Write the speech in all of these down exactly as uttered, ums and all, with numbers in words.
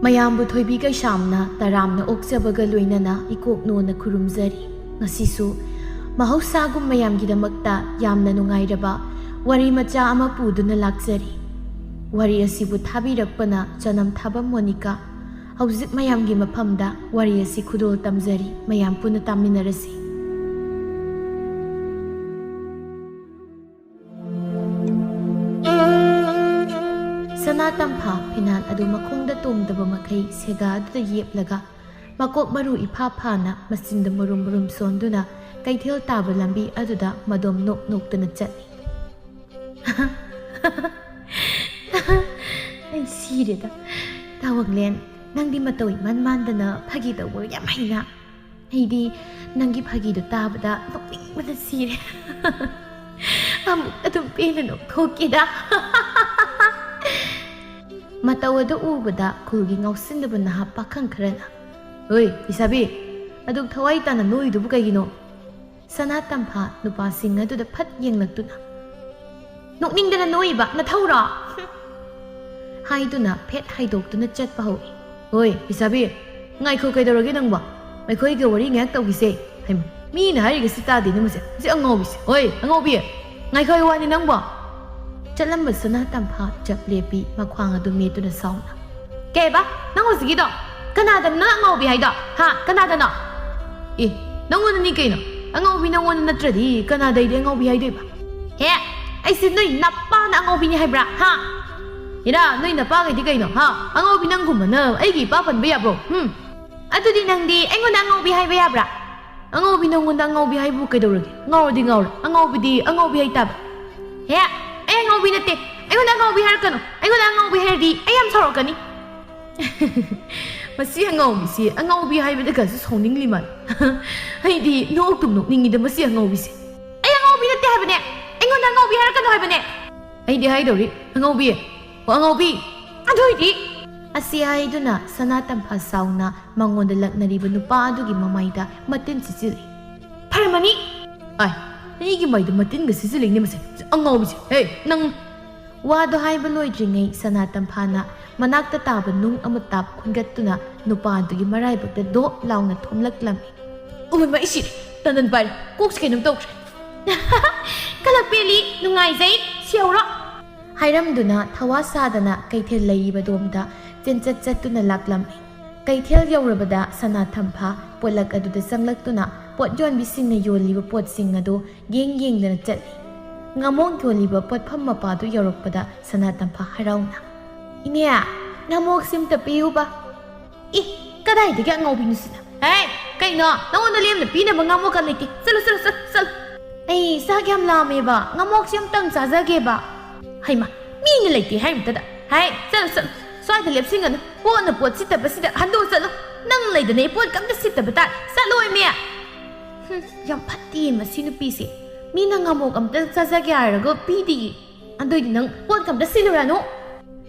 ꯃꯌꯥꯝꯕꯨ ꯊꯣꯏꯕꯤ ꯀꯩꯁꯥꯝꯅ ꯇꯔꯥꯝꯅ ꯑꯣꯛꯆꯕꯒ ꯂꯣꯏꯅꯅ ꯏꯀꯣꯛ ꯅꯣꯟꯅ ꯈꯨꯔꯨꯝꯖꯔꯤ꯫ ꯉꯁꯤꯁꯨ ꯃꯍꯧꯁꯥꯒꯨꯝ ꯃꯌꯥꯝꯒꯤꯗꯃꯛꯇ ꯌꯥꯝꯅ ꯅꯨꯡꯉꯥꯏꯔꯕ ꯋꯥꯔꯤ ꯃꯆꯥ ꯑꯃ ꯄꯨꯗꯨꯅ ꯂꯥꯛꯆꯔꯤ꯫ ꯋꯥꯔꯤ ꯑꯁꯤꯕꯨ ꯊꯥꯕꯤꯔꯛꯄꯅ ꯆꯅꯝ ꯊꯥꯕꯝ ꯃꯣꯅꯤꯀꯥ꯫ ꯍꯧꯖꯤꯛ ꯃꯌꯥꯝꯒꯤ ꯃꯐꯝꯗ ꯋꯥꯔꯤ ꯑꯁꯤ ꯈꯨꯗꯣꯜ ꯇꯝꯖꯔꯤ꯫ ꯃꯌꯥꯝ ꯄꯨꯟꯅ ꯇꯥꯃꯤꯟꯅꯔꯁꯤ꯫ ꯁꯅꯥ ꯇꯝꯐꯥ ꯐꯤꯅꯥꯟ ꯑꯗꯨ ꯃꯈꯣꯡꯗ ꯇꯣꯡꯗꯕ ꯃꯈꯩ ꯁꯦꯒꯥ ꯑꯗꯨꯗ ꯌꯦꯞꯂꯒ, ꯃꯀꯣꯛ ꯃꯔꯨ ꯏꯐꯥ ꯐꯥꯅ, ꯃꯆꯤꯟꯗ ꯃꯨꯔꯨꯝ ꯃꯨꯔꯨꯝ ꯁꯣꯟꯗꯨꯅ ꯀꯩꯊꯦꯜ ꯇꯥꯕ ꯂꯝꯕꯤ ꯑꯗꯨꯗ ꯃꯗꯣꯝ ꯅꯣꯛ ꯅꯣꯛꯇꯨꯅ ꯆꯠꯂꯤ꯫ ꯑꯩ ꯁꯤꯔꯦꯗ꯫ ꯇꯥꯋꯥꯡꯂꯦꯟ, ꯅꯪꯗꯤ ꯃꯇꯧ ꯏꯃꯥꯟ ꯃꯥꯟꯗꯅ ꯐꯥꯒꯤ ꯇꯧꯕ ꯌꯥꯝ ꯍꯩꯅ꯫ ꯑꯩꯗꯤ ꯅꯪꯒꯤ ꯐꯥꯒꯤꯗꯣ ꯇꯥꯕꯗ ꯅꯣꯛꯅꯤꯡꯕꯅ ꯁꯤꯔꯦ꯫ ꯑꯃꯨꯛ ꯑꯗꯨꯝ ꯄꯦꯟꯅ ꯅꯣꯛꯊꯣꯛꯀꯦꯗ꯫ ꯃꯇꯧ ꯑꯗꯨ ꯎꯕꯗ ꯈꯨꯜꯒꯤ ꯉꯥꯎꯁꯤꯟꯅꯕ ꯅꯍꯥ ꯄꯥꯈꯪ ꯈꯔꯅ, "ꯍꯣꯏ, ꯏꯁꯥꯕꯤ, ꯑꯗꯨꯛ ꯊꯋꯥꯏ ꯇꯥꯅ ꯅꯣꯛꯏꯗꯨꯕꯨ ꯀꯩꯒꯤꯅꯣ?" ꯁꯅꯥ ꯇꯝꯐꯥ ꯅꯨꯄꯥꯁꯤꯡ ꯑꯗꯨꯗ ꯐꯠ ꯌꯦꯡꯂꯛꯇꯨꯅ, "ꯅꯣꯛꯅꯤꯡꯗꯅ ꯅꯣꯛꯏꯕ ꯅꯊꯧꯔꯣ?" ꯍꯥꯏꯗꯨꯅ ꯐꯦꯠ ꯍꯥꯏꯗꯣꯛꯇꯨꯅ ꯆꯠꯄ ꯍꯧꯏ꯫ "ꯍꯣꯏ, ꯏꯁꯥꯕꯤ, ꯉꯥꯏꯈꯣ, ꯀꯩꯗꯧꯔꯒꯦ ꯅꯪꯕꯣ? ꯑꯩꯈꯣꯏꯒ ꯋꯥꯔꯤ ꯉꯥꯏꯍꯥꯛ ꯇꯧꯈꯤꯁꯦ꯫ ꯍꯩꯃꯥ, ꯃꯤꯅ ꯍꯥꯏꯔꯤꯒꯁꯤ ꯇꯥꯗꯦꯅꯦ ꯃꯁꯦ, ꯃꯁꯤ ꯑꯉꯥꯎꯕꯤꯁꯦ꯫ ꯍꯣꯏ, ꯑꯉꯥꯎꯕꯤ, ꯉꯥꯏꯈꯣ ꯍꯥꯏ ꯋꯥꯅꯤ ꯅꯪꯕꯣ?" ꯆꯠꯂꯝꯕ ꯁꯅꯥ ꯇꯝꯐꯥ ꯆꯞ ꯂꯦꯞꯄꯤ, ꯃꯈ꯭ꯋꯥꯡ ꯑꯗꯨ ꯃꯦꯠꯇꯨꯅ ꯁꯥꯎꯅ, "ꯀꯩꯕ? ꯅꯪ ꯍꯧꯖꯤꯛꯀꯤꯗꯣ? ꯀꯅꯥꯗꯅꯣ ꯅꯪ ꯑꯉꯥꯎꯕꯤ ꯍꯥꯏꯗꯣ? ꯍꯥ? ꯀꯅꯥꯗꯅꯣ?" "ꯑꯦ, ꯅꯪꯉꯣꯟꯗꯅꯤ ꯀꯩꯅꯣ꯫ ꯑꯉꯥꯎꯕꯤ ꯅꯪꯉꯣꯟꯗ ꯅꯠꯇ꯭ꯔꯗꯤ ꯀꯅꯥꯗꯩꯗꯤ ꯑꯉꯥꯎꯕꯤ ꯍꯥꯏꯗꯣꯏꯕ?" "ꯍꯦ, ꯑꯩꯁꯦ ꯅꯣꯏ ꯅꯄꯥꯅ ꯑꯉꯥꯎꯕꯤꯅꯤ ꯍꯥꯏꯕ꯭ꯔꯥ? ꯍꯥ? ꯏꯔꯥ, ꯅꯣꯏ ꯅꯄꯥꯈꯩꯗꯤ ꯀꯩꯅꯣ? ꯍꯥ? ꯑꯉꯥꯎꯕꯤ ꯅꯪꯒꯨꯝꯕꯅ ꯑꯩꯒꯤ ꯏꯄꯥ ꯄꯟꯕ ꯌꯥꯕ꯭ꯔꯣ? ꯍꯨꯝ? ꯑꯗꯨꯗꯤ ꯅꯪꯗꯤ ꯑꯩꯉꯣꯟꯗ ꯑꯉꯥꯎꯕꯤ ꯍꯥꯏꯕ ꯌꯥꯕ꯭ꯔꯥ? ꯑꯉꯥꯎꯕꯤ ꯅꯪꯉꯣꯟꯗ ꯑꯉꯥꯎꯕꯤ ꯍꯥꯏꯕꯨ ꯀꯩꯗꯧꯔꯒꯦ? ꯉꯥꯎꯔꯗꯤ ꯉꯥꯎꯔꯦ꯫ ꯑꯉꯥꯎꯕꯤꯗꯤ ꯑꯉꯥꯎꯕꯤ ꯍꯥꯏꯇꯥꯕ꯫ ꯍꯦ, ꯑꯩ ꯑꯉꯥꯎꯕꯤ ꯅꯠꯇꯦ꯫ ꯑꯩꯉꯣꯟꯗ ꯑꯉꯥꯎꯕꯤ ꯍꯥꯏꯔꯛꯀꯅꯨ꯫ ꯑꯩꯉꯣꯟꯗ ꯑꯉꯥꯎꯕꯤ ꯍꯥꯏꯔꯗꯤ ꯑꯩ ꯌꯥꯝ ꯁꯥꯎꯔꯛꯀꯅꯤ꯫ ꯃꯁꯤ ꯑꯉꯥꯎꯕꯤꯁꯤ ꯑꯉꯥꯎꯕꯤ ꯍꯥꯏꯕꯗꯒꯁꯨ ꯁꯥꯎꯅꯤꯡꯂꯤ ꯃꯥꯜꯂꯦ꯫ ꯑꯩꯗꯤ ꯅꯣꯛꯇꯨꯝ ꯅꯣꯛꯅꯤꯡꯉꯤꯗ ꯃꯁꯤ ꯑꯉꯥꯎꯕꯤꯁꯦ꯫ ꯑꯩ ꯑꯉꯥꯎꯕꯤ ꯅꯠꯇꯦ ꯍꯥꯏꯕꯅꯦ꯫ ꯑꯩꯉꯣꯟꯗ ꯑꯉꯥꯎꯕꯤ ꯍꯥꯏꯔꯛꯀꯅꯨ ꯍꯥꯏꯕꯅꯦ꯫ ꯑꯩꯗꯤ ꯍꯥꯏꯗꯧꯔꯤ, "ꯑꯉꯥꯎꯕꯤ, ꯑꯣ ꯑꯉꯥꯎꯕꯤ, ꯑꯗꯨ ꯑꯣꯏꯗꯤ!" ꯑꯁꯤ ꯍꯥꯏꯗꯨꯅ ꯁꯅꯥ ꯇꯝꯐꯥ ꯁꯥꯎꯅ ꯃꯉꯣꯟꯗ ꯂꯛꯅꯔꯤꯕ ꯅꯨꯄꯥ ꯑꯗꯨꯒꯤ ꯃꯃꯥꯏꯗ ꯃꯇꯤꯟ ꯁꯤꯠꯆꯤꯜꯂꯤ꯫ ꯐꯔꯝꯃꯅꯤ꯫ ꯑꯥꯏ, ꯑꯩꯒꯤ ꯃꯩꯗ ꯃꯇꯤꯟꯒ ꯁꯤꯖꯤꯜꯂꯤꯅꯦ ꯃꯁꯦ꯫ ꯑꯉꯥꯎꯕꯤꯁꯦ꯫ ꯍꯦ, ꯅꯪ꯫ ꯋꯥꯗꯣ ꯍꯥꯏꯕ ꯂꯣꯏꯗ꯭ꯔꯤꯉꯩ ꯁꯅꯥ ꯇꯝꯐꯥꯅ ꯃꯅꯥꯛꯇ ꯇꯥꯕ ꯅꯨꯡ ꯑꯃꯇꯥꯞ ꯈꯨꯟꯒꯠꯇꯨꯅ ꯅꯨꯄꯥꯗꯨꯒꯤ ꯃꯔꯥꯏꯕꯛꯇ ꯗꯣꯞ ꯂꯥꯎꯅ ꯊꯣꯝꯂꯛꯂꯝꯃꯤ꯫ ꯑꯣꯏꯃ, ꯏꯁꯤ ꯇꯟꯗꯟ ꯄꯥꯏꯔꯦ꯫ ꯀꯣꯛꯁꯤ ꯀꯩꯅꯣꯝ ꯇꯧꯈ꯭ꯔꯦ꯫ ꯀꯂꯛꯄꯦꯂꯤ, ꯅꯨꯡꯉꯥꯏꯖꯩ, ꯁꯦꯎꯔꯣ꯫ ꯍꯥꯏꯔꯝꯗꯨꯅ ꯊꯋꯥ ꯁꯥꯗꯅ ꯀꯩꯊꯦꯜ ꯂꯩꯔꯤꯕꯗꯣꯝꯗ ꯆꯦꯟꯆꯠ ꯆꯠꯇꯨꯅ ꯂꯥꯛꯂꯝꯃꯤ꯫ ꯀꯩꯊꯦꯜ ꯌꯧꯔꯕꯗ ꯁꯅꯥ ꯊꯝꯐꯥ ꯄꯣꯠꯂꯛ ꯑꯗꯨꯗ ꯆꯪꯂꯛꯇꯨꯅ ꯄꯣꯠ ꯌꯣꯟꯕꯤꯁꯤꯡꯅ ꯌꯣꯜꯂꯤꯕ ꯄꯣꯠꯁꯤꯡ ꯑꯗꯨ ꯌꯦꯡ ꯌꯦꯡꯗꯅ ꯆꯠꯂꯤ꯫ ꯉꯥꯃꯣꯛ ꯌꯣꯜꯂꯤꯕ ꯄꯣꯠꯐꯝ ꯃꯄꯥꯗꯨ ꯌꯧꯔꯛꯄꯗ ꯁꯅꯥ ꯇꯝꯐꯥ ꯍꯔꯥꯎꯅ, "ꯏꯅꯦ, ꯉꯥꯃꯣꯛꯁꯤ ꯑꯝꯇ ꯄꯤꯌꯨꯕ꯫" "ꯏ, ꯀꯗꯥꯏꯗꯒꯤ ꯑꯉꯥꯎꯕꯤꯅꯣ ꯁꯤꯅ? ꯍꯦ, ꯀꯩꯅꯣ? ꯅꯉꯣꯟꯗ ꯂꯦꯝꯅ ꯄꯤꯅꯕ ꯉꯥꯃꯣꯛꯀ ꯂꯩꯇꯦ꯫ ꯆꯠꯂꯨ, ꯆꯠꯂꯨ, ꯆꯠꯂꯨ, ꯆꯠꯂꯨ꯫" "ꯑꯩ ꯆꯥꯛ ꯌꯥꯝ ꯂꯥꯝꯃꯦꯕ, ꯉꯥꯃꯣꯛꯁꯤ ꯑꯝꯇꯪ ꯆꯥꯖꯒꯦꯕ꯫" "ꯍꯩꯃ, ꯃꯤꯅ ꯂꯩꯇꯦ ꯍꯥꯏꯃꯛꯇꯗ꯫ ꯍꯦ, ꯆꯠꯂꯨ, ꯆꯠꯂꯨ꯫ ꯁ꯭ꯋꯥꯏꯗ ꯂꯦꯞꯁꯤꯟꯒꯅꯨ꯫ ꯄꯣꯠꯅ ꯄꯣꯠ ꯁꯤꯠꯇꯕꯁꯤꯗ ꯍꯟꯗꯣꯛꯑ ꯆꯠꯂꯨ꯫ ꯅꯪ ꯂꯩꯗꯅ ꯑꯩ ꯄꯣꯠ ꯀꯝꯇ ꯁꯤꯠꯇꯕ ꯇꯥꯔꯦ꯫ ꯆꯠꯂꯣ, ꯏꯃꯦ꯫" "ꯍꯨꯝ, ꯌꯥꯝ ꯐꯠꯇꯦ ꯃꯁꯤ ꯅꯨꯄꯤꯁꯦ꯫ ꯃꯤꯅ ꯉꯥꯃꯣꯛ ꯑꯝꯇ ꯆꯥꯖꯒꯦ ꯍꯥꯏꯔꯒ ꯄꯤꯗꯦꯌꯦ꯫ ꯑꯗꯨꯏꯗꯤ ꯅꯪ ꯄꯣꯠ ꯀꯝꯇ ꯁꯤꯜꯂꯨꯔꯅꯨ꯫"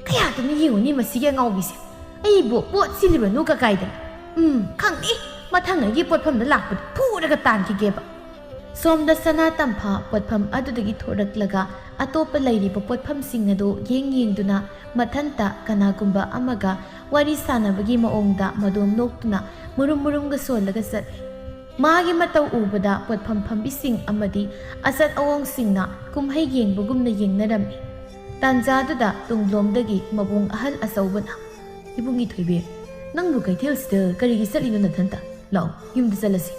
ꯀꯌꯥꯗꯅ ꯌꯦꯡꯉꯨꯅꯤ ꯃꯁꯤꯒꯤ ꯑꯉꯥꯎꯕꯤꯁꯦ꯫ ꯑꯩꯕꯨ ꯄꯣꯠ ꯁꯤꯜꯂꯨꯔꯅꯨ ꯀꯀꯥꯏꯗꯅ꯫ ꯎꯝ, ꯈꯪꯅꯤ꯫ ꯃꯊꯪ ꯑꯩꯒꯤ ꯄꯣꯠꯐꯝꯗ ꯂꯥꯛꯄꯗ ꯐꯨꯔꯒ ꯇꯥꯟꯈꯤꯒꯦꯕ꯫ ꯁꯣꯝꯗ ꯁꯅꯥ ꯇꯝꯐꯥ ꯄꯣꯠꯐꯝ ꯑꯗꯨꯗꯒꯤ ꯊꯣꯔꯛꯂꯒ ꯑꯇꯣꯞꯄ ꯂꯩꯔꯤꯕ ꯄꯣꯠꯐꯝꯁꯤꯡ ꯑꯗꯨ ꯌꯦꯡ ꯌꯦꯡꯗꯨꯅ ꯃꯊꯟꯇ ꯀꯅꯥꯒꯨꯝꯕ ꯑꯃꯒ ꯋꯥꯔꯤ ꯁꯥꯟꯅꯕꯒꯤ ꯃꯑꯣꯡꯗ ꯃꯗꯣꯝ ꯅꯣꯛꯇꯨꯅ ꯃꯨꯔꯨꯝ ꯃꯨꯔꯨꯝꯒ ꯁꯣꯜꯂꯒ ꯆꯠꯂꯤ꯫ ꯃꯥꯒꯤ ꯃꯇꯧ ꯎꯕꯗ ꯄꯣꯠꯐꯝ ꯐꯝꯕꯤꯁꯤꯡ ꯑꯃꯗꯤ ꯑꯆꯠ ꯑꯋꯣꯡꯁꯤꯡꯅ ꯀꯨꯝꯍꯩ ꯌꯦꯡꯕꯒꯨꯝꯅ ꯌꯦꯡꯅꯔꯝꯃꯤ꯫ ꯇꯥꯟꯖꯥꯗꯨꯗ ꯇꯨꯡꯂꯣꯝꯗꯒꯤ ꯃꯕꯨꯡ ꯑꯍꯜ ꯑꯆꯧꯕꯅ, "ꯏꯕꯨꯡ ꯊꯣꯏꯕꯤ, ꯅꯪꯕꯨ ꯀꯩꯊꯦꯜꯁꯤꯗ ꯀꯔꯤꯒꯤ ꯆꯠꯂꯤꯅꯣ ꯅꯊꯟꯇ? ꯂꯥꯛꯑꯣ, ꯌꯨꯝꯗ ꯆꯠꯂꯁꯤ꯫"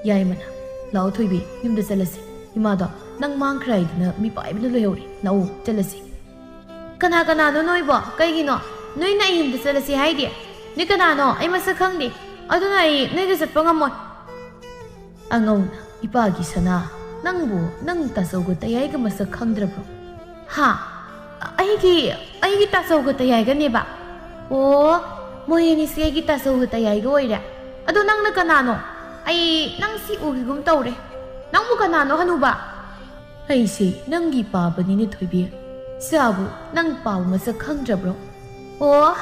ꯌꯥꯏꯃꯅ, "ꯂꯥꯛꯑꯣ ꯊꯣꯏꯕꯤ, ꯌꯨꯝꯗ ꯆꯠꯂꯁꯤ꯫ ꯏꯃꯥꯗꯣ ꯅꯪ ꯃꯥꯡꯈ꯭ꯔꯦ ꯍꯥꯏꯗꯨꯅ ꯃꯤꯄꯥꯏꯕꯅ ꯂꯣꯏꯍꯧꯔꯦ꯫ ꯂꯥꯛꯑꯣ, ꯆꯠꯂꯁꯤ꯫" "ꯀꯅꯥ ꯀꯅꯥꯅꯣ ꯅꯣꯏꯕꯣ? ꯀꯩꯒꯤꯅꯣ ꯅꯣꯏꯅ ꯑꯩ ꯌꯨꯝꯗ ꯆꯠꯂꯁꯤ ꯍꯥꯏꯗꯤ? ꯅꯣꯏ ꯀꯅꯥꯅꯣ? ꯑꯩ ꯃꯁꯛ ꯈꯪꯗꯦ꯫ ꯑꯗꯨꯅ ꯑꯩ ꯅꯣꯏꯒ ꯆꯠꯄ ꯉꯝꯃꯣꯏ꯫" ꯑꯉꯧꯅ, "ꯏꯄꯥꯒꯤ ꯁꯅꯥ, ꯅꯪꯕꯨ ꯅꯪ ꯇꯥꯆꯧꯒ ꯇꯌꯥꯏꯒ ꯃꯁꯛ ꯈꯪꯗ꯭ꯔꯕ꯭ꯔꯣ?" "ꯍꯥ? ꯑꯩꯒꯤ, ꯑꯩꯒꯤ ꯇꯥꯆꯧꯒ ꯇꯌꯥꯏꯒꯅꯦꯕ? ꯑꯣ, ꯃꯣꯏ ꯑꯅꯤꯁꯦ ꯑꯩꯒꯤ ꯇꯥꯆꯧꯒ ꯇꯌꯥꯏꯒ ꯑꯣꯏꯔꯦ꯫ ꯑꯗꯣ ꯅꯪꯅ ꯀꯅꯥꯅꯣ? ꯑꯩ ꯅꯪ ꯁꯤ ꯎꯈꯤꯒꯨꯝ ꯇꯧꯔꯦ꯫ ꯅꯪꯕꯨ ꯀꯅꯥꯅꯣ, ꯍꯅꯨꯕ?" "ꯑꯩꯁꯦ ꯅꯪꯒꯤ ꯄꯥꯕꯅꯤꯅꯦ ꯊꯣꯏꯕꯤ꯫ ꯏꯆꯥꯕꯨ ꯅꯪ ꯄꯥꯕ ꯃꯁꯛ ꯈꯪꯗ꯭ꯔꯕ꯭ꯔꯣ?" "ꯑꯣ,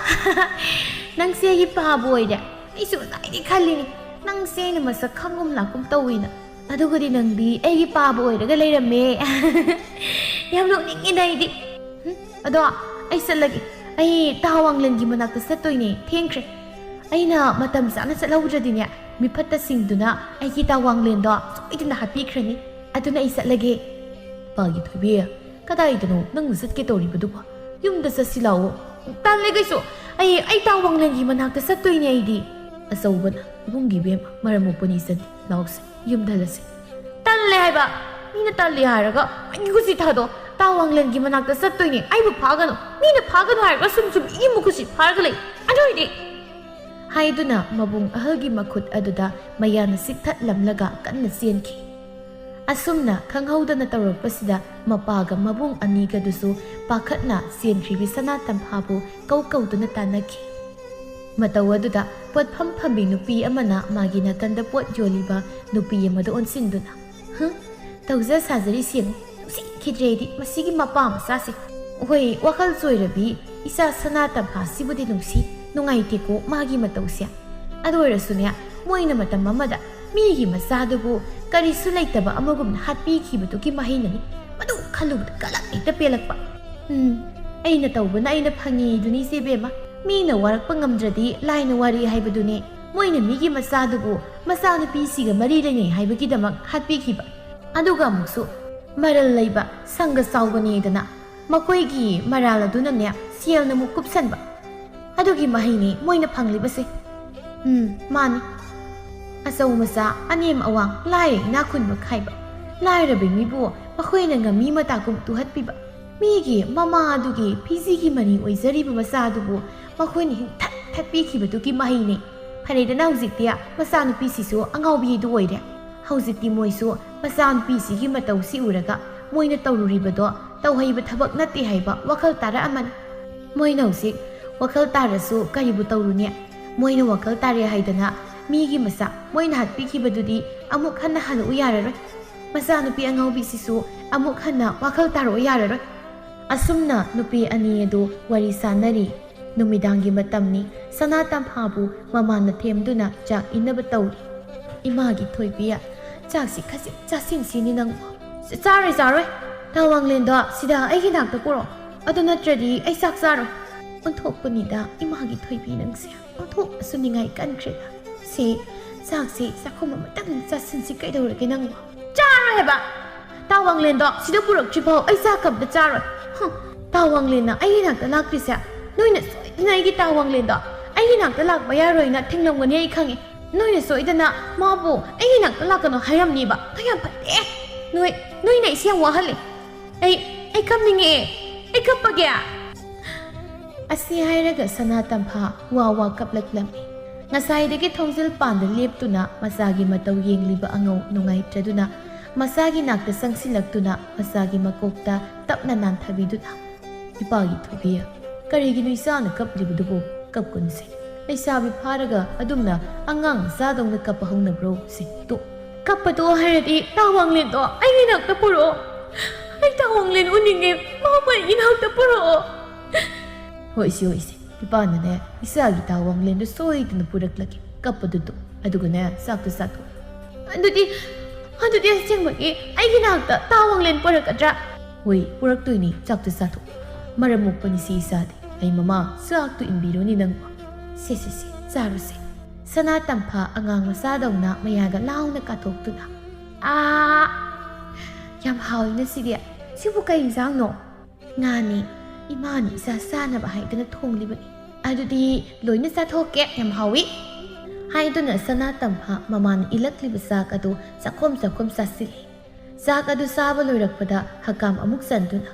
ꯅꯪꯁꯦ ꯑꯩꯒꯤ ꯄꯥꯕ ꯑꯣꯏꯔꯦ꯫ ꯑꯩꯁꯨ ꯉꯁꯥꯏꯗꯩ ꯈꯜꯂꯤꯅꯤ, ꯅꯪꯁꯦ ꯑꯩꯅ ꯃꯁꯛ ꯈꯪꯒꯨꯝ ꯂꯥꯛꯀꯨꯝ ꯇꯧꯏꯅ꯫ ꯑꯗꯨꯒꯗꯤ ꯅꯪꯗꯤ ꯑꯩꯒꯤ ꯄꯥꯕ ꯑꯣꯏꯔꯒ ꯂꯩꯔꯝꯃꯦ꯫ ꯌꯥꯝ ꯅꯣꯛꯅꯤꯡꯉꯤꯗ ꯑꯩꯗꯤ꯫ ꯍꯨꯝ, ꯑꯗꯣ ꯑꯩ ꯆꯠꯂꯒꯦ꯫ ꯑꯩ ꯇꯥ ꯋꯥꯡꯂꯦꯟꯒꯤ ꯃꯅꯥꯛꯇ ꯆꯠꯇꯣꯏꯅꯦ, ꯊꯦꯡꯈ꯭ꯔꯦ꯫ ꯑꯩꯅ ꯃꯇꯝ ꯆꯥꯅ ꯆꯠꯍꯧꯗ꯭ꯔꯗꯤꯅꯦ, ꯃꯤꯐꯠꯇꯁꯤꯡꯗꯨꯅ ꯑꯩꯒꯤ ꯇꯥ ꯋꯥꯡꯂꯦꯟꯗꯣ ꯁꯣꯏꯗꯅ ꯍꯥꯠꯄꯤꯈ꯭ꯔꯅꯤ꯫ ꯑꯗꯨꯅ ꯑꯩ ꯆꯠꯂꯒꯦ꯫ ꯄꯥꯒꯤ ꯊꯣꯏꯕꯤ, ꯀꯗꯥꯏꯗꯅꯣ ꯅꯪꯅ ꯆꯠꯀꯦ ꯇꯧꯔꯤꯕꯗꯨꯕꯣ? ꯌꯨꯝꯗ ꯆꯠꯁꯤ ꯂꯥꯛꯑꯣ꯫ ꯇꯜꯂꯦ ꯀꯩꯁꯨ꯫ ꯑꯩ, ꯑꯩ ꯇꯥ ꯋꯥꯡꯂꯦꯟꯒꯤ ꯃꯅꯥꯛꯇ ꯆꯠꯇꯣꯏꯅꯦ ꯑꯩꯗꯤ꯫ ꯑꯆꯧꯕꯅ, ꯏꯕꯨꯡꯒꯤ ꯏꯕꯦꯝꯃ, ꯃꯔꯝ ꯃꯣꯛꯄꯅꯤ ꯆꯠꯅꯤ꯫ ꯂꯥꯛꯑꯣꯁꯦ, ꯌꯨꯝꯗ ꯍꯜꯂꯁꯤ꯫ ꯇꯜꯂꯦ ꯍꯥꯏꯕ꯫ ꯃꯤꯅ ꯇꯜꯂꯦ ꯍꯥꯏꯔꯒ ꯑꯩꯒꯤ ꯈꯨꯁꯤ ꯊꯥꯗꯣ꯫ ꯇꯥ ꯋꯥꯡꯂꯦꯟꯒꯤ ꯃꯅꯥꯛꯇ ꯆꯠꯇꯣꯏꯅꯦ꯫ ꯑꯩꯕꯨ ꯐꯥꯒꯅꯨ꯫ ꯃꯤꯅ ꯐꯥꯒꯅꯨ ꯍꯥꯏꯔꯒ ꯁꯨꯝ ꯁꯨꯝ ꯏꯒꯤ ꯃꯈꯨꯠꯁꯤ ꯐꯥꯔꯒ ꯂꯩ꯫ ꯑꯗꯨ ꯑꯣꯏꯔꯗꯤ ꯍꯥꯏꯗꯨꯅ ꯃꯕꯨꯡ ꯑꯍꯜꯒꯤ ꯃꯈꯨꯠ ꯑꯗꯨꯗ ꯃꯌꯥꯅ ꯁꯤꯛꯊꯠꯂꯝꯂꯒ ꯀꯟꯅ ꯆꯦꯟꯈꯤ꯫ ꯑꯁꯨꯝꯅ ꯈꯪꯍꯧꯗꯅ ꯇꯧꯔꯛꯄꯁꯤꯗ ꯃꯄꯥꯒ ꯃꯕꯨꯡ ꯑꯅꯤꯒꯗꯨꯁꯨ ꯄꯥꯈꯠꯅ ꯆꯦꯟꯈ꯭ꯔꯤꯕꯤ ꯁꯅꯥ ꯇꯝꯐꯥꯕꯨ ꯀꯧ ꯀꯧꯗꯨꯅ ꯇꯥꯟꯅꯈꯤ꯫ ꯃꯇꯧ ꯑꯗꯨꯗ ꯄꯣꯠꯐꯝ ꯐꯝꯕꯤ ꯅꯨꯄꯤ ꯑꯃꯅ ꯃꯥꯒꯤ ꯅꯥꯀꯟꯗ ꯄꯣꯠ ꯌꯣꯜꯂꯤꯕ ꯅꯨꯄꯤ ꯑꯃꯗ ꯑꯣꯟꯁꯤꯟꯗꯨꯅ, "ꯍꯨꯝ, ꯇꯧꯖ ꯁꯥꯖꯔꯤꯁꯤ ꯌꯦꯡꯉꯨ, ꯅꯨꯡꯁꯤꯈꯤꯗ꯭ꯔꯦ ꯑꯩꯗꯤ ꯃꯁꯤꯒꯤ ꯃꯄꯥ ꯃꯆꯥꯁꯦ꯫ ꯍꯣꯏ, ꯋꯥꯈꯜ ꯆꯣꯏꯔꯕꯤ ꯏꯆꯥ ꯁꯅꯥ ꯇꯝꯐꯥꯁꯤꯕꯨꯗꯤ ꯅꯨꯡꯁꯤ, ꯅꯨꯡꯉꯥꯏꯇꯦꯀꯣ ꯃꯥꯒꯤ ꯃꯇꯧꯁꯦ꯫ ꯑꯗꯨ ꯑꯣꯏꯔꯁꯨꯅꯦ, ꯃꯣꯏꯅ ꯃꯇꯝ ꯑꯃꯗ ꯃꯤꯒꯤ ꯃꯆꯥꯗꯨꯕꯨ ꯀꯔꯤꯁꯨ ꯂꯩꯇꯕ ꯑꯃꯒꯨꯝꯅ ꯍꯥꯠꯄꯤꯈꯤꯕꯗꯨꯒꯤ ꯃꯍꯩꯅꯅꯤ꯫ ꯃꯗꯨ ꯈꯜꯂꯨꯕꯗ ꯀꯂꯛ ꯍꯦꯛꯇ ꯄꯦꯜꯂꯛꯄ꯫ ꯎꯝ, ꯑꯩꯅ ꯇꯧꯕꯅ ꯑꯩꯅ ꯐꯪꯉꯤꯗꯨꯅꯤ ꯏꯆꯦ ꯕꯦꯝꯃ꯫ ꯃꯤꯅ ꯋꯥꯔꯛꯄ ꯉꯝꯗ꯭ꯔꯗꯤ ꯂꯥꯏꯅ ꯋꯥꯔꯤ ꯍꯥꯏꯕꯗꯨꯅꯤ꯫ ꯃꯣꯏꯅ ꯃꯤꯒꯤ ꯃꯆꯥꯗꯨꯕꯨ ꯃꯆꯥꯅꯨꯄꯤꯁꯤꯒ ꯃꯔꯤ ꯂꯩꯅꯩ ꯍꯥꯏꯕꯒꯤꯗꯃꯛ ꯍꯥꯠꯄꯤꯈꯤꯕ꯫ ꯑꯗꯨꯒ ꯑꯃꯨꯛꯁꯨ ꯃꯔꯜ ꯂꯩꯕ ꯁꯪꯒ ꯆꯥꯎꯕꯅꯦꯗꯅ ꯃꯈꯣꯏꯒꯤ ꯃꯔꯥꯜ ꯑꯗꯨꯅꯅꯦ ꯁꯦꯜꯅ ꯑꯃꯨꯛ ꯀꯨꯞꯁꯟꯕ꯫ ꯑꯗꯨꯒꯤ ꯃꯍꯩꯅꯤ ꯃꯣꯏꯅ ꯐꯪꯂꯤꯕꯁꯦ꯫ ꯎꯝ, ꯃꯥꯅꯤ꯫ ꯑꯆꯧ ꯃꯆꯥ, ꯑꯅꯦꯝ ꯑꯋꯥꯡ, ꯂꯥꯏꯔ ꯏꯅꯥꯛ ꯈꯨꯟꯕ ꯈꯥꯏꯕ꯫ ꯂꯥꯏꯔꯕ ꯃꯤꯕꯨ ꯃꯈꯣꯏꯅ ꯉꯝꯃꯤ ꯃꯇꯥꯒꯨꯝ ꯇꯨꯍꯠꯄꯤꯕ꯫ ꯃꯤꯒꯤ ꯃꯃꯥ ꯑꯗꯨꯒꯤ ꯐꯤꯖꯤꯒꯤ ꯃꯅꯤ ꯑꯣꯏꯖꯔꯤꯕ ꯃꯆꯥ ꯑꯗꯨꯕꯨ ꯃꯈꯣꯏꯅ ꯍꯤꯡꯊꯠ ꯊꯠꯄꯤꯈꯤꯕꯗꯨꯒꯤ ꯃꯍꯩꯅꯤ꯫ ꯐꯔꯦꯗꯅ ꯍꯧꯖꯤꯛꯇꯤ ꯃꯆꯥꯅꯨꯄꯤꯁꯤꯁꯨ ꯑꯉꯥꯎꯕꯤꯗꯨ ꯑꯣꯏꯔꯦ꯫ ꯍꯧꯖꯤꯛꯇꯤ ꯃꯣꯏꯁꯨ ꯃꯆꯥꯅꯨꯄꯤꯁꯤꯒꯤ ꯃꯇꯧꯁꯤ ꯎꯔꯒ ꯃꯣꯏꯅ ꯇꯧꯔꯨꯔꯤꯕꯗꯣ ꯇꯧꯍꯩꯕ ꯊꯕꯛ ꯅꯠꯇꯦ ꯍꯥꯏꯕ ꯋꯥꯈꯜ ꯇꯥꯔꯛꯑꯃꯅꯤ꯫ ꯃꯣꯏꯅ ꯍꯧꯖꯤꯛ ꯋꯥꯈꯜ ꯇꯥꯔꯁꯨ ꯀꯔꯤꯕꯨ ꯇꯧꯔꯨꯅꯤ? ꯃꯣꯏꯅ ꯋꯥꯈꯜ ꯇꯥꯔꯦ ꯍꯥꯏꯗꯅ ꯃꯤꯒꯤ ꯃꯆꯥ ꯃꯣꯏꯅ ꯍꯥꯠꯄꯤꯈꯤꯕꯗꯨꯗꯤ ꯑꯃꯨꯛ ꯍꯟꯅ ꯍꯜꯂꯛꯎ ꯌꯥꯔꯔꯣꯏ꯫ ꯃꯆꯥꯅꯨꯄꯤ ꯑꯉꯥꯎꯕꯤꯁꯤꯁꯨ ꯑꯃꯨꯛ ꯍꯟꯅ ꯋꯥꯈꯜ ꯇꯥꯔꯛꯎ ꯌꯥꯔꯔꯣꯏ꯫ ꯑꯁꯨꯝꯅ ꯅꯨꯄꯤ ꯑꯅꯤ ꯑꯗꯨ ꯋꯥꯔꯤ ꯁꯥꯟꯅꯔꯤ꯫ ꯅꯨꯃꯤꯗꯥꯡꯒꯤ ꯃꯇꯝꯅꯤ꯫ ꯁꯅꯥ ꯇꯝꯐꯥꯕꯨ ꯃꯃꯥꯅ ꯊꯦꯝꯗꯨꯅ ꯆꯥꯛ ꯏꯟꯅꯕ ꯇꯧꯔꯤ꯫ ꯏꯃꯥꯒꯤ ꯊꯣꯏꯕꯤ, ꯆꯥꯛꯁꯤ ꯈꯖꯤꯛ ꯆꯥꯁꯤꯟꯁꯤꯅꯤ ꯅꯪꯕꯣ꯫ "ꯆꯥꯔꯣꯏ, ꯆꯥꯔꯣꯏ꯫ ꯇꯥ ꯋꯥꯡꯂꯦꯟꯗꯣ ꯁꯤꯗ ꯑꯩꯒꯤ ꯅꯥꯛꯇ ꯄꯨꯔꯛꯑꯣ꯫ ꯑꯗꯨ ꯅꯠꯇ꯭ꯔꯗꯤ ꯑꯩ ꯆꯥꯛ ꯆꯥꯔꯣꯏ꯫" "ꯑꯣꯟꯊꯣꯛꯄꯅꯤꯗ ꯏꯃꯥꯒꯤ ꯊꯣꯏꯕꯤ ꯅꯪꯁꯦ꯫ ꯑꯣꯟꯊꯣꯛꯅꯁꯨ ꯅꯤꯡꯉꯥꯏ ꯀꯟꯈ꯭ꯔꯦꯗ꯫ ꯁꯤ ꯆꯥꯛꯁꯤ ꯆꯥꯛꯈꯨꯝ ꯑꯃꯇꯪ ꯆꯥꯁꯤꯟꯁꯤ ꯀꯩꯗꯧꯔꯒꯦ ꯅꯪꯕꯣ?" "ꯆꯥꯔꯣꯏ ꯍꯥꯏꯕ꯫ ꯇꯥ ꯋꯥꯡꯂꯦꯟꯗꯣ ꯁꯤꯗ ꯄꯨꯔꯛꯇ꯭ꯔꯤꯐꯥꯎ ꯑꯩ ꯆꯥꯛ ꯑꯝꯇ ꯆꯥꯔꯣꯏ꯫" "ꯍꯨꯝ, ꯇꯥ ꯋꯥꯡꯂꯦꯟꯅ ꯑꯩꯒꯤ ꯅꯥꯛꯇ ꯂꯥꯛꯇ꯭ꯔꯤꯁꯦ ꯅꯣꯏꯅ ꯁꯣꯏꯗꯅ ꯑꯩꯒꯤ ꯇꯥ ꯋꯥꯡꯂꯦꯟꯗꯣ ꯑꯩꯒꯤ ꯅꯥꯛꯇ ꯂꯥꯛꯄ ꯌꯥꯔꯣꯏꯅ ꯊꯤꯡꯂꯝꯒꯅꯤ ꯑꯩ ꯈꯪꯉꯤ꯫ ꯅꯣꯏꯅ ꯁꯣꯏꯗꯅ ꯃꯥꯕꯨ ꯑꯩꯒꯤ ꯅꯥꯛꯇ ꯂꯥꯛꯀꯅꯣ ꯍꯥꯏꯔꯝꯅꯤꯕ꯫ ꯅꯣꯏ ꯌꯥꯝ ꯐꯠꯇꯦ꯫ ꯅꯣꯏ, ꯅꯣꯏꯅ ꯑꯩꯁꯦ ꯌꯥꯝ ꯋꯥꯍꯜꯂꯦ꯫ ꯑꯩ, ꯑꯩ ꯀꯞꯅꯤꯡꯉꯛꯑꯦ꯫ ꯑꯩ ꯀꯞꯄꯒꯦ꯫" ꯑꯁꯤ ꯍꯥꯏꯔꯒ ꯁꯅꯥ ꯇꯝꯐꯥ ꯋꯥ ꯋꯥ ꯀꯞꯂꯛꯂꯝꯃꯤ꯫ ꯉꯁꯥꯏꯗꯒꯤ ꯊꯣꯡꯖꯤꯜ ꯄꯥꯟꯗ ꯂꯦꯞꯇꯨꯅ ꯃꯆꯥꯒꯤ ꯃꯇꯧ ꯌꯦꯡꯂꯤꯕ ꯑꯉꯧ ꯅꯨꯡꯉꯥꯏꯇ꯭ꯔꯗꯨꯅ ꯃꯆꯥꯒꯤ ꯅꯥꯛꯇ ꯆꯪꯁꯤꯜꯂꯛꯇꯨꯅ ꯃꯆꯥꯒꯤ ꯃꯀꯣꯛꯇ ꯇꯞꯅ ꯅꯥꯟꯊꯕꯤꯗꯨꯅ, "ꯏꯄꯥꯒꯤ ꯊꯣꯏꯕꯤ, ꯀꯔꯤꯒꯤꯅꯣ ꯏꯆꯥꯅ ꯀꯞꯂꯤꯕꯗꯨꯕꯨ? ꯀꯞꯀꯅꯨꯁꯦ꯫ ꯂꯩꯁꯥꯕꯤ ꯐꯥꯔꯒ ꯑꯗꯨꯝꯅ ꯑꯉꯥꯡ ꯃꯆꯥꯗꯧꯅ ꯀꯞꯄ ꯍꯧꯅꯕ꯭ꯔꯣ?" ꯁꯦ, ꯇꯣ, "ꯀꯞꯄ ꯇꯣꯛꯑꯣ ꯍꯥꯏꯔꯗꯤ ꯇꯥ ꯋꯥꯡꯂꯦꯟꯗꯣ ꯑꯩꯒꯤ ꯅꯥꯛꯇ ꯄꯨꯔꯛꯑꯣ꯫ ꯑꯩ ꯇꯥ ꯋꯥꯡꯂꯦꯟ ꯎꯅꯤꯡꯉꯦ꯫ ꯃꯥꯕꯨ ꯑꯩꯒꯤ ꯅꯥꯛꯇ ꯄꯨꯔꯛꯑꯣ꯫" "ꯍꯣꯏꯁꯦ, ꯍꯣꯏꯁꯦ꯫ ꯏꯄꯥꯅꯅꯦ ꯏꯆꯥꯒꯤ ꯇꯥ ꯋꯥꯡꯂꯦꯟꯗꯣ ꯁꯣꯏꯗꯅ ꯄꯨꯔꯛꯂꯒꯦ꯫ ꯀꯞꯄꯗꯨ ꯇꯣꯛ꯫ ꯑꯗꯨꯒꯅꯦ ꯆꯥꯛꯇꯣ ꯆꯥꯊꯣꯛ꯫" "ꯑꯗꯨꯗꯤ, ꯑꯗꯨꯗꯤ ꯑꯁꯦꯡꯕꯒꯤ ꯑꯩꯒꯤ ꯅꯥꯛꯇ ꯇꯥ ꯋꯥꯡꯂꯦꯟ ꯄꯨꯔꯛꯀꯗ꯭ꯔꯥ?" "ꯍꯣꯏ, ꯄꯨꯔꯛꯇꯣꯏꯅꯤ꯫ ꯆꯥꯛꯇꯣ ꯆꯥꯊꯣꯛ꯫ ꯃꯔꯝ ꯃꯣꯛꯄꯅꯤ ꯁꯤ ꯏꯆꯥꯗꯤ꯫ ꯑꯩ ꯃꯃꯥ, ꯆꯥꯛꯇꯣ ꯏꯟꯕꯤꯔꯣꯅꯦ ꯅꯪꯕꯣ꯫" "ꯁꯦ, ꯁꯦ, ꯁꯦ, ꯆꯥꯔꯨꯁꯦ꯫" ꯁꯅꯥ ꯇꯝꯐꯥ ꯑꯉꯥꯡ ꯃꯆꯥꯗꯧꯅ ꯃꯌꯥꯒ ꯂꯥꯎꯅ ꯀꯥꯊꯣꯛꯇꯨꯅ, "ꯑꯥ, ꯌꯥꯝ ꯍꯥꯎꯏꯅ ꯁꯤꯗꯤ꯫ ꯁꯤꯕꯨ ꯀꯩ ꯏꯟꯁꯥꯡꯅꯣ?" "ꯉꯥꯅꯤ꯫ ꯏꯃꯥꯅ ꯏꯆꯥ ꯆꯥꯅꯕ ꯍꯥꯏꯗꯅ ꯊꯣꯡꯂꯤꯕꯅꯤ꯫" "ꯑꯗꯨꯗꯤ ꯂꯣꯏꯅ ꯆꯥꯊꯣꯛꯀꯦ, ꯌꯥꯝ ꯍꯥꯎꯏ꯫" ꯍꯥꯏꯗꯨꯅ ꯁꯅꯥ ꯇꯝꯐꯥ ꯃꯃꯥꯅ ꯏꯜꯂꯛꯂꯤꯕ ꯆꯥꯛ ꯑꯗꯨ ꯆꯥꯛꯈꯣꯝ ꯆꯥꯛꯈꯣꯝ ꯆꯥꯁꯤꯜꯂꯤ꯫ ꯆꯥꯛ ꯑꯗꯨ ꯆꯥꯕ ꯂꯣꯏꯔꯛꯄꯗ ꯍꯀꯥꯝ ꯑꯃꯨꯛ ꯆꯟꯗꯨꯅ,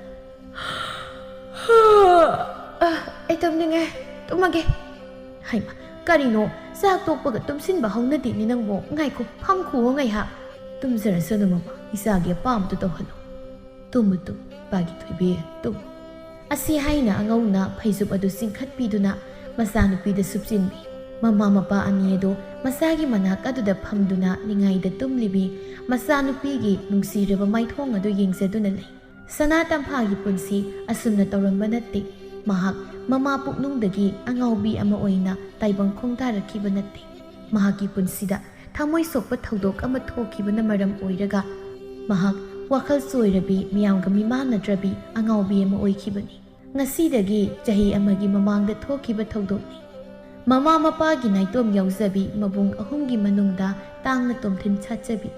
"ꯑ, ꯑꯩ ꯇꯨꯝꯅꯤꯡꯉꯦ, ꯇꯨꯝꯃꯒꯦ꯫" "ꯍꯩꯃꯥ, ꯀꯔꯤꯅꯣ? ꯆꯥꯛ ꯇꯣꯛꯄꯒ ꯇꯨꯝꯁꯤꯟꯕ ꯍꯧꯅꯗꯦꯅꯦ ꯅꯪꯕꯨ꯫ ꯉꯥꯏꯈꯣ, ꯐꯝꯈꯨꯑꯣ ꯉꯥꯏꯍꯥꯛ꯫" "ꯇꯨꯝꯖꯔꯁꯅꯨ ꯃꯃꯥ, ꯏꯆꯥꯒꯤ ꯑꯄꯥꯝꯕꯗꯨ ꯇꯧꯍꯜꯂꯨ꯫ ꯇꯨꯝꯃꯨ, ꯇꯨꯝꯃꯨ, ꯏꯄꯥꯒꯤ ꯊꯣꯏꯕꯤ, ꯇꯨꯝꯃꯨ꯫" ꯑꯁꯤ ꯍꯥꯏꯅ ꯑꯉꯧꯅ ꯐꯩꯖꯨꯞ ꯑꯗꯨ ꯆꯤꯡꯈꯠꯄꯤꯗꯨꯅ ꯃꯆꯥꯅꯨꯄꯤꯗ ꯁꯨꯞꯆꯤꯟꯕꯤ꯫ ꯃꯃꯥ ꯃꯄꯥ ꯑꯅꯤ ꯑꯗꯨ ꯃꯆꯥꯒꯤ ꯃꯅꯥꯛ ꯑꯗꯨꯗ ꯐꯝꯗꯨꯅ ꯅꯤꯡꯉꯥꯏꯗ ꯇꯨꯝꯂꯤꯕꯤ ꯃꯆꯥꯅꯨꯄꯤꯒꯤ ꯅꯨꯡꯁꯤꯔꯕ ꯃꯥꯏꯊꯣꯡ ꯑꯗꯨ ꯌꯦꯡꯖꯗꯨꯅ ꯂꯩ꯫ ꯁꯅꯥ ꯇꯝꯐꯥꯒꯤ ꯄꯨꯟꯁꯤ ꯑꯁꯨꯝꯅ ꯇꯧꯔꯝꯕ ꯅꯠꯇꯦ꯫ ꯃꯍꯥꯛ ꯃꯃꯥ ꯄꯨꯛꯅꯨꯡꯗꯒꯤ ꯑꯉꯥꯎꯕꯤ ꯑꯃ ꯑꯣꯏꯅ ꯇꯥꯏꯕꯪ ꯈꯣꯡꯗꯥꯔꯛꯈꯤꯕ ꯅꯠꯇꯦ꯫ ꯃꯍꯥꯛꯀꯤ ꯄꯨꯟꯁꯤꯗ ꯊꯃꯣꯏ ꯁꯣꯛꯄ ꯊꯧꯗꯣꯛ ꯑꯃ ꯊꯣꯛꯈꯤꯕꯅ ꯃꯔꯝ ꯑꯣꯏꯔꯒ ꯃꯍꯥꯛ ꯋꯥꯈꯜ ꯆꯣꯏꯔꯕꯤ, ꯃꯤꯌꯥꯝꯒ ꯃꯤꯃꯥꯟꯅꯗ꯭ꯔꯕꯤ ꯑꯉꯥꯎꯕꯤ ꯑꯃ ꯑꯣꯏꯈꯤꯕꯅꯤ꯫ ꯉꯁꯤꯗꯒꯤ ꯆꯍꯤ ꯑꯃꯒꯤ ꯃꯃꯥꯡꯗ ꯊꯣꯛꯈꯤꯕ ꯊꯧꯗꯣꯛꯅꯤ꯫ ꯃꯃꯥ ꯃꯄꯥꯒꯤ ꯅꯥꯏꯇꯣꯝ ꯌꯥꯎꯖꯕꯤ ꯃꯕꯨꯡ ꯑꯍꯨꯝꯒꯤ ꯃꯅꯨꯡꯗ ꯇꯥꯡꯅ ꯇꯣꯝꯊꯤꯟ ꯁꯥꯠꯆꯕꯤ,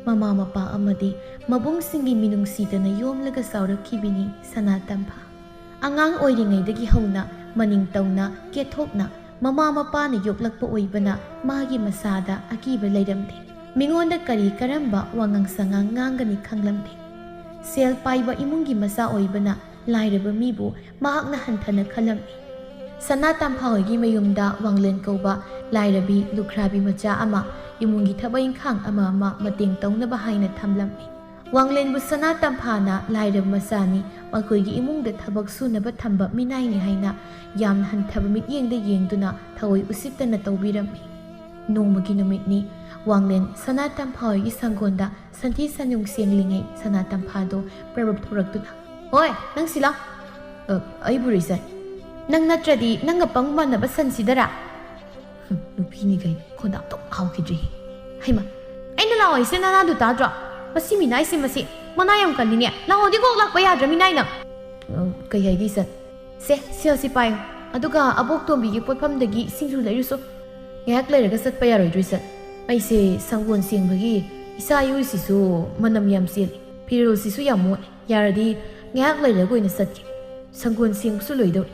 ꯃꯃꯥ ꯃꯄꯥ ꯑꯃꯗꯤ ꯃꯕꯨꯡꯁꯤꯡꯒꯤ ꯃꯤꯅꯨꯡꯁꯤꯗꯅ ꯌꯣꯝꯂꯒ ꯆꯥꯎꯔꯛꯈꯤꯕꯤꯅꯤ ꯁꯅꯥ ꯇꯝꯐꯥ꯫ ꯑꯉꯥꯡ ꯑꯣꯏꯔꯤꯉꯩꯗꯒꯤ ꯍꯧꯅ ꯃꯅꯤꯡ ꯇꯧꯅ, ꯀꯦꯊꯣꯛꯅ ꯃꯃꯥ ꯃꯄꯥꯅ ꯌꯣꯛꯂꯛꯄ ꯑꯣꯏꯕꯅ ꯃꯥꯒꯤ ꯃꯁꯥꯗ ꯑꯀꯤꯕ ꯂꯩꯔꯝꯗꯦ꯫ ꯃꯤꯉꯣꯟꯗ ꯀꯔꯤ ꯀꯔꯝꯕ ꯋꯥꯉꯥꯡ ꯁꯉꯥꯡ ꯉꯥꯡꯒꯅꯤ ꯈꯪꯂꯝꯗꯦ꯫ ꯁꯦꯜ ꯄꯥꯏꯕ ꯏꯃꯨꯡꯒꯤ ꯃꯆꯥ ꯑꯣꯏꯕꯅ ꯂꯥꯏꯔꯕ ꯃꯤꯕꯨ ꯃꯍꯥꯛꯅ ꯍꯟꯊꯅ ꯈꯜꯂꯝꯃꯤ꯫ ꯁꯅꯥ ꯇꯝꯐꯥ ꯍꯣꯏꯒꯤ ꯃꯌꯨꯝꯗ ꯋꯥꯡꯂꯦꯟ ꯀꯧꯕ ꯂꯥꯏꯔꯕꯤ ꯂꯨꯈ꯭ꯔꯥꯕꯤ ꯃꯆꯥ ꯑꯃ ꯏꯃꯨꯡꯒꯤ ꯊꯕꯛ ꯏꯪꯈꯥꯡ ꯑꯃ ꯑꯃ ꯃꯇꯦꯡ ꯇꯧꯅꯕ ꯍꯥꯏꯅ ꯊꯝꯂꯝꯃꯤ꯫ ꯋꯥꯡꯂꯦꯟꯕꯨ ꯁꯅꯥ ꯇꯝꯐꯥꯅ ꯂꯥꯏꯔꯕ ꯃꯆꯥꯅꯤ, ꯃꯈꯣꯏꯒꯤ ꯏꯃꯨꯡꯗ ꯊꯕꯛ ꯁꯨꯅꯕ ꯊꯝꯕ ꯃꯤꯅꯥꯏꯅꯤ ꯍꯥꯏꯅ ꯌꯥꯝꯅ ꯍꯟꯊꯕ ꯃꯤꯠꯌꯦꯡꯗ ꯌꯦꯡꯗꯨꯅ ꯊꯑꯣꯏ ꯎꯁꯤꯠꯇꯅ ꯇꯧꯕꯤꯔꯝꯃꯤ꯫ ꯅꯣꯡꯃꯒꯤ ꯅꯨꯃꯤꯠꯅꯤ, ꯋꯥꯡꯂꯦꯟ ꯁꯅꯥ ꯇꯝꯐꯥ ꯍꯣꯏꯒꯤ ꯁꯪꯒꯣꯟꯗ ꯁꯟꯊꯤ ꯁꯟꯌꯨꯡ ꯁꯦꯡꯂꯤꯉꯩ ꯁꯅꯥ ꯇꯝꯐꯥꯗꯣ ꯄ꯭ꯔꯕꯞ ꯊꯣꯔꯛꯇꯨꯅ, "ꯍꯣꯏ, ꯅꯪ ꯁꯤꯂꯥ꯫ ꯑ, ꯑꯩꯕꯨ ꯔꯤꯖꯟ? ꯅꯪ ꯅꯠꯇ꯭ꯔꯗꯤ ꯅꯪꯒ ꯄꯪ ꯃꯥꯟꯅꯕ ꯁꯟꯁꯤꯗꯔꯥ?" ꯍꯨꯝ, ꯅꯨꯄꯤꯅꯤ ꯀꯩꯅꯣ, ꯈꯣꯟꯗꯥ ꯑꯗꯨꯝ ꯍꯥꯎꯈꯤꯗ꯭ꯔꯤ꯫ ꯍꯩꯃ, ꯑꯩꯅ ꯂꯥꯛꯑꯣ ꯍꯥꯏꯁꯦ ꯅꯅꯥꯗꯨ ꯇꯥꯗ꯭ꯔꯣ? ꯃꯁꯤ ꯃꯤꯅꯥꯏꯁꯦ ꯃꯁꯤ, ꯃꯅꯥ ꯌꯥꯝ ꯀꯜꯂꯤꯅꯦ꯫ ꯂꯥꯛꯑꯣꯗꯤ ꯀꯣꯛ ꯂꯥꯛꯄ ꯌꯥꯗ꯭ꯔꯥ ꯃꯤꯅꯥꯏꯅ? ꯑ, ꯀꯩ ꯍꯥꯏꯒꯦ ꯏꯆꯟ? ꯁꯦ, ꯁꯦꯜꯁꯤ ꯄꯥꯏꯌꯨ꯫ ꯑꯗꯨꯒ ꯑꯕꯣꯛ ꯇꯣꯝꯕꯤꯒꯤ ꯄꯣꯠꯐꯝꯗꯒꯤ ꯁꯤꯡꯖꯨ ꯂꯩꯔꯨꯁꯣ꯫ ꯉꯥꯏꯍꯥꯛ ꯂꯩꯔꯒ ꯆꯠꯄ ꯌꯥꯔꯣꯏꯗ꯭ꯔꯣ ꯏꯆꯟ? ꯑꯩꯁꯦ ꯁꯪꯒꯣꯜ ꯁꯦꯡꯕꯒꯤ ꯏꯁꯥ ꯏꯔꯨꯁꯤꯁꯨ ꯃꯅꯝ ꯌꯥꯝ ꯆꯦꯜꯂꯤ, ꯐꯤꯔꯣꯜꯁꯤꯁꯨ ꯌꯥꯝ ꯃꯣꯠꯂꯤ꯫ ꯌꯥꯔꯗꯤ ꯉꯥꯏꯍꯥꯛ ꯂꯩꯔꯒ ꯑꯣꯏꯅ ꯆꯠꯀꯦ꯫ ꯁꯪꯒꯣꯜ ꯁꯦꯡꯕꯁꯨ ꯂꯣꯏꯗꯧꯔꯦ꯫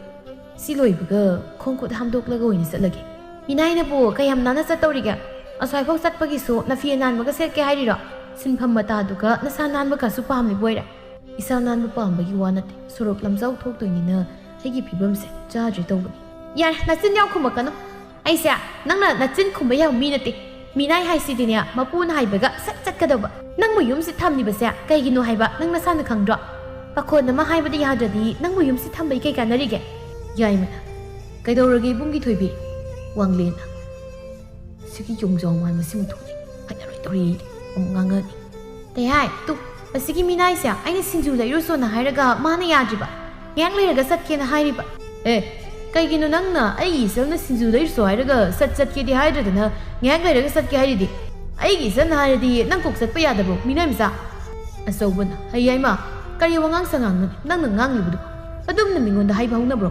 ꯁꯤ ꯂꯣꯏꯕꯒ ꯈꯣꯡ ꯈꯨꯠ ꯍꯥꯝꯗꯣꯛꯂꯒ ꯑꯣꯏꯅ ꯆꯠꯂꯒꯦ꯫ ꯃꯤꯅꯥꯏꯅꯕꯨ ꯀꯌꯥꯝ ꯅꯥꯟꯅ ꯆꯠꯇꯧꯔꯤꯒꯦ? ꯑꯁ꯭ꯋꯥꯏꯐꯥꯎ ꯆꯠꯄꯒꯤꯁꯨ ꯅꯐꯤ ꯑꯅꯥꯟꯕꯒ ꯁꯦꯠꯀꯦ ꯍꯥꯏꯔꯤꯔꯣ? ꯁꯤꯟꯐꯝ ꯃꯇꯥꯗꯨꯒ ꯅꯁꯥ ꯅꯥꯟꯕꯒꯁꯨ ꯄꯥꯝꯂꯤꯕ ꯑꯣꯏꯔꯦ꯫ ꯏꯁꯥ ꯅꯥꯟꯕ ꯄꯥꯝꯕꯒꯤ ꯋꯥ ꯅꯠꯇꯦ, ꯁꯣꯔꯣꯛ ꯂꯝꯖꯥꯎ ꯊꯣꯛꯇꯣꯏꯅꯤꯅ ꯑꯩꯒꯤ ꯐꯤꯕꯝꯁꯦ ꯆꯥꯗ꯭ꯔꯦ ꯇꯧꯕꯅꯤ꯫ ꯌꯥꯔꯦ, ꯅꯆꯤꯟ ꯌꯥꯝ ꯈꯨꯝꯃꯛꯀꯅꯨ꯫ ꯑꯩꯁꯦ ꯅꯪꯅ ꯅꯆꯤꯟ ꯈꯨꯝꯕ ꯌꯥꯕ ꯃꯤ ꯅꯠꯇꯦ꯫ ꯃꯤꯅꯥꯏ ꯍꯥꯏꯁꯤꯗꯤꯅꯦ, ꯃꯄꯨꯅ ꯍꯥꯏꯕꯒ ꯁꯠ ꯆꯠꯀꯗꯧꯕ꯫ ꯅꯪꯕꯨ ꯌꯨꯝꯁꯤ ꯊꯝꯂꯤꯕꯁꯦ ꯀꯩꯒꯤꯅꯣ ꯍꯥꯏꯕ ꯅꯪ ꯅꯁꯥꯅ ꯈꯪꯗ꯭ꯔꯣ? ꯄꯥꯈꯣꯟ ꯑꯃ ꯍꯥꯏꯕꯗ ꯌꯥꯗ꯭ꯔꯗꯤ ꯅꯪꯕꯨ ꯌꯨꯝꯁꯤ ꯊꯝꯕꯩ ꯀꯩ ꯀꯥꯟꯅꯔꯤꯒꯦ? ꯌꯥꯏꯃꯅ, "ꯀꯩꯗꯧꯔꯒꯦ ꯏꯕꯨꯡꯒꯤ ꯊꯣꯏꯕꯤ?" ꯋꯥꯡꯂꯦꯟꯅ, "ꯁꯤꯒꯤ ꯌꯣꯡꯖꯥꯎ ꯃꯥꯟꯕꯁꯤ ꯃꯊꯣꯡ ꯍꯩꯅꯔꯣꯏꯗꯧꯔꯤ, ꯑꯃꯨꯛ ꯉꯥꯡꯉꯅꯤ꯫" ꯇꯩꯍꯥꯏ, ꯇꯨ, ꯑꯁꯤꯒꯤ ꯃꯤꯅꯥꯏꯁꯦ ꯑꯩꯅ ꯁꯤꯡꯖꯨ ꯂꯩꯔꯨꯁꯣꯅ ꯍꯥꯏꯔꯒ ꯃꯥꯅ ꯌꯥꯗ꯭ꯔꯤꯕ, ꯉꯥꯏꯍꯥꯛ ꯂꯩꯔꯒ ꯆꯠꯀꯦꯅ ꯍꯥꯏꯔꯤꯕ꯫ ꯑꯦ, "ꯀꯩꯒꯤꯅꯣ ꯅꯪꯅ ꯑꯩꯒꯤ ꯏꯆꯜꯅ ꯁꯤꯡꯖꯨ ꯂꯩꯔꯨꯁꯣ ꯍꯥꯏꯔꯒ ꯁꯠ ꯆꯠꯀꯦꯗꯤ ꯍꯥꯏꯗ꯭ꯔꯗꯅ ꯉꯥꯏꯍꯥꯛ ꯂꯩꯔꯒ ꯆꯠꯀꯦ ꯍꯥꯏꯔꯤꯗꯤ? ꯑꯩꯒꯤ ꯏꯆꯜꯅ ꯍꯥꯏꯔꯗꯤ ꯅꯪ ꯀꯣꯛ ꯆꯠꯄ ꯌꯥꯗꯕ꯭ꯔꯣ, ꯃꯤꯅꯥꯏ ꯃꯆꯥ?" ꯑꯆꯧꯕꯅ, "ꯍꯩ ꯌꯥꯏꯃ, ꯀꯔꯤ ꯋꯥꯉꯥꯡ ꯁꯉꯥꯡꯅꯣ ꯅꯪꯅ ꯉꯥꯡꯂꯤꯕꯗꯨ? ꯑꯗꯨꯝꯅ ꯃꯤꯉꯣꯟꯗ ꯍꯥꯏꯕ ꯍꯧꯅꯕ꯭ꯔꯣ?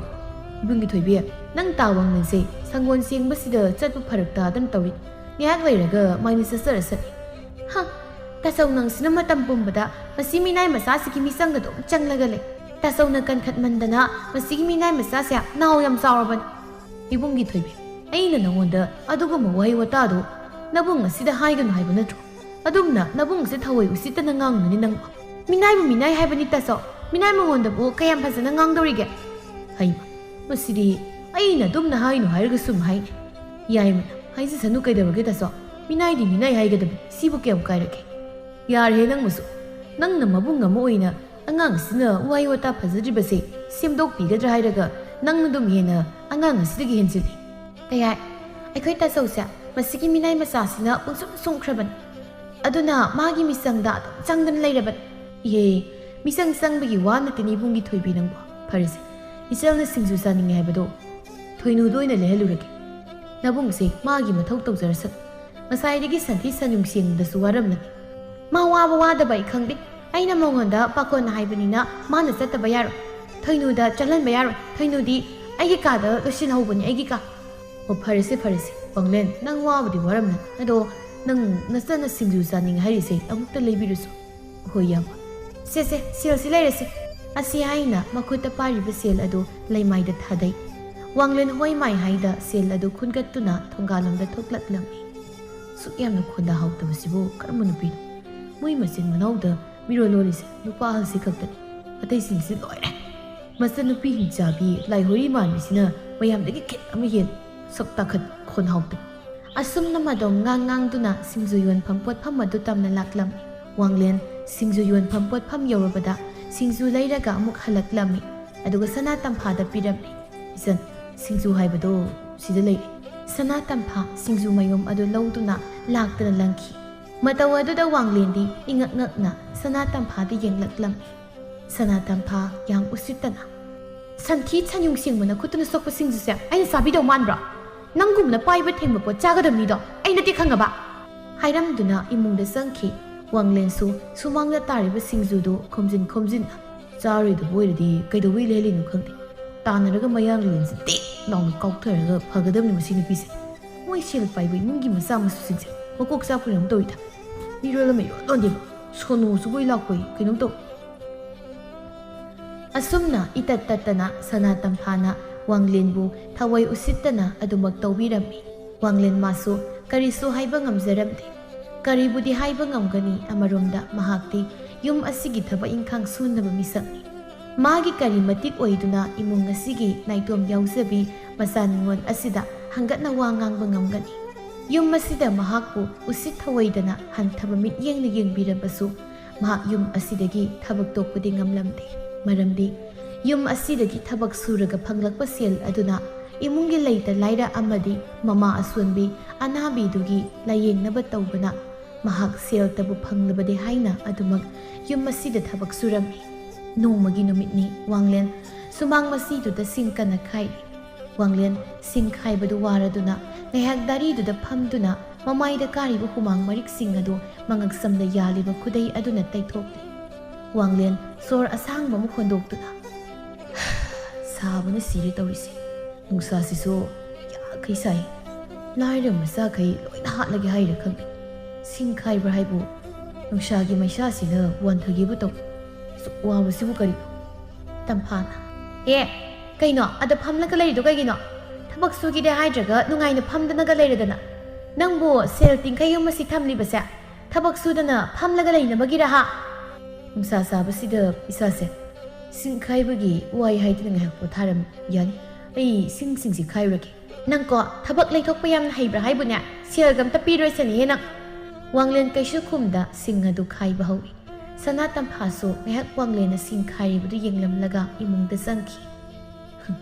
ꯏꯕꯨꯡꯒꯤ ꯊꯣꯏꯕꯤ, ꯅꯪ ꯇꯥ ꯋꯥꯡꯂꯦꯟꯁꯦ ꯁꯪꯒꯣꯜ ꯁꯦꯡꯕꯁꯤꯗ ꯆꯠꯄ ꯐꯔꯛ ꯇꯥꯗꯅ ꯇꯧꯔꯤ꯫ ꯉꯥꯏꯍꯥꯛ ꯂꯩꯔꯒ ꯃꯥꯏꯅ ꯆꯠꯆꯔꯁꯅꯤ꯫" "ꯍ, ꯇꯥꯆꯧ ꯅꯪꯁꯤꯅ ꯃꯇꯝ ꯄꯨꯝꯕꯗ ꯃꯁꯤ ꯃꯤꯅꯥꯏ ꯃꯆꯥꯁꯤꯒꯤ ꯃꯤꯆꯪꯗ ꯑꯗꯨꯝ ꯆꯪꯂꯒ ꯂꯩ꯫ ꯇꯥꯆꯧꯅ ꯀꯟꯈꯠꯃꯟꯗꯅ ꯃꯁꯤꯒꯤ ꯃꯤꯅꯥꯏ ꯃꯆꯥꯁꯦ ꯅꯥꯎ ꯌꯥꯝ ꯆꯥꯎꯔꯕꯅꯤ꯫" "ꯏꯕꯨꯡꯒꯤ ꯊꯣꯏꯕꯤ, ꯑꯩꯅ ꯅꯉꯣꯟꯗ ꯑꯗꯨꯒꯨꯝꯕ ꯋꯥꯍꯩ ꯋꯥꯇꯥꯗꯣ ꯅꯕꯨꯡ ꯑꯁꯤꯗ ꯍꯥꯏꯒꯅꯨ ꯍꯥꯏꯕ ꯅꯠꯇ꯭ꯔꯣ? ꯑꯗꯨꯝꯅ ꯅꯕꯨꯡꯁꯦ ꯊꯑꯣꯏ ꯎꯁꯤꯠꯇꯅ ꯉꯥꯡꯅꯨꯅꯤ ꯅꯪꯕꯣ꯫ ꯃꯤꯅꯥꯏꯕꯨ ꯃꯤꯅꯥꯏ ꯍꯥꯏꯕꯅꯤ ꯇꯥꯆꯧ꯫ ꯃꯤꯅꯥꯏ ꯃꯉꯣꯟꯗꯕꯨ ꯀꯌꯥꯝ ꯐꯖꯅ ꯉꯥꯡꯗꯧꯔꯤꯒꯦ?" "ꯍꯩꯃ, ꯃꯁꯤꯗꯤ ꯑꯩꯅ ꯑꯗꯨꯝꯅ ꯍꯥꯏꯅꯨ ꯍꯥꯏꯔꯒ ꯁꯨꯝ ꯍꯥꯏꯅꯤ꯫ ꯌꯥꯏꯃꯅ ꯍꯥꯏꯖꯁꯅꯨ ꯀꯩꯗꯧꯔꯒꯦ ꯇꯥꯆꯧ꯫ ꯃꯤꯅꯥꯏꯗꯤ ꯃꯤꯅꯥꯏ ꯍꯥꯏꯒꯗꯕꯅꯤ꯫ ꯁꯤꯕꯨ ꯀꯌꯥꯝ ꯀꯥꯏꯔꯒꯦ?" "ꯌꯥꯔꯦ ꯅꯪꯕꯨꯁꯨ꯫ ꯅꯪꯅ ꯃꯕꯨꯡ ꯑꯃ ꯑꯣꯏꯅ ꯑꯉꯥꯡꯁꯤꯅ ꯋꯥꯍꯩ ꯋꯥꯇꯥ ꯐꯖꯗ꯭ꯔꯤꯕꯁꯦ ꯁꯦꯝꯗꯣꯛꯄꯤꯒꯗ꯭ꯔꯥ ꯍꯥꯏꯔꯒ ꯅꯪꯅ ꯑꯗꯨꯝ ꯍꯦꯟꯅ ꯑꯉꯥꯡ ꯑꯁꯤꯗꯒꯤ ꯍꯦꯟꯖꯤꯜꯂꯤ꯫ ꯀꯌꯥ ꯑꯩꯈꯣꯏ ꯇꯥꯆꯧꯁꯦ ꯃꯁꯤꯒꯤ ꯃꯤꯅꯥꯏ ꯃꯆꯥꯁꯤꯅ ꯄꯨꯡꯁꯨꯝ ꯁꯨꯝꯈ꯭ꯔꯕꯅꯤ꯫ ꯑꯗꯨꯅ ꯃꯥꯒꯤ ꯃꯤꯆꯪꯗ ꯑꯗꯨꯝ ꯆꯪꯗꯅ ꯂꯩꯔꯕꯅꯤ꯫" "ꯏꯍꯦ, ꯃꯤꯆꯪ ꯆꯪꯕꯒꯤ ꯋꯥ ꯅꯠꯇꯦꯅꯦ ꯏꯕꯨꯡꯒꯤ ꯊꯣꯏꯕꯤ ꯅꯪꯕꯣ꯫ ꯐꯔꯦꯁꯦ, ꯏꯆꯜꯅ ꯁꯤꯡꯖꯨ ꯆꯥꯅꯤꯡꯉꯦ ꯍꯥꯏꯕꯗꯣ ꯊꯣꯏꯅꯨꯗ ꯑꯣꯏꯅ ꯂꯩꯍꯜꯂꯨꯔꯒꯦ꯫ ꯅꯕꯨꯡꯁꯦ ꯃꯥꯒꯤ ꯃꯊꯧ ꯇꯧꯖꯔꯁꯅꯨ꯫ ꯉꯁꯥꯏꯗꯒꯤ ꯁꯟꯊꯤ ꯁꯟꯌꯨꯡ ꯁꯦꯡꯕꯗꯁꯨ ꯋꯥꯔꯝꯂꯅꯤ꯫" "ꯃꯥ ꯋꯥꯕ ꯋꯥꯗꯕ ꯑꯩ ꯈꯪꯗꯦ꯫ ꯑꯩꯅ ꯃꯉꯣꯟꯗ ꯄꯥꯈꯣꯟ ꯍꯥꯏꯕꯅꯤꯅ ꯃꯥꯅ ꯆꯠꯇꯕ ꯌꯥꯔꯣꯏ꯫ ꯊꯣꯏꯅꯨꯗ ꯆꯠꯍꯟꯕ ꯌꯥꯔꯣꯏ꯫ ꯊꯣꯏꯅꯨꯗꯤ ꯑꯩꯒꯤ ꯀꯥꯗ ꯂꯣꯏꯁꯤꯜꯍꯧꯕꯅꯤ, ꯑꯩꯒꯤ ꯀꯥ꯫" "ꯑꯣ, ꯐꯔꯦꯁꯦ, ꯐꯔꯦꯁꯦ꯫ ꯋꯥꯡꯂꯦꯟ, ꯅꯪ ꯋꯥꯕꯗꯤ ꯋꯥꯔꯝꯂꯅꯤ꯫ ꯑꯗꯣ ꯅꯪ ꯅꯆꯟꯅ ꯁꯤꯡꯖꯨ ꯆꯥꯅꯤꯡꯉꯦ ꯍꯥꯏꯔꯤꯁꯦ ꯑꯃꯨꯛꯇ ꯂꯩꯕꯤꯔꯨꯁꯣ꯫" "ꯍꯣꯏ, ꯌꯥꯝꯕ꯫ ꯁꯦ, ꯁꯦ, ꯁꯦꯜꯁꯤ ꯂꯩꯔꯦꯁꯦ꯫" ꯑꯁꯤ ꯍꯥꯏꯅ ꯃꯈꯨꯠꯇ ꯄꯥꯏꯔꯤꯕ ꯁꯦꯜ ꯑꯗꯨ ꯂꯩꯃꯥꯏꯗ ꯊꯥꯗꯩ꯫ ꯋꯥꯡꯂꯦꯟ ꯍꯣꯏ ꯃꯥꯏ ꯍꯥꯏꯗ ꯁꯦꯜ ꯑꯗꯨ ꯈꯨꯟꯒꯠꯇꯨꯅ ꯊꯣꯡꯒꯥꯜꯂꯣꯝꯗ ꯊꯣꯛꯂꯛꯂꯝꯃꯤ꯫ "ꯁꯨꯛ ꯌꯥꯝꯅ ꯈꯣꯟꯗꯥ ꯍꯥꯎꯇꯕꯁꯤꯕꯨ ꯀꯔꯝꯕ ꯅꯨꯄꯤꯅꯣ? ꯃꯣꯏ ꯃꯆꯤꯟ ꯃꯅꯥꯎꯗ ꯃꯤꯔꯣꯜ ꯂꯣꯜꯂꯤꯁꯦ ꯅꯨꯄꯥ ꯑꯍꯜꯁꯤ ꯈꯛꯇꯅꯤ꯫ ꯑꯇꯩꯁꯤꯡꯁꯤ ꯂꯣꯏꯔꯦ꯫ ꯃꯆꯟꯅꯨꯄꯤ ꯍꯤꯡꯆꯥꯕꯤ ꯂꯥꯏꯍꯣꯔꯤ ꯃꯥꯟꯕꯤꯁꯤꯅ ꯃꯌꯥꯝꯗꯒꯤ ꯈꯤꯠ ꯑꯃ ꯍꯦꯜꯂꯤ꯫ ꯁꯛ ꯇꯥꯈꯠ ꯈꯣꯟ ꯍꯥꯎꯇꯕ꯫" ꯑꯁꯨꯝꯅ ꯃꯗꯣꯝ ꯉꯥꯡ ꯉꯥꯡꯗꯨꯅ ꯁꯤꯡꯖꯨ ꯌꯣꯟꯐꯝ ꯄꯣꯠꯐꯝ ꯑꯗꯨ ꯇꯝꯅ ꯂꯥꯛꯂꯝꯃꯤ꯫ ꯋꯥꯡꯂꯦꯟ ꯁꯤꯡꯖꯨ ꯌꯣꯟꯐꯝ ꯄꯣꯠꯐꯝ ꯌꯧꯔꯕꯗ ꯁꯤꯡꯖꯨ ꯂꯩꯔꯒ ꯑꯃꯨꯛ ꯍꯜꯂꯛꯂꯝꯃꯤ꯫ ꯑꯗꯨꯒ ꯁꯅꯥ ꯇꯝꯐꯥꯗ ꯄꯤꯔꯝꯃꯤ꯫ "ꯏꯆꯟ, ꯁꯤꯡꯖꯨ ꯍꯥꯏꯕꯗꯣ ꯁꯤꯗ ꯂꯩꯔꯦ꯫" ꯁꯅꯥ ꯇꯝꯐꯥ ꯁꯤꯡꯖꯨ ꯃꯌꯣꯝ ꯑꯗꯨ ꯂꯧꯗꯨꯅ ꯂꯥꯛꯇꯅ ꯂꯪꯈꯤ꯫ ꯃꯇꯧ ꯑꯗꯨꯗ ꯋꯥꯡꯂꯦꯟꯗꯤ ꯏꯉꯛ ꯉꯛꯅ ꯁꯅꯥ ꯇꯝꯐꯥꯗ ꯌꯦꯡꯂꯛꯂꯝꯃꯤ꯫ ꯁꯅꯥ ꯇꯝꯐꯥ ꯌꯥꯝ ꯎꯁꯤꯠꯇꯅ, "ꯁꯟꯊꯤ ꯁꯟꯌꯨꯡ ꯁꯦꯡꯕ ꯅꯈꯨꯠꯇꯨꯅ ꯁꯣꯛꯄ ꯁꯤꯡꯖꯨꯁꯦ ꯑꯩꯅ ꯆꯥꯕꯤꯗꯧ ꯃꯥꯟꯕ꯭ꯔꯣ? ꯅꯪꯒꯨꯝꯅ ꯄꯥꯏꯕ ꯊꯦꯡꯕ ꯄꯣꯠ ꯆꯥꯒꯗꯕ ꯃꯤꯗꯣ ꯑꯩ ꯅꯠꯇꯦ, ꯈꯪꯉꯕ?" ꯍꯥꯏꯔꯝꯗꯨꯅ ꯏꯃꯨꯡꯗ ꯆꯪꯈꯤ꯫ ꯋꯥꯡꯂꯦꯟꯁꯨ ꯁꯨꯃꯥꯡꯗ ꯇꯥꯔꯤꯕ ꯁꯤꯡꯖꯨꯗꯨ ꯈꯣꯝꯖꯤꯟ ꯈꯣꯝꯖꯤꯟ, "ꯆꯥꯔꯣꯏꯗꯕ ꯑꯣꯏꯔꯗꯤ ꯀꯩꯗꯧꯕꯩ ꯂꯩꯍꯜꯂꯤꯅꯣ ꯈꯪꯗꯦ꯫ ꯇꯥꯟꯅꯔꯒ ꯃꯌꯥꯡ ꯂꯦꯟꯁꯦ ꯇꯤꯛ ꯂꯥꯎꯅ ꯀꯥꯎꯊꯔꯒ ꯐꯒꯗꯕꯅꯤ ꯃꯁꯤ ꯅꯨꯄꯤꯁꯦ꯫ ꯃꯣꯏ ꯁꯦꯜ ꯄꯥꯏꯕ ꯏꯃꯨꯡꯒꯤ ꯃꯆꯥ ꯃꯁꯨꯁꯤꯡꯁꯦ ꯃꯀꯣꯛ ꯆꯥꯛꯄ ꯀꯩꯅꯣꯝ ꯇꯧꯏꯗ꯫ ꯃꯤꯔꯣꯜ ꯑꯃ ꯏꯔꯣꯟ ꯂꯣꯟꯗꯦꯕ꯫ ꯁꯣꯅꯣꯁꯨ ꯕꯣꯏ ꯂꯥꯛꯄꯣꯏ ꯀꯩꯅꯣꯝ ꯇꯧ"꯫ ꯑꯁꯨꯝꯅ ꯏꯇꯠ ꯇꯠꯇꯅ ꯁꯅꯥ ꯇꯝꯐꯥꯅ ꯋꯥꯡꯂꯦꯟꯕꯨ ꯊꯋꯥꯏ ꯎꯁꯤꯠꯇꯅ ꯑꯗꯨꯃꯛ ꯇꯧꯕꯤꯔꯝꯃꯤ꯫ ꯋꯥꯡꯂꯦꯟ ꯃꯥꯁꯨ ꯀꯔꯤꯁꯨ ꯍꯥꯏꯕ ꯉꯝꯖꯔꯝꯗꯦ꯫ ꯀꯔꯤꯕꯨꯗꯤ ꯍꯥꯏꯕ ꯉꯝꯒꯅꯤ? ꯑꯃꯔꯣꯝꯗ ꯃꯍꯥꯛꯇꯤ ꯌꯨꯝ ꯑꯁꯤꯒꯤ ꯊꯕꯛ ꯏꯪꯈꯥꯡ ꯁꯨꯅꯕ ꯃꯤꯁꯛꯅꯤ꯫ ꯃꯥꯒꯤ ꯀꯔꯤ ꯃꯇꯤꯛ ꯑꯣꯏꯗꯨꯅ ꯏꯃꯨꯡ ꯑꯁꯤꯒꯤ ꯅꯥꯏꯇꯣꯝ ꯌꯥꯎꯖꯕꯤ ꯃꯆꯥ ꯅꯤꯉꯣꯜ ꯑꯁꯤꯗ ꯍꯪꯒꯠꯅ ꯋꯥ ꯉꯥꯡꯕ ꯉꯝꯒꯅꯤ? ꯌꯨꯝ ꯑꯁꯤꯗ ꯃꯍꯥꯛꯄꯨ ꯎꯁꯤꯠ ꯊꯑꯣꯏꯗꯅ ꯍꯟꯊꯕ ꯃꯤꯠꯌꯦꯡꯅ ꯌꯦꯡꯕꯤꯔꯕꯁꯨ, ꯃꯍꯥꯛ ꯌꯨꯝ ꯑꯁꯤꯗꯒꯤ ꯊꯕꯛ ꯇꯣꯛꯄꯗꯤ ꯉꯝꯂꯝꯗꯦ꯫ ꯃꯔꯝꯗꯤ ꯌꯨꯝ ꯑꯁꯤꯗꯒꯤ ꯊꯕꯛ ꯁꯨꯔꯒ ꯐꯪꯂꯛꯄ ꯁꯦꯜ ꯑꯗꯨꯅ ꯏꯃꯨꯡꯒꯤ ꯂꯩꯇ ꯂꯥꯏꯔ ꯑꯃꯗꯤ ꯃꯃꯥ ꯑꯁꯣꯟꯕꯤ ꯑꯅꯥꯕꯤꯗꯨꯒꯤ ꯂꯥꯌꯦꯡꯅꯕ ꯇꯧꯕꯅ ꯃꯍꯥꯛ ꯁꯦꯜꯇꯕꯨ ꯐꯪꯂꯕꯗꯤ ꯍꯥꯏꯅ ꯑꯗꯨꯃꯛ ꯌꯨꯝ ꯑꯁꯤꯗ ꯊꯕꯛ ꯁꯨꯔꯝꯃꯤ꯫ ꯅꯣꯡꯃꯒꯤ ꯅꯨꯃꯤꯠꯅꯤ꯫ ꯋꯥꯡꯂꯦꯟ ꯁꯨꯃꯥꯡ ꯃꯁꯤꯗꯨꯗ ꯁꯤꯡ ꯀꯟꯅ ꯈꯥꯏꯔꯤ꯫ ꯋꯥꯡꯂꯦꯟ ꯁꯤꯡ ꯈꯥꯏꯕꯗꯨ ꯋꯥꯔꯗꯨꯅ ꯉꯥꯏꯍꯥꯛ ꯗꯥꯔꯤꯗꯨꯗ ꯐꯝꯗꯨꯅ ꯃꯃꯥꯏꯗ ꯀꯥꯔꯤꯕ ꯍꯨꯃꯥꯡ ꯃꯔꯤꯛꯁꯤꯡ ꯑꯗꯨ ꯃꯉꯛꯁꯝꯗ ꯌꯥꯜꯂꯤꯕ ꯈꯨꯗꯩ ꯑꯗꯨꯅ ꯇꯩꯊꯣꯛꯂꯤ꯫ ꯋꯥꯡꯂꯦꯟ ꯁꯣꯔ ꯑꯁꯥꯡꯕ ꯑꯃ ꯍꯣꯟꯗꯣꯛꯇꯨꯅ, "ꯁꯥꯕꯅ ꯁꯤꯔꯦ ꯇꯧꯔꯤꯁꯦ꯫ ꯅꯨꯡꯁꯥꯁꯤꯁꯨ ꯌꯥꯈꯩ ꯁꯥꯏ꯫ ꯂꯥꯏꯔ ꯃꯆꯥꯈꯩ ꯂꯣꯏꯅ ꯍꯥꯠꯂꯒꯦ ꯍꯥꯏꯔ ꯈꯪꯗꯦ꯫ ꯁꯤꯡ ꯈꯥꯏꯕ꯭ꯔꯥ ꯍꯥꯏꯕꯨ ꯅꯨꯡꯁꯥꯒꯤ ꯃꯩꯁꯥꯁꯤꯅ ꯋꯥꯟꯊꯒꯦꯕꯨ ꯇꯧ꯫ ꯑꯁꯨꯛ ꯋꯥꯕꯁꯤꯕꯨ ꯀꯔꯤ?" ꯇꯝꯐꯥꯅ, "ꯑꯦ, ꯀꯩꯅꯣ ꯑꯗ ꯐꯝꯂꯒ ꯂꯩꯔꯤꯗꯣ ꯀꯩꯒꯤꯅꯣ? ꯊꯕꯛ ꯁꯨꯒꯦꯗꯤ ꯍꯥꯏꯗ꯭ꯔꯒ ꯅꯨꯡꯉꯥꯏꯅ ꯐꯝꯗꯅꯒ ꯂꯩꯔꯗꯅ꯫ ꯅꯪꯕꯨ ꯁꯦꯜ ꯇꯤꯡꯈꯩ ꯑꯃ ꯁꯤ ꯊꯝꯂꯤꯕꯁꯦ ꯊꯕꯛ ꯁꯨꯗꯅ ꯐꯝꯂꯒ ꯂꯩꯅꯕꯒꯤꯔ ꯍꯥ?" "ꯅꯨꯡꯁꯥ ꯁꯥꯕꯁꯤꯗ ꯏꯁꯥꯁꯦ ꯁꯤꯡ ꯈꯥꯏꯕꯒꯤ ꯋꯥꯏ ꯍꯥꯏꯗꯨꯅ ꯉꯥꯏꯍꯥꯛ ꯄꯣꯊꯥꯔꯝꯃꯤ꯫ ꯌꯥꯅꯤ, ꯑꯩ ꯁꯤꯡꯁꯤꯡꯁꯤ ꯈꯥꯏꯔꯨꯔꯒꯦ꯫ ꯅꯪꯀꯣ ꯊꯕꯛ ꯂꯩꯊꯣꯛꯄ ꯌꯥꯝꯅ ꯍꯩꯕ꯭ꯔꯥ ꯍꯥꯏꯕꯨꯅꯦ, ꯁꯦꯜꯒ ꯑꯝꯇ ꯄꯤꯔꯣꯏꯁꯅꯤꯍꯦ ꯅꯪ꯫" ꯋꯥꯡꯂꯦꯟ ꯀꯩꯁꯨ ꯈꯨꯝꯗ ꯁꯤꯡ ꯑꯗꯨ ꯈꯥꯏꯕ ꯍꯧꯏ꯫ ꯁꯅꯥ ꯇꯝꯐꯥꯁꯨ ꯉꯥꯏꯍꯥꯛ ꯋꯥꯡꯂꯦꯟꯅ ꯁꯤꯡ ꯈꯥꯏꯔꯤꯕꯗꯨ ꯌꯦꯡꯂꯝꯂꯒ ꯏꯃꯨꯡꯗ ꯆꯪꯈꯤ꯫ "ꯍꯨꯝ,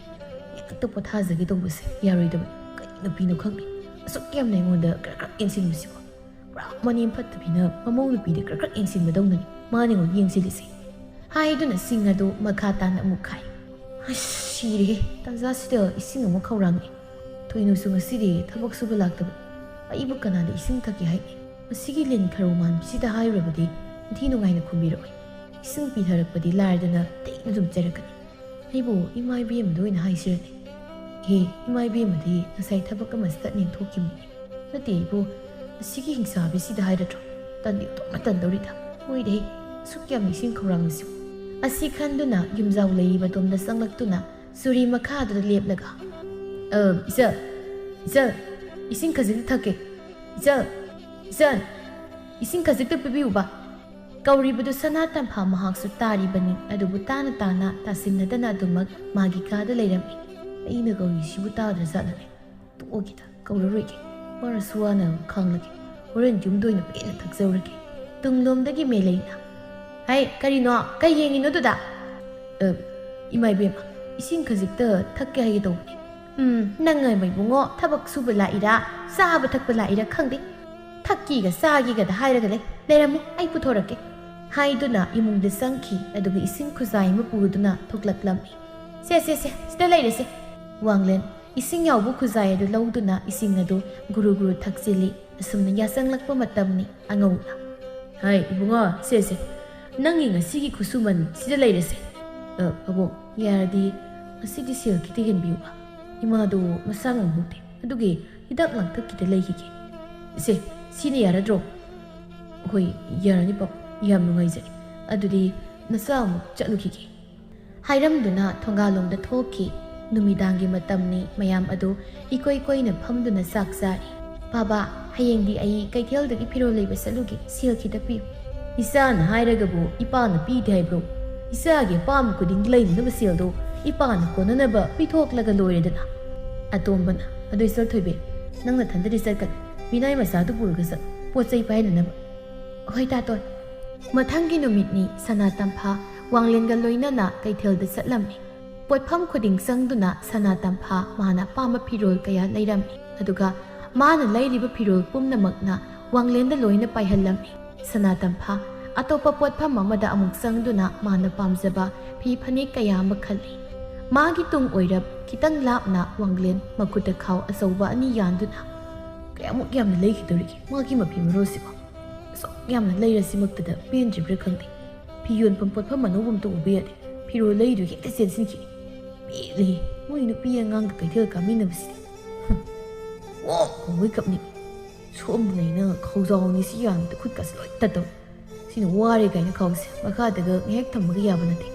ꯉꯥꯏꯍꯥꯛꯇ ꯄꯣꯊꯥꯖꯒꯦ ꯇꯧꯕꯁꯦ ꯌꯥꯔꯣꯏꯗꯕꯅꯤ꯫ ꯀꯔꯤ ꯅꯨꯄꯤꯅꯣ ꯈꯪꯗꯦ, ꯑꯁꯨꯛ ꯌꯥꯝꯅ ꯑꯩꯉꯣꯟꯗ ꯀ꯭ꯔꯛ ꯀ꯭ꯔꯛ ꯌꯦꯡꯁꯤꯟꯕꯁꯤꯕꯣ꯫ ꯄꯨꯔꯥ ꯃꯅꯦꯝ ꯐꯠꯇꯕꯤꯅ ꯃꯃꯧ ꯅꯨꯄꯤꯗ ꯀ꯭ꯔꯛ ꯀ꯭ꯔꯛ ꯌꯦꯡꯁꯤꯟꯕꯗꯧꯅꯅꯤ ꯃꯥꯅ ꯑꯩꯉꯣꯟꯗ ꯌꯦꯡꯁꯤꯜꯂꯤꯁꯦ", ꯍꯥꯏꯗꯨꯅ ꯁꯤꯡ ꯑꯗꯨ ꯃꯈꯥ ꯇꯥꯅ ꯑꯃꯨꯛ ꯈꯥꯏ꯫ ꯑꯁ, ꯁꯤꯔꯦꯍꯦ꯫ ꯇꯥꯟꯖꯥꯁꯤꯗ ꯏꯁꯤꯡ ꯑꯃꯨꯛ ꯈꯧꯔꯥꯡꯉꯦ꯫ ꯊꯣꯏꯅꯨꯁꯨ ꯉꯁꯤꯗꯤ ꯊꯕꯛ ꯁꯨꯕ ꯂꯥꯛꯇꯕ꯫ ꯑꯩꯕꯨ ꯀꯅꯥꯗ ꯏꯁꯤꯡ ꯊꯛꯀꯦ ꯍꯥꯏꯅꯤ? ꯃꯁꯤꯒꯤ ꯂꯤꯟ ꯈꯔꯧ ꯃꯥꯟꯕꯤꯁꯤꯗ ꯍꯥꯏꯔꯨꯔꯕꯗꯤ ꯅꯤꯡꯊꯤ ꯅꯨꯡꯉꯥꯏꯅ ꯈꯨꯝꯕꯤꯔꯛꯑꯣꯏ꯫ ꯏꯁꯤꯡ ꯄꯤꯊꯔꯛꯄꯗꯤ ꯂꯥꯏꯔꯗꯅ ꯇꯦꯛꯅ ꯑꯗꯨꯝ ꯆꯩꯔꯛꯀꯅꯤ꯫ ꯑꯩꯕꯨ ꯏꯃꯥ ꯏꯕꯦꯝꯃꯗ ꯑꯣꯏꯅ ꯍꯥꯏꯁꯤꯔꯅꯦ? ꯍꯦ, ꯏꯃꯥ ꯏꯕꯦꯝꯃꯗꯤ ꯉꯁꯥꯏ ꯊꯕꯛ ꯑꯃ ꯆꯠꯅꯦꯅ ꯊꯣꯛꯈꯤꯕꯅꯤ꯫ ꯅꯠꯇꯦ ꯏꯕꯣ, ꯑꯁꯤꯒꯤ ꯍꯤꯡꯆꯥꯕꯤꯁꯤꯗ ꯍꯥꯏꯔꯗ꯭ꯔꯣ? ꯇꯟꯗꯤ ꯑꯣꯟꯊꯣꯛꯅ ꯇꯟꯗꯧꯔꯤꯗ꯫ ꯃꯣꯏꯗꯤ ꯁꯨꯛ ꯌꯥꯝ ꯏꯁꯤꯡ ꯈꯧꯔꯥꯡꯉꯤꯁꯤꯕꯨ꯫ ꯑꯁꯤ ꯈꯟꯗꯨꯅ ꯌꯨꯝꯖꯥꯎ ꯂꯩꯔꯤꯕ ꯑꯗꯣꯝꯗ ꯆꯪꯂꯛꯇꯨꯅ ꯆꯨꯔꯤ ꯃꯈꯥꯗꯨꯗ ꯂꯦꯞꯂꯒ, "ꯑ, ꯏꯆꯜ, ꯏꯆꯜ, ꯏꯁꯤꯡ ꯈꯖꯤꯛꯇ ꯊꯛꯀꯦ꯫ ꯏꯆꯜ, ꯏꯆꯜ, ꯏꯁꯤꯡ ꯈꯖꯤꯛꯇ ꯄꯤꯕꯤꯌꯨꯕ"꯫ ꯀꯧꯔꯤꯕꯗꯨ ꯁꯅꯥ ꯇꯝꯐꯥ ꯃꯍꯥꯛꯁꯨ ꯇꯥꯔꯤꯕꯅꯤ, ꯑꯗꯨꯕꯨ ꯇꯥꯅ ꯇꯥꯅ ꯇꯥꯁꯤꯟꯅꯗꯅ ꯑꯗꯨꯃꯛ ꯃꯥꯒꯤ ꯀꯥꯗ ꯂꯩꯔꯝꯃꯤ꯫ ꯑꯩꯅ ꯀꯧꯔꯤꯁꯤꯕꯨ ꯇꯥꯗ꯭ꯔꯖꯥꯠꯂꯅꯦ? ꯇꯣꯛꯑꯒꯦꯗ, ꯀꯧꯔꯔꯣꯏꯒꯦ꯫ ꯋꯥꯔꯁꯨ ꯋꯥꯅ ꯈꯥꯡꯂꯒꯦ꯫ ꯍꯣꯔꯦꯟ ꯌꯨꯝꯗ ꯑꯣꯏꯅ ꯄꯦꯟꯅ ꯊꯛꯆꯧꯔꯒꯦ꯫ ꯇꯨꯡꯂꯣꯝꯗꯒꯤ ꯃꯦꯂꯩꯅ, "ꯍꯩ, ꯀꯔꯤꯅꯣ? ꯀꯩ ꯌꯦꯡꯉꯤꯅꯣ ꯑꯗꯨꯗ?" "ꯑ, ꯏꯃꯥ ꯏꯕꯦꯝꯃ, ꯏꯁꯤꯡ ꯈꯖꯤꯛꯇ ꯊꯛꯀꯦ ꯍꯥꯏꯒꯦ ꯇꯧꯕꯅꯦ꯫" "ꯎꯝ, ꯅꯪ ꯍꯥꯏꯕ ꯏꯕꯨꯡꯉꯣ, ꯊꯕꯛ ꯁꯨꯕ ꯂꯥꯛꯏꯔꯥ, ꯆꯥꯕ ꯊꯛꯄ ꯂꯥꯛꯏꯔꯥ ꯈꯪꯗꯦ꯫ ꯊꯛꯀꯤꯒ ꯆꯥꯒꯤꯒꯗ ꯍꯥꯏꯔꯒ ꯂꯩ꯫ ꯂꯩꯔꯝꯃꯨ, ꯑꯩ ꯄꯨꯊꯣꯔꯛꯀꯦ꯫" ꯍꯥꯏꯗꯨꯅ ꯏꯃꯨꯡꯗ ꯆꯪꯈꯤ, ꯑꯗꯨꯒ ꯏꯁꯤꯡ ꯈꯨꯖꯥꯏ ꯑꯃ ꯄꯨꯗꯨꯅ ꯊꯣꯛꯂꯛꯂꯝꯃꯤ꯫ "ꯁꯦ, ꯁꯦ, ꯁꯦ, ꯁꯤꯗ ꯂꯩꯔꯦꯁꯦ꯫" ꯋꯥꯡꯂꯦꯟ ꯏꯁꯤꯡ ꯌꯥꯎꯕ ꯈꯨꯖꯥꯏ ꯑꯗꯨ ꯂꯧꯗꯨꯅ ꯏꯁꯤꯡ ꯑꯗꯨ ꯒꯨꯔꯨ ꯒꯨꯔꯨ ꯊꯛꯆꯤꯜꯂꯤ꯫ ꯑꯁꯨꯝꯅ ꯌꯥꯆꯪꯂꯛꯄ ꯃꯇꯝꯅꯤ ꯑꯉꯧꯅ꯫ "ꯍꯥꯏ, ꯏꯕꯨꯡꯉꯣ, ꯁꯦ, ꯁꯦ, ꯅꯪꯒꯤ ꯉꯁꯤꯒꯤ ꯈꯨꯠꯁꯨꯃꯟ ꯁꯤꯗ ꯂꯩꯔꯦꯁꯦ꯫" "ꯑ, ꯑꯕꯣꯛ, ꯌꯥꯔꯗꯤ ꯉꯁꯤꯗꯤ ꯁꯦꯜ ꯈꯤꯇ ꯍꯦꯟꯕꯤꯌꯨꯕ꯫ ꯏꯃꯥꯗꯣ ꯃꯁꯥ ꯉꯝꯍꯧꯗꯦ, ꯑꯗꯨꯒꯤ ꯍꯤꯗꯥꯛ ꯂꯥꯡꯊꯛ ꯈꯤꯇ ꯂꯩꯈꯤꯒꯦ꯫" "ꯁꯦ, ꯁꯤꯅ ꯌꯥꯔꯗ꯭ꯔꯣ?" "ꯍꯣꯏ, ꯌꯥꯔꯅꯤ ꯄꯥꯕꯨꯡ, ꯌꯥꯝ ꯅꯨꯡꯉꯥꯏꯖꯔꯦ꯫ ꯑꯗꯨꯗꯤ ꯅꯆꯥ ꯑꯃꯨꯛ ꯆꯠꯂꯨꯈꯤꯒꯦ꯫" ꯍꯥꯏꯔꯝꯗꯨꯅ ꯊꯣꯡꯒꯥꯜꯂꯣꯝꯗ ꯊꯣꯛꯈꯤ꯫ ꯅꯨꯃꯤꯗꯥꯡꯒꯤ ꯃꯇꯝꯅꯤ, ꯃꯌꯥꯝ ꯑꯗꯨ ꯏꯀꯣꯏ ꯀꯣꯏꯅ ꯐꯝꯗꯨꯅ ꯆꯥꯛ ꯆꯥꯔꯤ꯫ "ꯕꯥꯕꯥ, ꯍꯌꯦꯡꯗꯤ ꯑꯩ ꯀꯩꯊꯦꯜꯗꯒꯤ ꯐꯤꯔꯣꯜ ꯂꯩꯕ ꯆꯠꯂꯨꯒꯦ, ꯁꯦꯜ ꯈꯤꯇ ꯄꯤꯌꯨ꯫" "ꯏꯆꯥꯅ ꯍꯥꯏꯔꯒꯕꯨ ꯏꯄꯥꯅ ꯄꯤꯗꯦ ꯍꯥꯏꯕ꯭ꯔꯣ? ꯏꯆꯥꯒꯤ ꯑꯄꯥꯝꯕ ꯈꯨꯗꯤꯡ ꯂꯩꯅꯅꯕ ꯁꯦꯜꯗꯣ ꯏꯄꯥꯅ ꯀꯣꯟꯅꯅꯕ ꯄꯤꯊꯣꯛꯂꯒ ꯂꯣꯏꯔꯦꯗꯅ꯫" ꯑꯇꯣꯝꯕꯅ, "ꯑꯗꯨ ꯏꯆꯜ ꯊꯣꯏꯕꯤ, ꯅꯪ ꯅꯊꯟꯗꯗꯤ ꯆꯠꯀꯅꯨ, ꯃꯤꯅꯥꯏ ꯃꯆꯥꯗꯨ ꯄꯨꯔꯒ ꯆꯠꯂꯨ, ꯄꯣꯠ ꯆꯩ ꯄꯥꯏꯅꯅꯕ꯫" "ꯍꯣꯏ ꯇꯥꯇꯣꯟ꯫" ꯃꯊꯪꯒꯤ ꯅꯨꯃꯤꯠꯅꯤ꯫ ꯁꯅꯥ ꯇꯝꯐꯥ ꯋꯥꯡꯂꯦꯟꯒ ꯂꯣꯏꯅꯅ ꯀꯩꯊꯦꯜꯗ ꯆꯠꯂꯝꯃꯤ꯫ ꯄꯣꯠꯐꯝ ꯈꯨꯗꯤꯡ ꯆꯪꯗꯨꯅ ꯁꯅꯥ ꯇꯝꯐꯥ ꯃꯥꯅ ꯑꯄꯥꯝꯕ ꯐꯤꯔꯣꯜ ꯀꯌꯥ ꯂꯩꯔꯝꯃꯤ꯫ ꯑꯗꯨꯒ ꯃꯥꯅ ꯂꯩꯔꯤꯕ ꯐꯤꯔꯣꯜ ꯄꯨꯝꯅꯃꯛꯅ ꯋꯥꯡꯂꯦꯟꯗ ꯂꯣꯏꯅ ꯄꯥꯏꯍꯜꯂꯝꯃꯤ꯫ ꯁꯅꯥ ꯇꯝꯐꯥ ꯑꯇꯣꯞꯄ ꯄꯣꯠꯐꯝ ꯑꯃꯗ ꯑꯃꯨꯛ ꯆꯪꯗꯨꯅ ꯃꯥꯅ ꯄꯥꯝꯖꯕ ꯐꯤ ꯐꯅꯦꯛ ꯀꯌꯥ ꯑꯃ ꯈꯜꯂꯤ꯫ ꯃꯥꯒꯤ ꯇꯨꯡ ꯑꯣꯏꯔꯞ ꯈꯤꯇꯪ ꯂꯥꯞꯅ ꯋꯥꯡꯂꯦꯟ ꯃꯈꯨꯠꯇ ꯈꯥꯎ ꯑꯆꯧꯕ ꯑꯅꯤ ꯌꯥꯟꯗꯨꯅ, "ꯀꯌꯥꯃꯨꯛ ꯌꯥꯝꯅ ꯂꯩꯈꯤꯗꯧꯔꯤꯒꯦ ꯃꯥꯒꯤ ꯃꯐꯤ ꯃꯔꯣꯜꯁꯤꯕꯣ? ꯑꯁꯨꯛ ꯌꯥꯝꯅ ꯂꯩꯔꯁꯤꯃꯛꯇꯗ ꯄꯦꯟꯗ꯭ꯔꯤꯕ꯭ꯔꯥ ꯈꯪꯗꯦ꯫ ꯐꯤ ꯌꯣꯟꯐꯝ ꯄꯣꯠꯐꯝ ꯑꯅꯧꯕ ꯑꯝꯇ ꯎꯕ ꯌꯥꯗꯦ꯫ ꯐꯤꯔꯣꯜ ꯂꯩꯗꯨ ꯍꯦꯛꯇ ꯆꯦꯟꯁꯤꯟꯈꯤꯅꯤ꯫ ꯄꯦꯜꯂꯦꯍꯦ, ꯃꯣꯏ ꯅꯨꯄꯤ ꯑꯉꯥꯡꯒ ꯀꯩꯊꯦꯜ ꯀꯥꯃꯤꯟꯅꯕꯁꯤꯗꯤ꯫ ꯍꯨꯝ, ꯑꯣ, ꯀꯧꯕꯩ ꯀꯞꯅꯤꯡꯉꯤ꯫ ꯁꯣꯝꯗꯅ ꯑꯩꯅ ꯈꯧꯖꯥꯎꯅꯤ ꯁꯤ ꯌꯥꯟꯕꯗ ꯈꯨꯠꯀꯁꯦ ꯂꯣꯏ ꯇꯠꯇꯧꯔꯦ꯫ ꯁꯤꯅ ꯋꯥꯔꯦ ꯀꯥꯏꯅ ꯈꯥꯎꯁꯦ ꯃꯈꯥꯗꯒ ꯉꯥꯏꯍꯥꯛ ꯊꯝꯕꯒ ꯌꯥꯕ ꯅꯠꯇꯦ꯫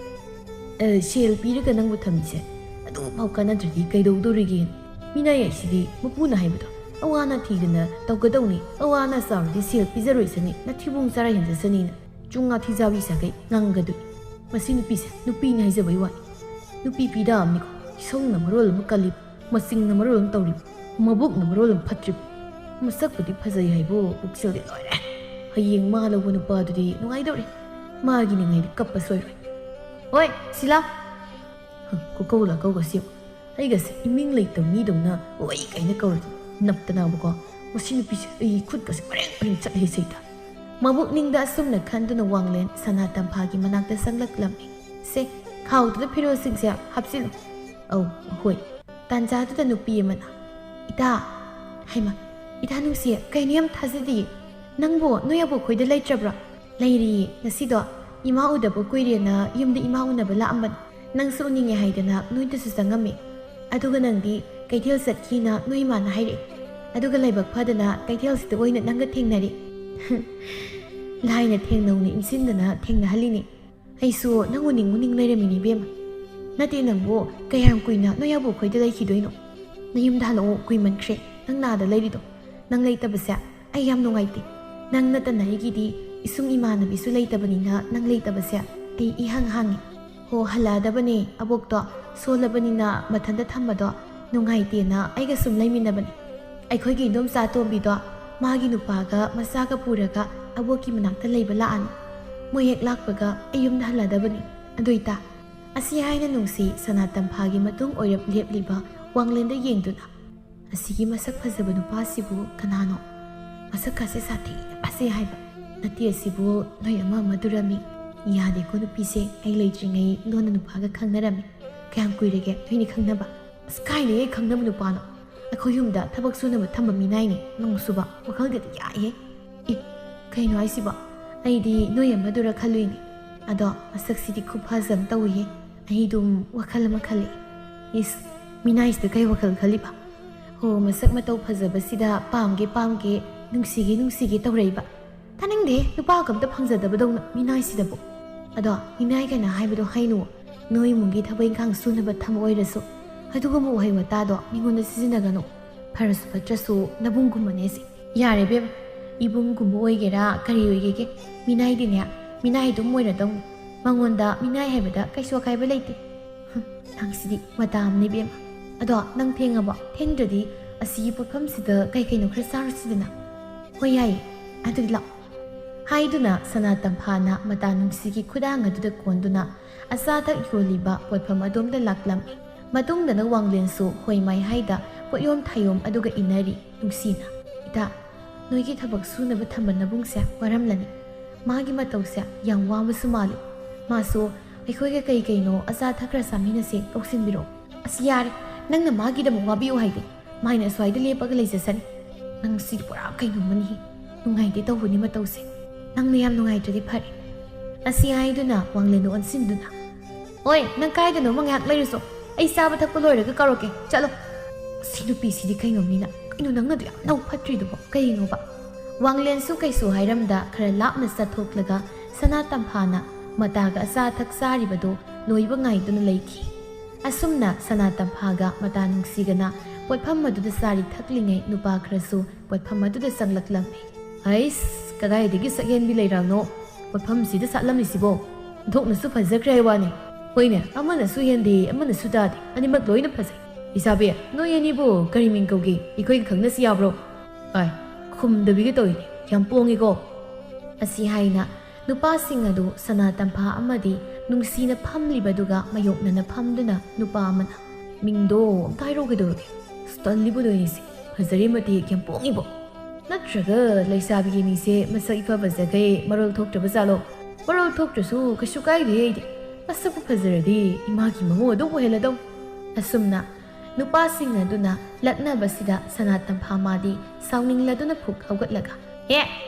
ꯑ, ꯁꯦꯜ ꯄꯤꯔꯒ ꯅꯪꯕꯨ ꯊꯝꯃꯤꯁꯦ ꯑꯗꯨꯐꯥꯎ ꯀꯥꯟꯅꯗ꯭ꯔꯗꯤ ꯀꯩꯗꯧꯗꯧꯔꯤꯒꯦ? ꯃꯤꯅꯥꯏ ꯍꯥꯏꯁꯤꯗꯤ ꯃꯄꯨꯅ ꯍꯥꯏꯕꯗꯣ, "ꯑꯋꯥꯅ ꯊꯤꯗꯅ ꯇꯧꯒꯗꯧꯅꯤ, ꯑꯋꯥꯅ ꯆꯥꯎꯔꯗꯤ ꯁꯦꯜ ꯄꯤꯖꯔꯣꯏꯁꯅꯤ, ꯅꯊꯤꯕꯣꯡ ꯆꯥꯔ ꯍꯦꯟꯖꯁꯅꯤꯅ ꯆꯨꯡꯉꯥ ꯊꯤꯖꯥꯕꯤ ꯁꯥꯒꯩ ꯉꯥꯡꯒꯗꯣꯏ"꯫ ꯃꯁꯤ ꯅꯨꯄꯤꯁꯦ ꯅꯨꯄꯤꯅꯤ ꯍꯥꯏꯖꯕꯩ ꯋꯥꯅꯤ꯫ ꯅꯨꯄꯤ ꯄꯤꯗꯥ ꯑꯃꯅꯤꯀꯣ, ꯏꯁꯧꯅ ꯃꯔꯣꯜ ꯑꯃ ꯀꯜꯂꯤ, ꯃꯆꯤꯡꯅ ꯃꯔꯣꯜ ꯑꯃ ꯇꯧꯔꯤꯕ, ꯃꯕꯨꯛꯅ ꯃꯔꯣꯜ ꯑꯃ ꯐꯠꯇ꯭ꯔꯤꯕ꯫ ꯃꯁꯛꯄꯨꯗꯤ ꯐꯖꯩ ꯍꯥꯏꯕꯨ ꯄꯨꯛꯆꯦꯜꯗꯤ ꯂꯣꯏꯔꯦ꯫ ꯍꯌꯦꯡ ꯃꯥ ꯂꯧꯕ ꯅꯨꯄꯥꯗꯨꯗꯤ ꯅꯨꯡꯉꯥꯏꯗꯧꯔꯤ꯫ ꯃꯥꯒꯤ ꯅꯤꯡꯉꯥꯏꯗꯤ ꯀꯞꯄ ꯁꯣꯏꯔꯣꯏ꯫ "ꯍꯣꯏ, ꯁꯤꯂꯥ!" ꯍ, ꯈꯨꯀꯧ ꯂꯥꯀꯧꯒꯁꯤ ꯌꯦꯡꯉꯨ꯫ ꯑꯩꯒꯁꯦ ꯏꯃꯤꯡ ꯂꯩꯇꯕ ꯃꯤꯗꯧꯅ "ꯑꯣꯏ" ꯀꯥꯏꯅ ꯀꯧꯔꯗꯤ ꯅꯞꯇꯅꯕꯀꯣ꯫ ꯃꯁꯤ ꯅꯨꯄꯤꯁꯦ ꯑꯩ ꯈꯨꯠꯀꯁꯦ ꯃꯔꯦꯡ ꯃꯔꯦꯡ ꯆꯠꯂꯦ ꯁꯩꯇ꯫ ꯃꯕꯨꯛꯅꯤꯡꯗ ꯑꯁꯨꯝꯅ ꯈꯟꯗꯨꯅ ꯋꯥꯡꯂꯦꯟ ꯁꯅꯥ ꯇꯝꯐꯥꯒꯤ ꯃꯅꯥꯛꯇ ꯆꯪꯂꯛꯂꯝꯃꯤ꯫ "ꯁꯦ, ꯈꯥꯎꯗꯨꯗ ꯐꯤꯔꯣꯜꯁꯤꯡꯁꯦ ꯍꯥꯞꯆꯤꯜꯂꯨ"꯫ "ꯑꯧ, ꯍꯣꯏ"꯫ ꯇꯥꯟꯖꯥꯗꯨꯗ ꯅꯨꯄꯤ ꯑꯃꯅ, "ꯏꯇꯥ"꯫ "ꯍꯩꯃ, ꯏꯇꯥ ꯅꯨꯡꯁꯤ, ꯀꯩꯅꯣ ꯌꯥꯝ ꯊꯥꯖꯗꯤꯌꯦ꯫ ꯅꯪꯕꯨ ꯅꯣꯏ ꯑꯕꯣꯛꯈꯣꯏꯗ ꯂꯩꯇ꯭ꯔꯕ꯭ꯔꯣ?" "ꯂꯩꯔꯤꯌꯦ, ꯉꯁꯤꯗꯣ ꯏꯃꯥ ꯎꯗꯕ ꯀꯨꯏꯔꯦꯅ ꯌꯨꯝꯗ ꯏꯃꯥ ꯎꯅꯕ ꯂꯥꯛꯑꯝꯕꯅꯤ꯫ ꯅꯪꯁꯨ ꯎꯅꯤꯡꯉꯦ ꯍꯥꯏꯗꯅ ꯅꯣꯏꯗꯁꯨ ꯆꯪꯉꯝꯃꯦ꯫ ꯑꯗꯨꯒ ꯅꯪꯗꯤ ꯀꯩꯊꯦꯜ ꯆꯠꯈꯤꯅ ꯅꯣꯏ ꯏꯃꯥꯅ ꯍꯥꯏꯔꯛꯑꯦ꯫ ꯑꯗꯨꯒ ꯂꯥꯏꯕꯛ ꯐꯗꯅ ꯀꯩꯊꯦꯜꯁꯤꯗ ꯑꯣꯏꯅ ꯅꯪꯒ ꯊꯦꯡꯅꯔꯦ"꯫ ꯂꯥꯏꯅ ꯊꯦꯡꯅꯧꯅ ꯏꯟꯁꯤꯟꯗꯅ ꯊꯦꯡꯅꯍꯜꯂꯤꯅꯦ꯫ ꯑꯩꯁꯨ ꯅꯪ ꯎꯅꯤꯡ ꯎꯅꯤꯡ ꯂꯩꯔꯝꯃꯤꯅꯦ ꯏꯕꯦꯝꯃ꯫ ꯅꯠꯇꯦ, ꯅꯪꯕꯨ ꯀꯌꯥꯝ ꯀꯨꯏꯅ ꯅꯣꯏ ꯑꯕꯣꯛꯈꯣꯏꯗ ꯂꯩꯈꯤꯗꯣꯏꯅꯣ? ꯅꯌꯨꯝꯗ ꯍꯜꯂꯛꯑꯣ, ꯀꯨꯏꯃꯟꯈ꯭ꯔꯦ ꯅꯪ ꯅꯥꯗ ꯂꯩꯔꯤꯗꯣ꯫ ꯅꯪ ꯂꯩꯇꯕꯁꯦ ꯑꯩ ꯌꯥꯝ ꯅꯨꯡꯉꯥꯏꯇꯦ꯫ ꯅꯪ ꯅꯠꯇꯅ ꯑꯩꯒꯤꯗꯤ ꯏꯁꯨꯡ ꯏꯃꯥꯟꯅꯕꯤꯁꯨ ꯂꯩꯇꯕꯅꯤꯅ ꯅꯪ ꯂꯩꯇꯕꯁꯦ ꯑꯩ ꯏꯍꯥꯡ ꯍꯥꯡꯉꯤ꯫ ꯍꯣ, ꯍꯜꯂꯛꯑꯗꯕꯅꯦ ꯑꯕꯣꯛꯇꯣ꯫ ꯁꯣꯜꯂꯕꯅꯤꯅ ꯃꯊꯟꯇ ꯊꯝꯕꯗꯣ ꯅꯨꯡꯉꯥꯏꯇꯦꯅ ꯑꯩꯒ ꯁꯨꯝ ꯂꯩꯃꯤꯟꯅꯕꯅꯦ꯫ ꯑꯩꯈꯣꯏꯒꯤ ꯏꯗꯣꯝꯆꯥ ꯑꯇꯣꯝꯕꯤꯗꯣ ꯃꯥꯒꯤ ꯅꯨꯄꯥꯒ ꯃꯆꯥꯒ ꯄꯨꯔꯒ ꯑꯕꯣꯛꯀꯤ ꯃꯅꯥꯛꯇ ꯂꯩꯕ ꯂꯥꯛꯑꯅꯤ꯫ ꯃꯣꯏ ꯍꯦꯛ ꯂꯥꯛꯄꯒ ꯑꯩ ꯌꯨꯝꯗ ꯍꯜꯂꯗꯕꯅꯤ꯫ ꯑꯗꯨ ꯏꯇꯥ, ꯑꯁꯤ ꯍꯥꯏꯅ ꯅꯨꯡꯁꯤ ꯁꯅꯥ ꯇꯝꯐꯥꯒꯤ ꯃꯇꯨꯡ ꯑꯣꯏꯔꯞ ꯂꯦꯞꯂꯤꯕ ꯋꯥꯡꯂꯦꯟꯗ ꯌꯦꯡꯗꯨꯅ, "ꯑꯁꯤꯒꯤ ꯃꯁꯛ ꯐꯖꯕ ꯅꯨꯄꯥꯁꯤꯕꯨ ꯀꯅꯥꯅꯣ? ꯃꯁꯛ ꯀꯥꯁꯦ ꯁꯥꯊꯤꯅ ꯐꯖꯩ ꯍꯥꯏꯕ꯫ ꯅꯠꯇꯦ, ꯑꯁꯤꯕꯨ ꯅꯣꯏ ꯑꯃ ꯑꯃꯗꯨꯔꯝꯃꯤ꯫ ꯌꯥꯗꯦꯀꯣ ꯅꯨꯄꯤꯁꯦ, ꯑꯩ ꯂꯩꯇ꯭ꯔꯤꯉꯩ ꯂꯣꯟꯅ ꯅꯨꯄꯥꯒ ꯈꯪꯅꯔꯝꯃꯤ"꯫ "ꯀꯌꯥꯝ ꯀꯨꯏꯔꯒꯦ ꯅꯣꯏꯅꯤ ꯈꯪꯅꯕ?" "ꯑꯁ, ꯀꯥꯏꯗꯒꯤ ꯈꯪꯅꯕ ꯅꯨꯄꯥꯅꯣ? ꯑꯩꯈꯣꯏ ꯌꯨꯝꯗ ꯊꯕꯛ ꯁꯨꯅꯕ ꯊꯝꯕ ꯃꯤꯅꯥꯏꯅꯤ, ꯅꯣꯡꯁꯨꯕ, ꯋꯥꯈꯜꯒꯗꯤ ꯌꯥꯏꯍꯦ꯫ ꯑꯦ, ꯀꯩꯅꯣ ꯍꯥꯏꯁꯤꯕꯣ? ꯑꯩꯗꯤ ꯅꯣꯏ ꯑꯃꯗꯨꯔ ꯈꯜꯂꯨꯏꯅꯦ꯫ ꯑꯗꯣ ꯃꯁꯛꯁꯤꯗꯤ ꯈꯨꯐꯖ ꯑꯃ ꯇꯧꯏꯍꯦ꯫ ꯑꯩ ꯑꯗꯨꯝ ꯋꯥꯈꯜ ꯑꯃ ꯈꯜꯂꯤ꯫ ꯏꯁ, ꯃꯤꯅꯥꯏꯁꯤꯗ ꯀꯩ ꯋꯥꯈꯜ ꯈꯜꯂꯤꯕ? ꯍꯣ, ꯃꯁꯛ ꯃꯇꯧ ꯐꯖꯕꯁꯤꯗ ꯄꯥꯝꯒꯦ ꯄꯥꯝꯒꯦ, ꯅꯨꯡꯁꯤꯒꯦ ꯅꯨꯡꯁꯤꯒꯦ ꯇꯧꯔꯛꯏꯕ꯫ ꯇꯥꯅꯤꯡꯗꯦ, ꯅꯨꯄꯥꯒ ꯑꯝꯇ ꯐꯪꯖꯗꯕꯗꯧꯅ ꯃꯤꯅꯥꯏꯁꯤꯗꯕꯨ꯫ ꯑꯗꯣ ꯃꯤꯅꯥꯏ ꯀꯥꯏꯅ ꯍꯥꯏꯕꯗꯣ ꯍꯥꯏꯅꯨ꯫ ꯅꯣꯏ ꯏꯃꯨꯡꯒꯤ ꯊꯕꯛ ꯏꯪꯈꯥꯡ ꯁꯨꯅꯕ ꯊꯝꯕ ꯑꯣꯏꯔꯁꯨ ꯑꯗꯨꯒꯨꯝꯕ ꯋꯥꯍꯩ ꯋꯥꯇꯥꯗꯣ ꯃꯤꯉꯣꯟꯗ ꯁꯤꯖꯤꯟꯅꯒꯅꯨ꯫ ꯐꯔꯁꯨ ꯐꯠꯇ꯭ꯔꯁꯨ ꯅꯕꯨꯡꯒꯨꯝꯕꯅꯦ ꯁꯤ꯫ ꯌꯥꯔꯦ ꯏꯕꯦꯝꯃ, ꯏꯕꯨꯡꯒꯨꯝꯕ ꯑꯣꯏꯒꯦꯔꯥ ꯀꯔꯤ ꯑꯣꯏꯒꯦꯒꯦ, ꯃꯤꯅꯥꯏꯗꯤꯅꯦ ꯃꯤꯅꯥꯏ ꯑꯗꯨꯝ ꯑꯣꯏꯔꯗꯧꯅꯤ꯫ ꯃꯉꯣꯟꯗ ꯃꯤꯅꯥꯏ ꯍꯥꯏꯕꯗ ꯀꯩꯁꯨ ꯑꯀꯥꯏꯕ ꯂꯩꯇꯦ꯫ ꯍꯨꯝ, ꯅꯪꯁꯤꯗꯤ ꯃꯇꯥ ꯑꯃꯅꯤ ꯏꯕꯦꯝꯃ꯫ ꯑꯗꯣ ꯅꯪ ꯊꯦꯡꯉꯕꯣ? ꯊꯦꯡꯗ꯭ꯔꯗꯤ ꯑꯁꯤꯒꯤ ꯄꯣꯠꯐꯝꯁꯤꯗ ꯀꯩ ꯀꯩꯅꯣ ꯈꯔ ꯆꯥꯔꯨꯁꯤꯗꯅ꯫ ꯍꯣꯏ, ꯌꯥꯏꯌꯦ, ꯑꯗꯨꯗꯤ ꯂꯥꯛꯑꯣ꯫ ꯍꯥꯏꯗꯨꯅ ꯁꯅꯥ ꯇꯝꯐꯥꯅ ꯃꯇꯥ ꯅꯨꯡꯁꯤꯒꯤ ꯈꯨꯗꯥꯡ ꯑꯗꯨꯗ ꯀꯣꯟꯗꯨꯅ ꯑꯆꯥ ꯑꯊꯛ ꯌꯣꯜꯂꯤꯕ ꯄꯣꯠꯐꯝ ꯑꯗꯣꯝꯗ ꯂꯥꯛꯂꯝꯃꯤ꯫ ꯃꯇꯨꯡꯗꯅ ꯋꯥꯡꯂꯦꯟꯁꯨ ꯍꯣꯏ ꯃꯥꯏ ꯍꯥꯏꯗ ꯄꯣꯠꯌꯣꯝ ꯊꯥꯌꯣꯝ ꯑꯗꯨꯒ ꯏꯟꯅꯔꯤ꯫ ꯅꯨꯡꯁꯤꯅ, "ꯏꯇꯥ, ꯅꯣꯏꯒꯤ ꯊꯕꯛ ꯁꯨꯅꯕ ꯊꯝꯕ ꯅꯕꯨꯡꯁꯦ ꯋꯥꯔꯝꯂꯅꯤ꯫ ꯃꯥꯒꯤ ꯃꯇꯧꯁꯦ ꯌꯥꯝ ꯋꯥꯕꯁꯨ ꯃꯥꯜꯂꯤ꯫ ꯃꯥꯁꯨ ꯑꯩꯈꯣꯏꯒ ꯀꯩ ꯀꯩꯅꯣ ꯑꯆꯥ ꯑꯊꯛ ꯈꯔ ꯆꯥꯃꯤꯟꯅꯁꯦ ꯀꯧꯁꯤꯟꯕꯤꯔꯛꯑꯣ꯫" "ꯑꯁ, ꯌꯥꯔꯦ, ꯅꯪꯅ ꯃꯥꯒꯤꯗꯃꯛ ꯋꯥꯕꯤꯌꯨ ꯍꯥꯏꯗꯦ꯫ ꯃꯥꯏꯅ ꯑꯁ꯭ꯋꯥꯏꯗ ꯂꯦꯞꯄꯒ ꯂꯩꯖꯁꯅꯤ꯫ ꯅꯪ ꯁꯤ ꯄꯨꯔꯥ ꯀꯩꯅꯣꯝꯃꯅꯤꯍꯦ꯫ ꯅꯨꯡꯉꯥꯏꯇꯦ ꯇꯧꯕꯅꯤ ꯃꯇꯧꯁꯦ꯫ ꯅꯪꯅ ꯌꯥꯝ ꯅꯨꯡꯉꯥꯏꯇ꯭ꯔꯗꯤ ꯐꯔꯦ꯫" ꯑꯁꯤ ꯍꯥꯏꯗꯨꯅ ꯋꯥꯡꯂꯦꯟꯗꯨ ꯑꯣꯟꯁꯤꯟꯗꯨꯅ, "ꯑꯣꯏ, ꯅꯪ ꯀꯥꯏꯗꯅꯣꯃ ꯉꯥꯏꯍꯥꯛ ꯂꯩꯔꯨꯆꯣ꯫ ꯑꯩ ꯆꯥꯕ ꯊꯛꯄ ꯂꯣꯏꯔꯒ ꯀꯧꯔꯛꯀꯦ꯫ ꯆꯠꯂꯣ꯫" "ꯁꯤ ꯅꯨꯄꯤꯁꯤꯗꯤ ꯀꯩꯅꯣꯝꯅꯤꯅ꯫ ꯀꯩꯅꯣ ꯅꯪꯅ ꯑꯗꯨ ꯌꯥꯝ ꯅꯧ ꯐꯠꯇ꯭ꯔꯤꯗꯨꯕꯣ? ꯀꯩꯅꯣꯕ?" ꯋꯥꯡꯂꯦꯟꯁꯨ ꯀꯩꯁꯨ ꯍꯥꯏꯔꯝꯗ ꯈꯔ ꯂꯥꯞꯅ ꯆꯠꯊꯣꯛꯂꯒ ꯁꯅꯥ ꯇꯝꯐꯥꯅ ꯃꯇꯥꯒ ꯑꯆꯥ ꯑꯊꯛ ꯆꯥꯔꯤꯕꯗꯨ ꯂꯣꯏꯕ ꯉꯥꯏꯗꯨꯅ ꯂꯩꯈꯤ꯫ ꯑꯁꯨꯝꯅ ꯁꯅꯥ ꯇꯝꯐꯥꯒ ꯃꯇꯥ ꯅꯨꯡꯁꯤꯒꯅ ꯄꯣꯠꯐꯝ ꯑꯗꯨꯗ ꯆꯥꯔꯤ ꯊꯛꯂꯤꯉꯩ ꯅꯨꯄꯥ ꯈꯔꯁꯨ ꯄꯣꯠꯐꯝ ꯑꯗꯨꯗ ꯆꯪꯂꯛꯂꯝꯃꯤ꯫ "ꯍꯩꯁ, ꯀꯗꯥꯏꯗꯒꯤ ꯁꯛꯍꯦꯟꯕꯤ ꯂꯩꯔꯥꯡꯅꯣ ꯄꯣꯠꯐꯝꯁꯤꯗ ꯁꯥꯠꯂꯝꯂꯤꯁꯤꯕꯣ? ꯊꯣꯛꯅꯁꯨ ꯐꯖꯈ꯭ꯔꯦ ꯍꯥꯏ ꯋꯥꯅꯤ꯫ ꯍꯣꯏꯅꯦ, ꯑꯃꯅꯁꯨ ꯍꯦꯟꯗꯦ, ꯑꯃꯅꯁꯨ ꯇꯥꯗꯦ, ꯑꯅꯤꯃꯛ ꯂꯣꯏꯅ ꯐꯖꯩ꯫ ꯏꯁꯥꯕꯤ, ꯅꯣꯏ ꯑꯅꯤꯕꯨ ꯀꯔꯤ ꯃꯤꯡ ꯀꯧꯒꯦ? ꯑꯩꯈꯣꯏꯒ ꯈꯪꯅꯁꯤ ꯌꯥꯕ꯭ꯔꯣ?" "ꯑꯥꯏ, ꯈꯨꯝꯗꯕꯤꯒ ꯇꯧꯏꯅꯦ, ꯌꯥꯝ ꯄꯣꯡꯉꯤꯀꯣ꯫" ꯑꯁꯤ ꯍꯥꯏꯅ ꯅꯨꯄꯥꯁꯤꯡ ꯑꯗꯨ ꯁꯅꯥ ꯇꯝꯐꯥ ꯑꯃꯗꯤ ꯅꯨꯡꯁꯤꯅ ꯐꯝꯂꯤꯕꯗꯨꯒ ꯃꯥꯌꯣꯛꯅꯅ ꯐꯝꯗꯨꯅ ꯅꯨꯄꯥ ꯑꯃꯅ, "ꯃꯤꯡꯗꯣ ꯑꯝꯇ ꯍꯥꯏꯔꯛꯑꯣ ꯀꯩꯗꯧꯔꯒꯦ? ꯑꯁ, ꯇꯜꯂꯤꯕꯨ ꯂꯣꯏꯔꯤꯁꯦ꯫ ꯐꯖꯔꯦ ꯃꯇꯦꯛ, ꯌꯥꯝ ꯄꯣꯡꯉꯤꯕꯣ꯫ ꯅꯠꯇ꯭ꯔꯒ ꯂꯩꯁꯥꯕꯤꯒꯤ ꯃꯤꯁꯦ ꯃꯁꯛ ꯏꯐ ꯐꯖꯈꯩ ꯃꯔꯣꯜ ꯊꯣꯛꯇ꯭ꯔꯕ ꯖꯥꯠꯂꯣ?" "ꯃꯔꯣꯜ ꯊꯣꯛꯇ꯭ꯔꯁꯨ ꯀꯩꯁꯨ ꯀꯥꯏꯗꯦ ꯑꯩꯗꯤ꯫ ꯃꯁꯛꯄꯨ ꯐꯖꯔꯗꯤ ꯏꯃꯥꯒꯤ ꯃꯃꯧ ꯑꯗꯨꯝ ꯑꯣꯏꯍꯜꯂꯗꯧ꯫ ꯑꯁꯨꯝꯅ ꯅꯨꯄꯥꯁꯤꯡ ꯑꯗꯨꯅ ꯂꯛꯅꯕꯁꯤꯗ ꯁꯅꯥ ꯇꯝꯐꯥ ꯃꯥꯗꯤ ꯁꯥꯎꯅꯤꯡꯂꯗꯨꯅ ꯐꯨꯛ ꯍꯧꯒꯠꯂꯒ, "ꯍꯦ,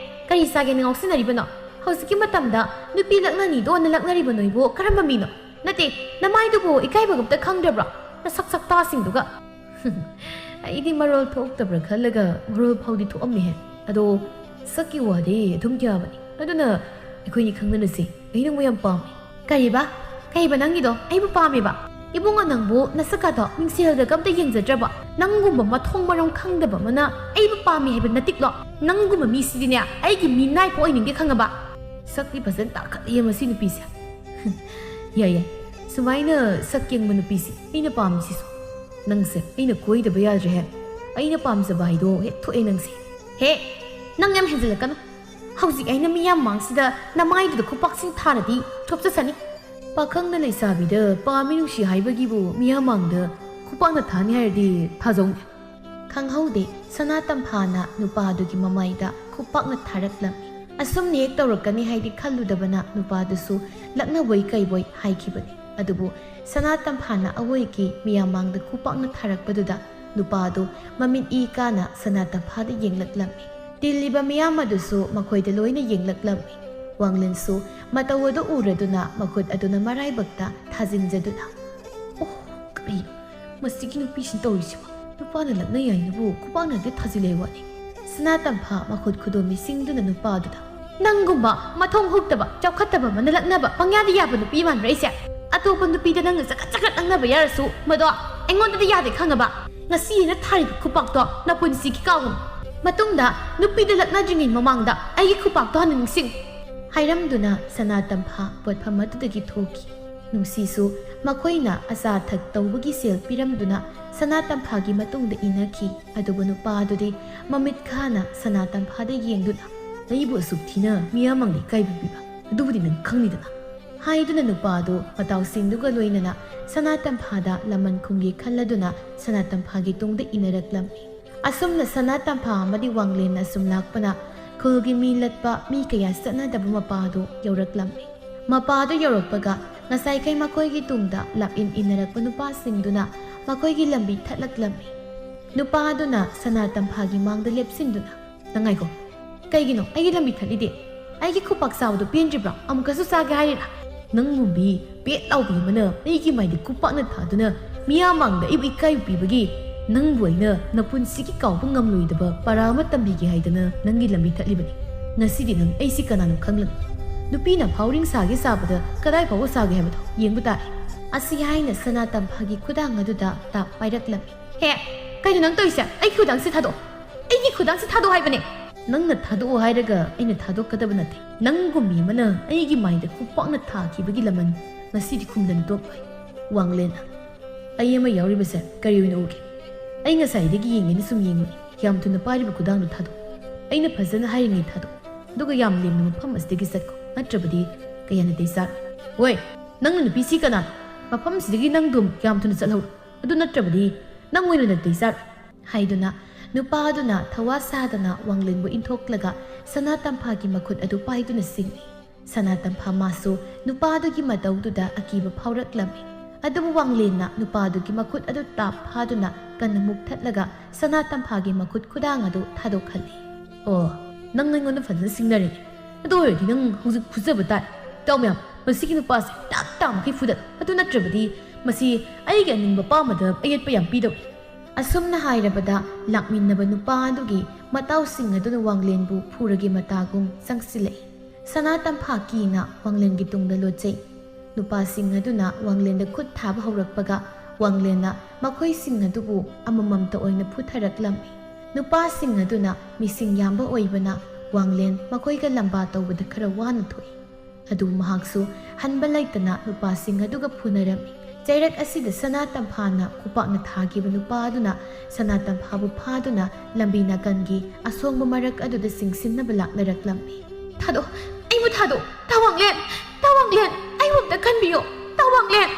ꯀꯔꯤ ꯆꯥꯒꯦꯅ ꯉꯥꯎꯁꯤꯟꯅꯔꯤꯕꯅꯣ? ꯍꯧꯖꯤꯛꯀꯤ ꯃꯇꯝꯗ ꯅꯨꯄꯤ ꯂꯛꯅꯅꯤꯗꯣꯅ ꯂꯛꯅꯔꯤꯕ ꯅꯣꯏꯕꯨ ꯀꯔꯝꯕ ꯃꯤꯅꯣ? ꯅꯠꯇꯦ, ꯅꯃꯥꯏꯗꯨꯕꯨ ꯏꯀꯥꯏꯕꯒ ꯑꯝꯇ ꯈꯪꯗ꯭ꯔꯕ꯭ꯔꯣ? ꯅꯁꯛ ꯁꯛꯇꯥꯁꯤꯡꯗꯨꯒ!" ꯑꯩꯗꯤ ꯃꯔꯣꯜ ꯊꯣꯛꯇꯕ꯭ꯔꯥ ꯈꯜꯂꯒ ꯃꯔꯣꯜ ꯐꯥꯎꯗꯤ ꯊꯣꯛꯑꯝꯃꯤꯍꯦ꯫ ꯑꯗꯣ ꯁꯛꯀꯤ ꯋꯥꯗꯤ ꯑꯗꯨꯝ ꯌꯥꯕꯅꯤ꯫ ꯑꯗꯨꯅ ꯑꯩꯈꯣꯏꯅꯤ ꯈꯪꯅꯔꯁꯤ꯫ ꯑꯩ ꯅꯪꯕꯨ ꯌꯥꯝ ꯄꯥꯝꯃꯤ꯫ ꯀꯔꯤꯕ? ꯀꯩꯕ ꯅꯪꯒꯤꯗꯣ? ꯑꯩꯕꯨ ꯄꯥꯝꯃꯦꯕ? ꯏꯕꯨꯡꯉꯣ, ꯅꯪꯕꯨ ꯅꯁꯛꯀꯗꯣ ꯃꯤꯡꯁꯦꯜꯗꯒ ꯑꯝꯇ ꯌꯦꯡꯖꯗ꯭ꯔꯕꯣ? ꯅꯪꯒꯨꯝꯕ ꯃꯊꯣꯡ ꯃꯔꯝ ꯈꯪꯗꯕ ꯑꯃꯅ ꯑꯩꯕꯨ ꯄꯥꯝꯃꯤ ꯍꯥꯏꯕ ꯅꯠꯇꯤꯛꯂꯣ? ꯅꯪꯒꯨꯝꯕ ꯃꯤꯁꯤꯗꯤꯅꯦ ꯑꯩꯒꯤ ꯃꯤꯅꯥꯏꯐꯥꯎ ꯑꯣꯏꯅꯤꯡꯗꯦ, ꯈꯪꯉꯕ? ꯁꯛꯇꯤ ꯐꯖꯅ ꯇꯥꯈꯠꯂꯤꯌꯦ ꯃꯁꯤ ꯅꯨꯄꯤꯁꯦ꯫ ꯌꯥꯏ ꯌꯥꯏ, ꯁꯨꯃꯥꯏꯅ ꯁꯛ ꯌꯦꯡꯕ ꯅꯨꯄꯤꯁꯦ ꯑꯩꯅ ꯄꯥꯝꯃꯤꯁꯤꯁꯨ꯫ ꯅꯪꯁꯦ ꯑꯩꯅ ꯀꯣꯏꯗꯕ ꯌꯥꯗ꯭ꯔꯦꯍꯦ꯫ ꯑꯩꯅ ꯄꯥꯝꯖꯕ ꯍꯥꯏꯗꯣ ꯍꯦꯛ ꯊꯣꯛꯑꯦ ꯅꯪꯁꯦ꯫ ꯍꯦ, ꯅꯪ ꯌꯥꯝ ꯍꯦꯟꯖꯤꯜꯂꯛꯀꯅꯨ꯫ ꯍꯧꯖꯤꯛ ꯑꯩꯅ ꯃꯤꯌꯥꯝ ꯃꯥꯡꯁꯤꯗ ꯅꯃꯥꯏꯗꯨꯗ ꯈꯨꯄꯥꯛꯁꯤꯡ ꯊꯥꯔꯗꯤ ꯊꯣꯛꯆꯁꯅꯤ꯫ ꯄꯥꯈꯪꯅ ꯂꯩꯁꯥꯕꯤꯗ ꯄꯥꯝꯃꯤ ꯅꯨꯡꯁꯤ ꯍꯥꯏꯕꯒꯤꯕꯨ ꯃꯤꯌꯥꯝ ꯃꯥꯡꯗ ꯈꯨꯄꯥꯛꯅ ꯊꯥꯅꯤ ꯍꯥꯏꯔꯗꯤ ꯊꯥꯖꯧꯅꯦ꯫ ꯈꯪꯍꯧꯗꯦ, ꯁꯅꯥ ꯇꯝꯐꯥꯅ ꯅꯨꯄꯥꯗꯨꯒꯤ ꯃꯃꯥꯏꯗ ꯈꯨꯄꯥꯛꯅ ꯊꯥꯔꯛꯂꯝꯃꯤ꯫ ꯑꯁꯨꯝꯅ ꯍꯦꯛ ꯇꯧꯔꯛꯀꯅꯤ ꯍꯥꯏꯗꯤ ꯈꯜꯂꯨꯗꯕꯅ ꯅꯨꯄꯥꯗꯨꯁꯨ ꯂꯛꯅꯕꯣꯏ ꯀꯩꯕꯣꯏ ꯍꯥꯏꯈꯤꯕꯅꯤ꯫ ꯑꯗꯨꯕꯨ ꯁꯅꯥ ꯇꯝꯐꯥꯅ ꯑꯋꯣꯏꯒꯤ ꯃꯤꯌꯥꯝ ꯃꯥꯡꯗ ꯈꯨꯄꯥꯛꯅ ꯊꯥꯔꯛꯄꯗꯨꯗ ꯅꯨꯄꯥꯗꯨ ꯃꯃꯤꯠ ꯏ ꯀꯥꯅ ꯁꯅꯥ ꯇꯝꯐꯥꯗ ꯌꯦꯡꯂꯛꯂꯝꯃꯤ꯫ ꯇꯤꯜꯂꯤꯕ ꯃꯤꯌꯥꯝ ꯑꯗꯨꯁꯨ ꯃꯈꯣꯏꯗ ꯂꯣꯏꯅ ꯌꯦꯡꯂꯛꯂꯝꯃꯤ꯫ ꯋꯥꯡꯂꯦꯟꯁꯨ ꯃꯇꯧ ꯑꯗꯨ ꯎꯔꯗꯨꯅ ꯃꯈꯨꯠ ꯑꯗꯨꯅ ꯃꯔꯥꯏꯕꯛꯇ ꯊꯥꯖꯤꯟꯖꯗꯨꯅ, "ꯑꯣ, ꯀꯔꯤꯅꯣ ꯃꯁꯤꯒꯤ ꯅꯨꯄꯤꯁꯤꯅ ꯇꯧꯔꯤꯁꯤꯕꯣ? ꯅꯨꯄꯥꯅ ꯂꯛꯅꯩ ꯍꯥꯏꯅꯕꯨ ꯈꯨꯄꯥꯛꯅ ꯍꯦꯛꯇ ꯊꯥꯖꯤꯜꯂꯛꯑꯦ ꯋꯥꯅꯤ!" ꯁꯅꯥ ꯇꯝꯐꯥ ꯃꯈꯨꯠ ꯈꯨꯗꯣꯝꯕꯤ ꯁꯤꯡꯗꯨꯅ ꯅꯨꯄꯥꯗꯨꯗ, "ꯅꯪꯒꯨꯝꯕ ꯃꯊꯣꯡ ꯍꯨꯛꯇꯕ, ꯆꯥꯎꯈꯠꯇꯕ ꯑꯃꯅ ꯂꯛꯅꯕ ꯄꯪꯌꯥꯗ ꯌꯥꯕ ꯅꯨꯄꯤ ꯃꯥꯟꯕ꯭ꯔꯥ ꯑꯩꯁꯦ? ꯑꯇꯣꯞꯄ ꯅꯨꯄꯤꯗ ꯅꯪꯅ ꯆꯒꯠ ꯆꯒꯠ ꯂꯛꯅꯕ ꯌꯥꯔꯁꯨ ꯃꯗꯣ ꯑꯩꯉꯣꯟꯗꯗꯤ ꯌꯥꯗꯦ, ꯈꯪꯉꯕ? ꯉꯁꯤ ꯑꯩꯅ ꯊꯥꯔꯤꯕ ꯈꯨꯄꯥꯛꯇꯣ ꯅꯄꯨꯟꯁꯤꯒꯤ ꯀꯥꯎꯒꯅꯨ꯫ ꯃꯇꯨꯡꯗ ꯅꯨꯄꯤꯗ ꯂꯛꯅꯗ꯭ꯔꯤꯉꯩ ꯃꯃꯥꯡꯗ ꯑꯩꯒꯤ ꯈꯨꯄꯥꯛꯇꯣ ꯍꯥꯟꯅ ꯅꯤꯡꯁꯤꯡ"꯫ ꯍꯥꯏꯔꯝꯗꯨꯅ ꯁꯅꯥ ꯇꯝꯐꯥ ꯄꯣꯠꯐꯝ ꯑꯗꯨꯗꯒꯤ ꯊꯣꯛꯈꯤ꯫ ꯅꯨꯡꯁꯤꯁꯨ ꯃꯈꯣꯏꯅ ꯑꯆꯥ ꯑꯊꯛ ꯇꯧꯕꯒꯤ ꯁꯦꯜ ꯄꯤꯔꯝꯗꯨꯅ ꯁꯅꯥ ꯇꯝꯐꯥꯒꯤ ꯃꯇꯨꯡꯗ ꯏꯟꯅꯈꯤ꯫ ꯑꯗꯨꯕꯨ ꯅꯨꯄꯥ ꯑꯗꯨꯗꯤ ꯃꯃꯤꯠ ꯈꯥꯅ ꯁꯅꯥ ꯇꯝꯐꯥꯗ ꯌꯦꯡꯗꯨꯅ, "ꯑꯩꯕꯨ ꯑꯁꯨꯛ ꯊꯤꯅ ꯃꯤꯌꯥꯝ ꯃꯥꯡꯗ ꯏꯀꯥꯏꯕ ꯄꯤꯕ ꯑꯗꯨꯕꯨꯗꯤ ꯅꯪ ꯈꯪꯂꯤꯗꯅ" ꯍꯥꯏꯗꯨꯅ ꯅꯨꯄꯥ ꯑꯗꯨ ꯃꯇꯥꯎꯁꯤꯡꯗꯨꯒ ꯂꯣꯏꯅꯅ ꯁꯅꯥ ꯇꯝꯐꯥꯗ ꯂꯃꯟ ꯈꯨꯝꯒꯦ ꯈꯜꯂꯗꯨꯅ ꯁꯅꯥ ꯇꯝꯐꯥꯒꯤ ꯇꯨꯡꯗ ꯏꯟꯅꯔꯛꯂꯝꯃꯤ꯫ ꯑꯁꯨꯝꯅ ꯁꯅꯥ ꯇꯝꯐꯥ ꯑꯃꯗꯤ ꯋꯥꯡꯂꯦꯟꯅ ꯑꯁꯨꯝ ꯂꯥꯛꯄꯅ ꯈꯨꯜꯒꯤ ꯃꯤ ꯂꯠꯄ ꯃꯤ ꯀꯌꯥ ꯆꯠꯅꯗꯕ ꯃꯄꯥ ꯑꯗꯨ ꯌꯧꯔꯛꯂꯝꯃꯤ꯫ ꯃꯄꯥ ꯑꯗꯨ ꯌꯧꯔꯛꯄꯒ ꯉꯁꯥꯏꯈꯩ ꯃꯈꯣꯏꯒꯤ ꯇꯨꯡꯗ ꯂꯥꯛꯏꯟ ꯏꯟꯅꯔꯛꯄ ꯅꯨꯄꯥꯁꯤꯡꯗꯨꯅ ꯃꯈꯣꯏꯒꯤ ꯂꯝꯕꯤ ꯊꯠꯂꯛꯂꯝꯃꯤ꯫ ꯅꯨꯄꯥ ꯑꯗꯨꯅ ꯁꯅꯥ ꯇꯝꯐꯥꯒꯤ ꯃꯥꯡꯗ ꯂꯦꯞꯁꯤꯟꯗꯨꯅ, "ꯅꯪ ꯉꯥꯏꯈꯣ, ꯀꯩꯒꯤꯅꯣ ꯑꯩꯒꯤ ꯂꯝꯕꯤ ꯊꯠꯂꯤꯗꯤ? ꯑꯩꯒꯤ ꯈꯨꯄꯥꯛ ꯆꯥꯕꯗꯣ ꯄꯦꯟꯗ꯭ꯔꯤꯕ꯭ꯔꯣ? ꯑꯃꯨꯛꯀꯁꯨ ꯆꯥꯒꯦ ꯍꯥꯏꯔꯤꯔꯥ? ꯅꯪ ꯃꯨꯝꯕꯤ ꯄꯦꯠ ꯂꯥꯎꯕꯤ ꯑꯃꯅ ꯑꯩꯒꯤ ꯃꯥꯏꯗ ꯈꯨꯄꯥꯛꯅ ꯊꯥꯗꯨꯅ ꯃꯤꯌꯥꯝ ꯃꯥꯡꯗ ꯑꯩꯕꯨ ꯏꯀꯥꯏꯕ ꯄꯤꯕꯒꯤ ꯅꯪꯕꯨ ꯑꯩꯅ ꯅꯄꯨꯟꯁꯤꯒꯤ ꯀꯥꯎꯕ ꯉꯝꯂꯣꯏꯗꯕ ꯄꯔꯥ ꯑꯃ ꯇꯝꯕꯤꯒꯦ ꯍꯥꯏꯗꯅ ꯅꯪꯒꯤ ꯂꯝꯕꯤ ꯊꯠꯂꯤꯕꯅꯤ꯫ ꯉꯁꯤꯗꯤ ꯅꯪ ꯑꯩꯁꯤ ꯀꯅꯥꯅꯣ ꯈꯪꯂꯅꯤ꯫ ꯅꯨꯄꯤꯅ ꯐꯥꯎꯔꯤꯡ ꯁꯥꯒꯦ ꯁꯥꯕꯗ ꯀꯗꯥꯏ ꯐꯥꯎꯕ ꯁꯥꯒꯦ ꯍꯥꯏꯕꯗꯣ ꯌꯦꯡꯕ ꯇꯥꯔꯦ"꯫ ꯑꯁꯤ ꯍꯥꯏꯅ ꯁꯅꯥ ꯇꯝꯐꯥꯒꯤ ꯈꯨꯗꯥꯡ ꯑꯗꯨꯗ ꯇꯥꯞ ꯄꯥꯏꯔꯛꯂꯝꯃꯤ꯫ "ꯍꯦ, ꯀꯩꯅꯣ ꯅꯪ ꯇꯧꯔꯤꯁꯦ? ꯑꯩꯒꯤ ꯈꯨꯗꯥꯡꯁꯤ ꯊꯥꯗꯣꯛꯑꯣ꯫ ꯑꯩꯒꯤ ꯈꯨꯗꯥꯡꯁꯤ ꯊꯥꯗꯣꯛꯑꯣ ꯍꯥꯏꯕꯅꯦ"꯫ "ꯅꯪꯅ ꯊꯥꯗꯣꯛꯑꯣ ꯍꯥꯏꯔꯒ ꯑꯩꯅ ꯊꯥꯗꯣꯛꯀꯗꯕ ꯅꯠꯇꯦ꯫ ꯅꯪꯒꯨꯝꯕꯤ ꯑꯃꯅ ꯑꯩꯒꯤ ꯃꯥꯏꯗ ꯈꯨꯄꯥꯛꯅ ꯊꯥꯈꯤꯕꯒꯤ ꯂꯃꯟ ꯉꯁꯤꯗꯤ ꯈꯨꯝꯗꯅ ꯇꯣꯛꯂꯣꯏ"꯫ ꯋꯥꯡꯂꯦꯟ, "ꯑꯩ ꯑꯃ ꯌꯥꯎꯔꯤꯕꯁꯦ ꯀꯔꯤ ꯑꯣꯏꯅ ꯎꯒꯦ? ꯑꯩ ꯉꯁꯥꯏꯗꯒꯤ ꯌꯦꯡꯒꯦꯅ ꯁꯨꯝ ꯌꯦꯡꯕꯅꯤ꯫ ꯌꯥꯝ ꯊꯨꯅ ꯄꯥꯏꯔꯤꯕ ꯈꯨꯗꯥꯡꯗꯨ ꯊꯥꯗꯣꯛ꯫ ꯑꯩꯅ ꯐꯖꯅ ꯍꯥꯏꯔꯤꯉꯩ ꯊꯥꯗꯣꯛ꯫ ꯑꯗꯨꯒ ꯌꯥꯝ ꯂꯦꯝꯅ ꯃꯐꯝ ꯑꯁꯤꯗꯒꯤ ꯆꯠꯈꯣ꯫ ꯅꯠꯇ꯭ꯔꯕꯗꯤ ꯀꯌꯥ ꯅꯥꯇꯩ ꯆꯥꯔꯣꯏ"꯫ "ꯍꯣꯏ, ꯅꯪꯅ ꯅꯨꯄꯤꯁꯤ ꯀꯅꯥꯅꯣ? ꯃꯐꯝꯁꯤꯗꯒꯤ ꯅꯪꯗꯨꯝ ꯌꯥꯝ ꯊꯨꯅ ꯆꯠꯍꯧꯔꯣ꯫ ꯑꯗꯨ ꯅꯠꯇ꯭ꯔꯕꯗꯤ ꯅꯪ ꯑꯣꯏꯅ ꯅꯥꯇꯩ ꯆꯥꯔꯣꯏ"꯫ ꯍꯥꯏꯗꯨꯅ ꯅꯨꯄꯥ ꯑꯗꯨꯅ ꯊꯋꯥ ꯁꯥꯗꯅ ꯋꯥꯡꯂꯦꯟꯕꯨ ꯏꯟꯊꯣꯛꯂꯒ ꯁꯅꯥ ꯇꯝꯐꯥꯒꯤ ꯃꯈꯨꯠ ꯑꯗꯨ ꯄꯥꯏꯗꯨꯅ ꯆꯤꯡꯏ꯫ ꯁꯅꯥ ꯇꯝꯐꯥ ꯃꯥꯁꯨ ꯅꯨꯄꯥ ꯑꯗꯨꯒꯤ ꯃꯇꯧꯗꯨꯗ ꯑꯀꯤꯕ ꯐꯥꯎꯔꯛꯂꯝꯃꯤ꯫ ꯑꯗꯨꯕꯨ ꯋꯥꯡꯂꯦꯟꯅ ꯅꯨꯄꯥ ꯑꯗꯨꯒꯤ ꯃꯈꯨꯠ ꯑꯗꯨ ꯇꯥꯞ ꯐꯥꯗꯨꯅ ꯀꯟꯅ ꯃꯨꯛꯊꯠꯂꯒ ꯁꯅꯥ ꯇꯝꯐꯥꯒꯤ ꯃꯈꯨꯠ ꯈꯨꯗꯥꯡ ꯑꯗꯨ ꯊꯥꯗꯣꯛꯍꯜꯂꯤ꯫ "ꯑꯣ, ꯅꯪ ꯑꯩꯉꯣꯟꯗ ꯐꯖꯅ ꯁꯤꯡꯅꯔꯦꯅꯦ꯫ ꯑꯗꯨ ꯑꯣꯏꯔꯗꯤ ꯅꯪ ꯍꯧꯖꯤꯛ ꯐꯨꯖꯕ ꯇꯥꯔꯦ꯫ ꯇꯥꯎ ꯃꯌꯥꯝ, ꯃꯁꯤꯒꯤ ꯅꯨꯄꯥꯁꯦ ꯇꯥꯛ ꯇꯥ ꯃꯈꯩ ꯐꯨꯗꯠꯂꯣ꯫ ꯑꯗꯨ ꯅꯠꯇ꯭ꯔꯕꯗꯤ ꯃꯁꯤ ꯑꯩꯒꯤ ꯑꯅꯤꯡꯕ ꯄꯥꯝꯕꯗ ꯑꯌꯦꯠꯄ ꯌꯥꯝ ꯄꯤꯗꯧꯔꯤ"꯫ ꯑꯁꯨꯝꯅ ꯍꯥꯏꯔꯕꯗ ꯂꯥꯛꯃꯤꯟꯅꯕ ꯅꯨꯄꯥ ꯑꯗꯨꯒꯤ ꯃꯇꯥꯎꯁꯤꯡ ꯑꯗꯨꯅ ꯋꯥꯡꯂꯦꯟꯕꯨ ꯐꯨꯔꯒꯦ ꯃꯇꯥꯒꯨꯝ ꯆꯪꯁꯤꯜꯂꯛꯏ꯫ ꯁꯅꯥ ꯇꯝꯐꯥ ꯀꯤꯅ ꯋꯥꯡꯂꯦꯟꯒꯤ ꯇꯨꯡꯗ ꯂꯣꯠꯆꯩ꯫ ꯅꯨꯄꯥꯁꯤꯡ ꯑꯗꯨꯅ ꯋꯥꯡꯂꯦꯟꯗ ꯈꯨꯠ ꯊꯥꯕ ꯍꯧꯔꯛꯄꯒ ꯋꯥꯡꯂꯦꯟꯅ ꯃꯈꯣꯏꯁꯤꯡ ꯑꯗꯨꯕꯨ ꯑꯃꯃꯝꯇ ꯑꯣꯏꯅ ꯐꯨꯊꯔꯛꯂꯝꯃꯤ꯫ ꯅꯨꯄꯥꯁꯤꯡ ꯑꯗꯨꯅ ꯃꯤꯁꯤꯡ ꯌꯥꯝꯕ ꯑꯣꯏꯕꯅ ꯋꯥꯡꯂꯦꯟ ꯃꯈꯣꯏꯒ ꯂꯝꯕꯥ ꯇꯧꯕꯗ ꯈꯔ ꯋꯥꯅ ꯊꯣꯛꯏ꯫ ꯑꯗꯨꯕꯨ ꯃꯍꯥꯛꯁꯨ ꯍꯟꯕ ꯂꯩꯇꯅ ꯅꯨꯄꯥꯁꯤꯡ ꯑꯗꯨꯒ ꯐꯨꯅꯔꯝꯃꯤ꯫ ꯆꯩꯔꯛ ꯑꯁꯤꯗ ꯁꯅꯥ ꯇꯝꯐꯥꯅ ꯈꯨꯄꯥꯛꯅ ꯊꯥꯈꯤꯕ ꯅꯨꯄꯥ ꯑꯗꯨꯅ ꯁꯅꯥ ꯇꯝꯐꯥꯕꯨ ꯐꯥꯗꯨꯅ ꯂꯝꯕꯤ ꯅꯥꯀꯟꯒꯤ ꯑꯁꯣꯡꯕ ꯃꯔꯛ ꯑꯗꯨꯗ ꯆꯤꯡꯁꯤꯟꯅꯕ ꯂꯥꯛꯅꯔꯛꯂꯝꯃꯤ꯫ "ꯊꯥꯗꯣꯛ, ꯑꯩꯕꯨ ꯊꯥꯗꯣꯛ, ꯇꯥ ꯋꯥꯡꯂꯦꯟ, ꯇꯥ ꯋꯥꯡꯂꯦꯟ, ꯑꯩꯕꯨ ꯑꯝꯇ ꯀꯟꯕꯤꯌꯣ, ꯇꯥ ꯋꯥꯡꯂꯦꯟ"꯫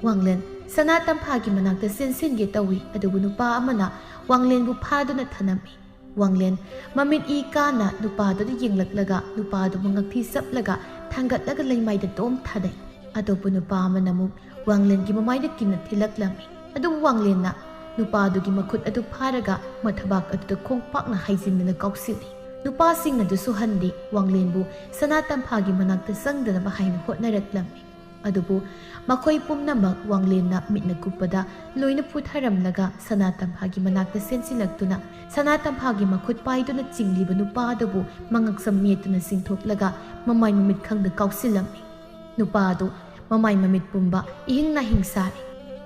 ꯋꯥꯡꯂꯦꯟ ꯁꯅꯥ ꯇꯝꯐꯥꯒꯤ ꯃꯅꯥꯛꯇ ꯆꯦꯟꯁꯤꯟꯒꯦ ꯇꯧꯏ, ꯑꯗꯨꯕꯨ ꯅꯨꯄꯥ ꯑꯃꯅ ꯋꯥꯡꯂꯦꯟꯕꯨ ꯐꯥꯗꯨꯅ ꯊꯅꯝꯃꯤ꯫ ꯋꯥꯡꯂꯦꯟ ꯃꯃꯤꯠ ꯏ ꯀꯥꯅ ꯅꯨꯄꯥꯗꯨꯗ ꯌꯦꯡꯂꯛꯂꯒ ꯅꯨꯄꯥꯗꯨꯕꯨ ꯉꯛꯊꯤ ꯆꯞꯂꯒ ꯊꯥꯡꯒꯠꯂꯒ ꯂꯩꯃꯥꯏꯗ ꯗꯣꯝ ꯊꯥꯗꯩ꯫ ꯑꯇꯣꯞꯄ ꯅꯨꯄꯥ ꯑꯃꯅ ꯑꯃꯨꯛ ꯋꯥꯡꯂꯦꯟꯒꯤ ꯃꯃꯥꯏꯗ ꯀꯤꯟꯅ ꯊꯤꯜꯂꯛꯂꯝꯃꯤ꯫ ꯑꯗꯨꯕꯨ ꯋꯥꯡꯂꯦꯟꯅ ꯅꯨꯄꯥ ꯑꯗꯨꯒꯤ ꯃꯈꯨꯠ ꯑꯗꯨ ꯐꯥꯔꯒ ꯃꯊꯕꯥꯛ ꯑꯗꯨꯗ ꯈꯣꯡꯄꯥꯛꯅ ꯍꯩꯖꯤꯟꯗꯨꯅ ꯀꯥꯎꯁꯤꯜꯂꯤ꯫ ꯅꯨꯄꯥꯁꯤꯡ ꯑꯗꯨꯁꯨ ꯍꯟꯗꯦ, ꯋꯥꯡꯂꯦꯟꯕꯨ ꯁꯅꯥ ꯇꯝꯐꯥꯒꯤ ꯃꯅꯥꯛꯇ ꯆꯪꯗꯅꯕ ꯍꯥꯏꯅ ꯍꯣꯠꯅꯔꯛꯂꯝꯃꯤ꯫ ꯑꯗꯨꯕꯨ ꯃꯈꯣꯏ ꯄꯨꯝꯅꯃꯛ ꯋꯥꯡꯂꯦꯟꯅ ꯃꯤꯠꯅ ꯀꯨꯞꯄꯗ ꯂꯣꯏꯅ ꯄꯨꯊꯔꯝꯂꯒ ꯁꯅꯥ ꯇꯝꯐꯥꯒꯤ ꯃꯅꯥꯛꯇ ꯆꯦꯟꯁꯤꯜꯂꯛꯇꯨꯅ ꯁꯅꯥ ꯇꯝꯐꯥꯒꯤ ꯃꯈꯨꯠ ꯄꯥꯏꯗꯨꯅ ꯆꯤꯡꯂꯤꯕ ꯅꯨꯄꯥ ꯑꯗꯨꯕꯨ ꯃꯉꯛꯁꯝ ꯃꯦꯠꯇꯨꯅ ꯆꯤꯡꯊꯣꯛꯂꯒ ꯃꯃꯥꯏ ꯃꯃꯤꯠ ꯈꯪꯗ ꯀꯥꯎꯁꯤꯜꯂꯝꯃꯤ꯫ ꯅꯨꯄꯥ ꯑꯗꯨ ꯃꯃꯥꯏ ꯃꯃꯤꯠ ꯄꯨꯝꯕ ꯏꯍꯤꯡ ꯅꯥꯍꯤꯡ ꯁꯥꯔꯦ꯫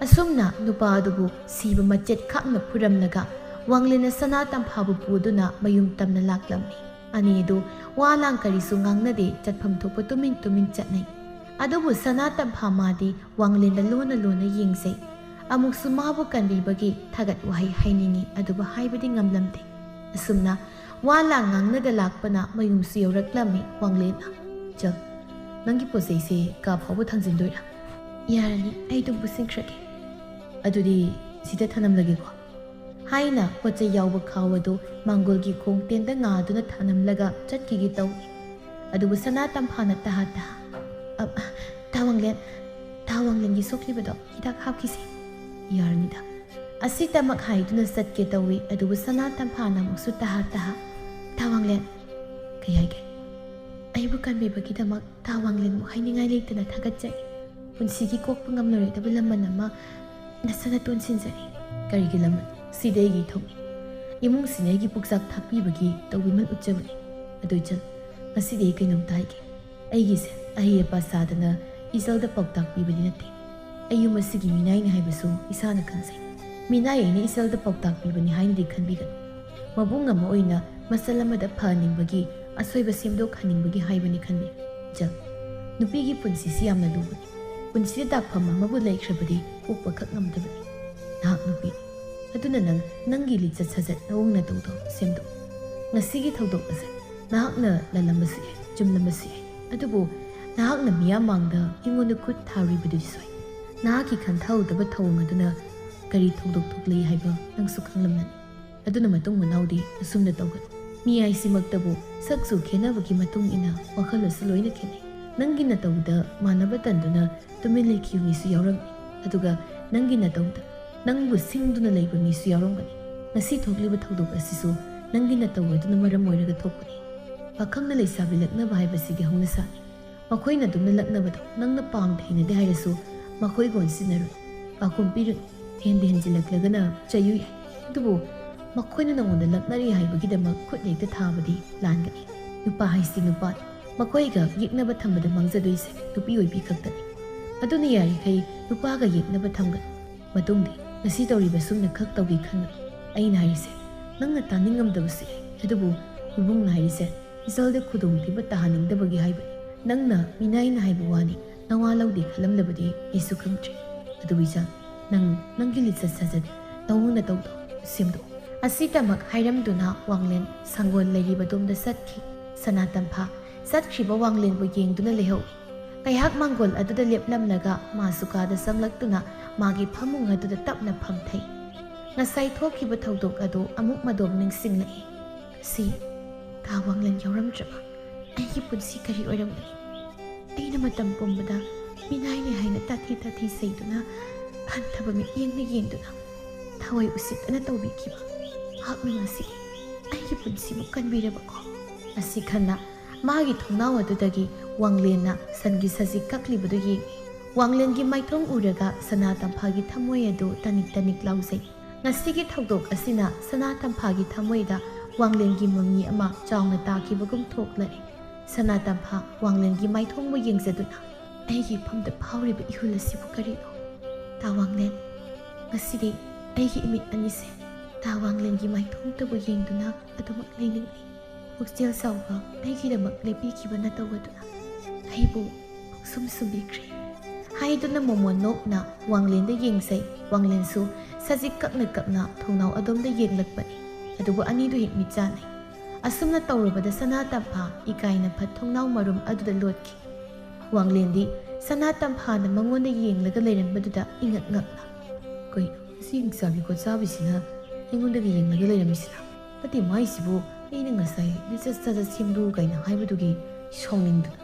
ꯑꯁꯨꯝꯅ ꯅꯨꯄꯥ ꯑꯗꯨꯕꯨ ꯁꯤꯕ ꯃꯆꯦꯠ ꯈꯥꯛꯅ ꯐꯨꯔꯝꯂꯒ ꯋꯥꯡꯂꯦꯟꯅ ꯁꯅꯥ ꯇꯝꯐꯥꯕꯨ ꯄꯨꯗꯨꯅ ꯃꯌꯨꯝ ꯇꯝꯅ ꯂꯥꯛꯂꯝꯃꯤ꯫ ꯑꯅꯤꯗꯨ ꯋꯥ ꯂꯥꯡ ꯀꯔꯤꯁꯨ ꯉꯥꯡꯅꯗꯦ, ꯆꯠꯐꯝ ꯊꯣꯛꯄ ꯇꯨꯃꯤꯟ ꯇꯨꯃꯤꯟ ꯆꯠꯅꯩ꯫ ꯑꯗꯨꯕꯨ ꯁꯅꯥ ꯇꯝꯐꯥ ꯃꯥꯗꯤ ꯋꯥꯡꯂꯦꯟꯗ ꯂꯣꯟꯅ ꯂꯣꯟꯅ ꯌꯦꯡꯖꯩ꯫ ꯑꯃꯨꯛꯁꯨ ꯃꯥꯕꯨ ꯀꯟꯕꯤꯕꯒꯤ ꯊꯥꯒꯠ ꯋꯥꯍꯩ ꯍꯥꯏꯅꯤꯡꯏ, ꯑꯗꯨꯕꯨ ꯍꯥꯏꯕꯗꯤ ꯉꯝꯂꯝꯗꯦ꯫ ꯑꯁꯨꯝꯅ ꯋꯥ ꯂꯥꯡ ꯉꯥꯡꯅꯗ ꯂꯥꯛꯄꯅ ꯃꯌꯨꯝꯁꯨ ꯌꯧꯔꯛꯂꯝꯃꯤ ꯋꯥꯡꯂꯦꯟꯅ꯫ "ꯆꯪ, ꯅꯪꯒꯤ ꯄꯣꯠ ꯆꯩꯁꯦ ꯀꯥ ꯐꯥꯎꯕ ꯊꯥꯡꯖꯤꯟꯗꯣꯏꯔꯥ?" "ꯌꯥꯔꯅꯤ, ꯑꯩ ꯑꯗꯨꯝ ꯄꯨꯁꯤꯟꯈ꯭ꯔꯒꯦ꯫" "ꯑꯗꯨꯗꯤ ꯁꯤꯗ ꯊꯅꯝꯂꯒꯦꯀꯣ?" ꯍꯥꯏꯅ ꯄꯣꯠ ꯆꯩ ꯌꯥꯎꯕ ꯈꯥꯎ ꯑꯗꯨ ꯃꯥꯡꯒꯣꯜꯒꯤ ꯈꯣꯡ ꯇꯦꯟꯗ ꯉꯥꯗꯨꯅ ꯊꯅꯝꯂꯒ ꯆꯠꯈꯤꯒꯦ ꯇꯧꯏ꯫ ꯑꯗꯨꯕꯨ ꯁꯅꯥ ꯇꯝꯐꯥꯅ ꯇꯍꯥ ꯇꯍꯥ, "ꯑ, ꯑ, ꯇꯥ ꯋꯥꯡꯂꯦꯟ, ꯇꯥ ꯋꯥꯡꯂꯦꯟꯒꯤ ꯁꯣꯛꯂꯤꯕꯗꯣ ꯍꯤꯗꯥꯛ ꯍꯥꯞꯈꯤꯁꯦ꯫" "ꯌꯥꯔꯅꯤꯗ꯫" ꯑꯁꯤꯇꯃꯛ ꯍꯥꯏꯗꯨꯅ ꯆꯠꯀꯦ ꯇꯧꯏ, ꯑꯗꯨꯕꯨ ꯁꯅꯥ ꯇꯝꯐꯥꯅ ꯑꯃꯨꯛꯁꯨ ꯇꯍꯥ ꯇꯍꯥ, "ꯇꯥ ꯋꯥꯡꯂꯦꯟ꯫" "ꯀꯩ ꯍꯥꯏꯒꯦ?" "ꯑꯩꯕꯨ ꯀꯟꯕꯤꯕꯒꯤꯗꯃꯛ ꯇꯥ ꯋꯥꯡꯂꯦꯟꯕꯨ ꯍꯥꯏꯅꯤꯡꯉꯥꯏ ꯂꯩꯇꯅ ꯊꯥꯒꯠꯆꯔꯤ꯫ ꯄꯨꯟꯁꯤꯒꯤ ꯀꯣꯛꯄ ꯉꯝꯂꯔꯣꯏꯗꯕ ꯂꯃꯟ ꯑꯃ ꯅꯁꯥ ꯅꯇꯣꯟ ꯁꯤꯟꯖꯔꯤ꯫" "ꯀꯔꯤꯒꯤ ꯂꯃꯟ? ꯁꯤꯗꯤ ꯑꯩꯒꯤ ꯏꯊꯧꯅꯤ꯫ ꯏꯃꯨꯡꯁꯤꯅ ꯑꯩꯒꯤ ꯄꯨꯛꯆꯥꯛ ꯊꯥꯛꯄꯤꯕꯒꯤ ꯇꯧꯕꯤꯃꯜ ꯎꯠꯆꯕꯅꯤ꯫ ꯑꯗꯨ ꯏꯆꯜ, ꯉꯁꯤꯗꯤ ꯑꯩ ꯀꯩꯅꯣꯝꯇ ꯍꯥꯏꯒꯦ꯫ ꯑꯩꯒꯤꯁꯦ ꯑꯍꯩ ꯑꯄꯥ ꯁꯥꯗꯅ ꯏꯆꯜꯗ ꯄꯥꯎꯇꯥꯛ ꯄꯤꯕꯗꯤ ꯅꯠꯇꯦ꯫ ꯑꯩ ꯌꯨꯝ ꯑꯁꯤꯒꯤ ꯃꯤꯅꯥꯏꯅꯤ ꯍꯥꯏꯕꯁꯨ ꯏꯁꯥꯅ ꯈꯪꯖꯩ꯫ ꯃꯤꯅꯥꯏ ꯑꯩꯅ ꯏꯆꯜꯗ ꯄꯥꯎꯇꯥꯛ ꯄꯤꯕꯅꯤ ꯍꯥꯏꯅꯗꯤ ꯈꯟꯕꯤꯒꯅꯨ꯫ ꯃꯕꯨꯡ ꯑꯃ ꯑꯣꯏꯅ ꯃꯆꯜ ꯑꯃꯗ ꯐꯍꯟꯅꯤꯡꯕꯒꯤ, ꯑꯁꯣꯏꯕ ꯁꯦꯝꯗꯣꯛꯍꯟꯅꯤꯡꯕꯒꯤ ꯍꯥꯏꯕꯅꯤ ꯈꯟꯕꯤ꯫ ꯏꯆꯜ, ꯅꯨꯄꯤꯒꯤ ꯄꯨꯟꯁꯤꯁꯤ ꯌꯥꯝꯅ ꯂꯨꯕꯅꯤ꯫ ꯄꯨꯟꯁꯤꯗ ꯗꯥꯛꯐꯝ ꯑꯃꯕꯨ ꯂꯩꯈ꯭ꯔꯕꯗꯤ ꯀꯣꯛꯄꯈꯛ ꯉꯝꯗꯕꯅꯤ꯫ ꯅꯍꯥꯛ ꯅꯨꯄꯤꯅꯤ꯫ ꯑꯗꯨꯅ ꯅꯪ ꯅꯪꯒꯤ ꯂꯤꯆꯠ ꯁꯥꯖꯠ, ꯅꯑꯣꯡ ꯅꯇꯧꯗꯣ ꯁꯦꯝꯗꯣꯛꯎ꯫ ꯉꯁꯤꯒꯤ ꯊꯧꯗꯣꯛ ꯑꯁꯦ ꯅꯍꯥꯛꯅ ꯂꯥꯜꯂꯝꯕꯁꯨ ꯌꯥꯏ, ꯆꯨꯝꯂꯝꯕꯁꯨ ꯌꯥꯏ꯫ ꯑꯗꯨꯕꯨ ꯅꯍꯥꯛꯅ ꯃꯤꯌꯥꯝ ꯃꯥꯡꯗ ꯃꯤꯉꯣꯟꯗ ꯈꯨꯠ ꯊꯥꯔꯨꯕꯗꯨꯗꯤ ꯁꯣꯏ꯫ ꯅꯍꯥꯛꯀꯤ ꯈꯟꯊꯍꯧꯗꯕ ꯊꯧꯑꯣꯡ ꯑꯗꯨꯅ ꯀꯔꯤ ꯊꯧꯗꯣꯛ ꯊꯣꯛꯂꯤ ꯍꯥꯏꯕ ꯅꯪꯁꯨ ꯈꯪꯂꯝꯂꯅꯤ꯫ ꯑꯗꯨꯅ ꯃꯇꯨꯡ ꯃꯅꯥꯎꯗꯤ ꯑꯁꯨꯝꯅ ꯇꯧꯒꯅꯨ꯫ ꯃꯤ ꯍꯥꯏꯁꯤꯃꯛꯇꯕꯨ ꯁꯛꯁꯨ ꯈꯦꯠꯅꯕꯒꯤ ꯃꯇꯨꯡ ꯏꯟꯅ ꯋꯥꯈꯜꯂꯣꯟꯁꯨ ꯂꯣꯏꯅ ꯈꯦꯠꯅꯩ꯫ ꯅꯪꯒꯤ ꯅꯇꯧꯗ ꯃꯥꯟꯅꯕ ꯇꯟꯗꯨꯅ ꯇꯨꯃꯤꯟ ꯂꯩꯈꯤꯕ ꯃꯤꯁꯨ ꯌꯥꯎꯔꯝꯃꯤ꯫ ꯑꯗꯨꯒ ꯅꯪꯒꯤ ꯅꯇꯧꯗ ꯅꯪꯕꯨ ꯁꯤꯡꯗꯨꯅ ꯂꯩꯕ ꯃꯤꯁꯨ ꯌꯥꯎꯔꯝꯒꯅꯤ꯫ ꯉꯁꯤ ꯊꯣꯛꯂꯤꯕ ꯊꯧꯗꯣꯛ ꯑꯁꯤꯁꯨ ꯅꯪꯒꯤ ꯅꯇꯧ ꯑꯗꯨꯅ ꯃꯔꯝ ꯑꯣꯏꯔꯒ ꯊꯣꯛꯄꯅꯤ꯫ ꯄꯥꯈꯪꯅ ꯂꯩꯁꯥꯕꯤ ꯂꯛꯅꯕ ꯍꯥꯏꯕꯁꯤꯗꯤ ꯍꯧꯅꯁꯥꯅꯤ꯫ ꯃꯈꯣꯏꯅ ꯑꯗꯨꯝꯅ ꯂꯛꯅꯕꯗꯣ ꯅꯪꯅ ꯄꯥꯝꯗꯦ ꯍꯩꯅꯗꯦ ꯍꯥꯏꯔꯁꯨ ꯃꯈꯣꯏꯒ ꯑꯣꯟꯁꯤꯟꯅꯔꯨꯅꯨ꯫ ꯄꯥꯎꯈꯨꯝ ꯄꯤꯔꯨꯅꯨ꯫ ꯍꯦꯟꯗ ꯍꯦꯟꯖꯤꯜꯂꯛꯂꯒꯅ ꯆꯩꯌꯨ ꯌꯥꯏ꯫ ꯑꯗꯨꯕꯨ ꯃꯈꯣꯏꯅ ꯅꯉꯣꯟꯗ ꯂꯛꯅꯔꯤ ꯍꯥꯏꯕꯒꯤꯗꯃꯛ ꯈꯨꯠ ꯍꯦꯛꯇ ꯊꯥꯕꯗꯤ ꯂꯥꯟꯒꯅꯤ꯫ ꯅꯨꯄꯥ ꯍꯥꯏꯁꯤ ꯅꯨꯄꯥꯅꯤ꯫ ꯃꯈꯣꯏꯒ ꯌꯦꯛꯅꯕ ꯊꯝꯕꯗ ꯃꯥꯡꯖꯗꯣꯏꯁꯦ ꯅꯨꯄꯤ ꯑꯣꯏꯕꯤ ꯈꯛꯇꯅꯤ꯫ ꯑꯗꯨꯅ ꯌꯥꯔꯤꯈꯩ ꯅꯨꯄꯥꯒ ꯌꯦꯛꯅꯕ ꯊꯝꯒꯅꯨ꯫ ꯃꯇꯨꯡꯗꯤ ꯉꯁꯤ ꯇꯧꯔꯤꯕ ꯁꯨꯝꯅ ꯈꯛ ꯇꯧꯒꯦ ꯈꯟꯒꯅꯨ꯫ ꯑꯩꯅ ꯍꯥꯏꯔꯤꯁꯦ ꯅꯪꯅ ꯇꯥꯅꯤꯡꯉꯝꯗꯕꯁꯨ ꯌꯥꯏ, ꯑꯗꯨꯕꯨ ꯏꯕꯨꯡꯅ ꯍꯥꯏꯔꯤꯁꯦ ꯏꯆꯜꯗ ꯈꯨꯗꯣꯡꯊꯤꯕ ꯇꯥꯍꯟꯅꯤꯡꯗꯕꯒꯤ ꯍꯥꯏꯕꯅꯤ꯫ ꯅꯪꯅ ꯃꯤꯅꯥꯏꯅ ꯍꯥꯏꯕ ꯋꯥꯅꯤ, ꯅꯋꯥ ꯂꯧꯗꯦ ꯈꯜꯂꯝꯂꯕꯗꯤ ꯑꯩꯁꯨ ꯈꯪꯗ꯭ꯔꯦ꯫ ꯑꯗꯨꯕꯨ ꯏꯆꯜ, ꯅꯪ ꯅꯪꯒꯤ ꯂꯤꯆꯠ ꯁꯥꯖꯠ, ꯅꯋꯣꯡ ꯅꯇꯧꯗꯣ ꯁꯦꯝꯗꯣꯛꯎ꯫ ꯑꯁꯤꯇꯃꯛ ꯍꯥꯏꯔꯝꯗꯨꯅ ꯋꯥꯡꯂꯦꯟ ꯁꯪꯒꯣꯜ ꯂꯩꯔꯤꯕꯗꯣꯝꯗ ꯆꯠꯈꯤ꯫ ꯁꯅꯥꯇꯝꯐꯥ ꯆꯠꯈ꯭ꯔꯤꯕ ꯋꯥꯡꯂꯦꯟꯕꯨ ꯌꯦꯡꯗꯨꯅ ꯂꯩꯍꯧꯏ꯫ ꯀꯩꯍꯥꯛ ꯃꯥꯡꯒꯣꯜ ꯑꯗꯨꯗ ꯂꯦꯞꯂꯝꯂꯒ ꯃꯥꯁꯨ ꯀꯥꯗ ꯆꯪꯂꯛꯇꯨꯅ ꯃꯥꯒꯤ ꯐꯃꯨꯡ ꯑꯗꯨꯗ ꯇꯞꯅ ꯐꯝꯊꯩ꯫ ꯉꯁꯥꯏ ꯊꯣꯛꯈꯤꯕ ꯊꯧꯗꯣꯛ ꯑꯗꯨ ꯑꯃꯨꯛ ꯃꯗꯣꯝ ꯅꯤꯡꯁꯤꯡꯂꯛꯏ꯫ ꯁꯤ ꯀꯥ ꯋꯥꯡꯂꯦꯟ ꯌꯥꯎꯔꯝꯗ꯭ꯔꯕ ꯑꯩꯒꯤ ꯄꯨꯟꯁꯤ ꯀꯔꯤ ꯑꯣꯏꯔꯝꯒꯅꯤ? ꯑꯩꯅ ꯃꯇꯝ ꯄꯨꯝꯕꯗ ꯃꯤꯅꯥꯏꯅꯤ ꯍꯥꯏꯅ ꯇꯥꯊꯤ ꯇꯥꯊꯤ ꯆꯩꯗꯨꯅ ꯍꯟꯊꯕ ꯃꯤꯠꯌꯦꯡꯅ ꯌꯦꯡꯗꯨꯅ ꯊꯋꯥꯏ ꯎꯁꯤꯠꯇꯅ ꯇꯧꯕꯤꯈꯤꯕ ꯃꯍꯥꯛꯅ ꯉꯁꯤ ꯑꯩꯒꯤ ꯄꯨꯟꯁꯤꯕꯨ ꯀꯟꯕꯤꯔꯕꯀꯣ? ꯑꯁꯤ ꯈꯟꯅ ꯃꯥꯒꯤ ꯊꯣꯡꯅꯥꯎ ꯑꯗꯨꯗꯒꯤ ꯋꯥꯡꯂꯦꯟꯅ ꯁꯟꯒꯤ ꯁꯖꯤꯛ ꯀꯛꯂꯤꯕꯗꯨ ꯌꯦꯡꯏ꯫ ꯋꯥꯡꯂꯦꯟꯒꯤ ꯃꯥꯏꯊꯣꯡ ꯎꯔꯒ ꯁꯅꯥꯇꯝꯐꯥꯒꯤ ꯊꯃꯣꯏ ꯑꯗꯨ ꯇꯅꯤꯛ ꯇꯅꯤꯛ ꯂꯥꯎꯖꯩ꯫ ꯉꯁꯤꯒꯤ ꯊꯧꯗꯣꯛ ꯑꯁꯤꯅ ꯁꯅꯥꯇꯝꯐꯥꯒꯤ ꯊꯃꯣꯏꯗ ꯋꯥꯡꯂꯦꯟꯒꯤ ꯃꯃꯤ ꯑꯃ ꯆꯥꯎꯅ ꯇꯥꯈꯤꯕꯒꯨꯝ ꯊꯣꯛꯂꯛꯏ꯫ ꯁꯅꯥꯇꯝꯐꯥ ꯋꯥꯡꯂꯦꯟꯒꯤ ꯃꯥꯏꯊꯣꯡꯕꯨ ꯌꯦꯡꯖꯗꯨꯅ, "ꯑꯩꯒꯤ ꯏꯐꯝꯗ ꯐꯥꯎꯔꯤꯕ ꯏꯍꯨꯜ ꯑꯁꯤꯕꯨ ꯀꯔꯤꯅꯣ? ꯇꯥ ꯋꯥꯡꯂꯦꯟ, ꯉꯁꯤꯗꯤ ꯑꯩꯒꯤ ꯏꯃꯤꯠ ꯑꯅꯤꯁꯦ ꯇꯥ ꯋꯥꯡꯂꯦꯟꯒꯤ ꯃꯥꯏꯊꯣꯡꯇꯕꯨ ꯌꯦꯡꯗꯨꯅ ꯑꯗꯨꯃꯛ ꯂꯩꯅꯤꯡꯏ꯫ ꯄꯨꯛꯆꯦꯜ ꯆꯥꯎꯕ ꯑꯩꯒꯤꯗꯃꯛ ꯂꯦꯞꯄꯤꯈꯤꯕ ꯅꯇꯧ ꯑꯗꯨꯅ ꯑꯩꯕꯨ ꯄꯨꯡꯁꯨꯝ ꯁꯨꯝꯕꯤꯈ꯭ꯔꯦ" ꯍꯥꯏꯗꯨꯅ ꯃꯣꯃꯣꯟ ꯅꯣꯛꯅ ꯋꯥꯡꯂꯦꯟꯗ ꯌꯦꯡꯖꯩ꯫ ꯋꯥꯡꯂꯦꯟꯁꯨ ꯁꯖꯤꯛ ꯀꯛꯅ ꯀꯛꯅ ꯊꯣꯡꯅꯥꯎ ꯑꯗꯣꯝꯗ ꯌꯦꯡꯂꯛꯄꯅꯤ꯫ ꯑꯗꯨꯕꯨ ꯑꯅꯤꯗꯨ ꯍꯦꯛ ꯃꯤꯠ ꯆꯥꯟꯅꯩ꯫ ꯑꯁꯨꯝꯅ ꯇꯧꯔꯨꯕꯗ ꯁꯅꯥꯇꯝꯐꯥ ꯏꯀꯥꯏꯅ ꯐꯠ ꯊꯣꯡꯅꯥꯎ ꯃꯔꯨꯝ ꯑꯗꯨꯗ ꯂꯣꯠꯈꯤ꯫ ꯋꯥꯡꯂꯦꯟꯗꯤ ꯁꯅꯥꯇꯝꯐꯥꯅ ꯃꯉꯣꯟꯗ ꯌꯦꯡꯂꯒ ꯂꯩꯔꯝꯕꯗꯨꯗ ꯏꯉꯛ ꯉꯛꯅ, "ꯀꯩꯅꯣ, ꯁꯤ ꯍꯤꯡꯆꯥꯕꯤ ꯈꯣꯠꯆꯥꯕꯤꯁꯤꯅ ꯑꯩꯉꯣꯟꯗꯒ ꯌꯦꯡꯂꯒ ꯂꯩꯔꯝꯃꯤꯁꯤꯅ? ꯅꯠꯇꯦ, ꯃꯥꯏꯁꯤꯕꯨ ꯑꯩꯅ ꯉꯁꯥꯏ ꯂꯤꯆꯠ ꯁꯥꯖꯠ ꯁꯦꯝꯗꯣꯛꯎ ꯀꯥꯏꯅ ꯍꯥꯏꯕꯗꯨꯒꯤ ꯁꯥꯎꯅꯤꯡꯗꯨꯅ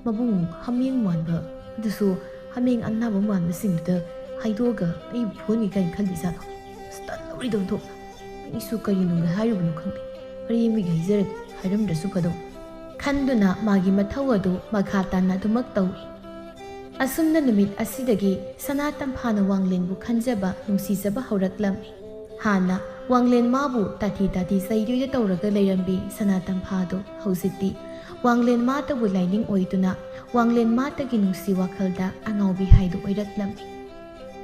ꯃꯕꯨꯡ ꯍꯥꯃꯦꯡ ꯃꯥꯟꯕ, ꯑꯗꯨꯁꯨ ꯍꯥꯃꯦꯡ ꯑꯅꯥꯕ ꯃꯥꯟꯕꯁꯤꯡꯗꯨꯗ ꯍꯥꯏꯗꯣꯛꯑꯒ ꯑꯩꯕꯨ ꯐꯨꯍꯟꯒꯦ ꯀꯥꯏꯅ ꯈꯜꯂꯤꯖꯥꯠꯂꯣ? ꯑꯁ, ꯇꯜꯂꯧꯔꯤꯗ ꯑꯣꯟꯊꯣꯛꯅ꯫ ꯑꯩꯁꯨ ꯀꯔꯤꯅꯨꯡꯒꯤ ꯍꯥꯏꯔꯨꯕꯅꯣ ꯈꯪꯗꯦ꯫ ꯑꯔꯦꯝꯕꯒꯤ ꯍꯥꯏꯖꯔꯒꯦ, ꯍꯥꯏꯔꯝꯗ꯭ꯔꯁꯨ ꯐꯗꯧ ꯈꯟꯗꯨꯅ ꯃꯥꯒꯤ ꯃꯊꯧ ꯑꯗꯨ ꯃꯈꯥ ꯇꯥꯅ ꯑꯗꯨꯃꯛ ꯇꯧꯏ꯫ ꯑꯁꯨꯝꯅ ꯅꯨꯃꯤꯠ ꯑꯁꯤꯗꯒꯤ ꯁꯅꯥ ꯇꯝꯐꯥꯅ ꯋꯥꯡꯂꯦꯟꯕꯨ ꯈꯟꯖꯕ, ꯅꯨꯡꯁꯤꯖꯕ ꯍꯧꯔꯛꯂꯝꯃꯤ꯫ ꯍꯥꯟꯅ ꯋꯥꯡꯂꯦꯟ ꯃꯥꯕꯨ ꯇꯥꯊꯤ ꯇꯥꯊꯤ ꯆꯩꯗꯣꯏꯗ ꯇꯧꯔꯒ ꯂꯩꯔꯝꯕꯤ ꯁꯅꯥ ꯇꯝꯐꯥꯗꯨ ꯍꯧꯖꯤꯛꯇꯤ ꯋꯥꯡꯂꯦꯟ ꯃꯥꯇꯕꯨ ꯂꯥꯏꯅꯤꯡ ꯑꯣꯏꯗꯨꯅ ꯋꯥꯡꯂꯦꯟ ꯃꯥꯇꯒꯤ ꯅꯨꯡꯁꯤ ꯋꯥꯈꯜꯗ ꯑꯉꯥꯎꯕꯤ ꯍꯥꯏꯗꯨ ꯑꯣꯏꯔꯛꯂꯝꯃꯤ꯫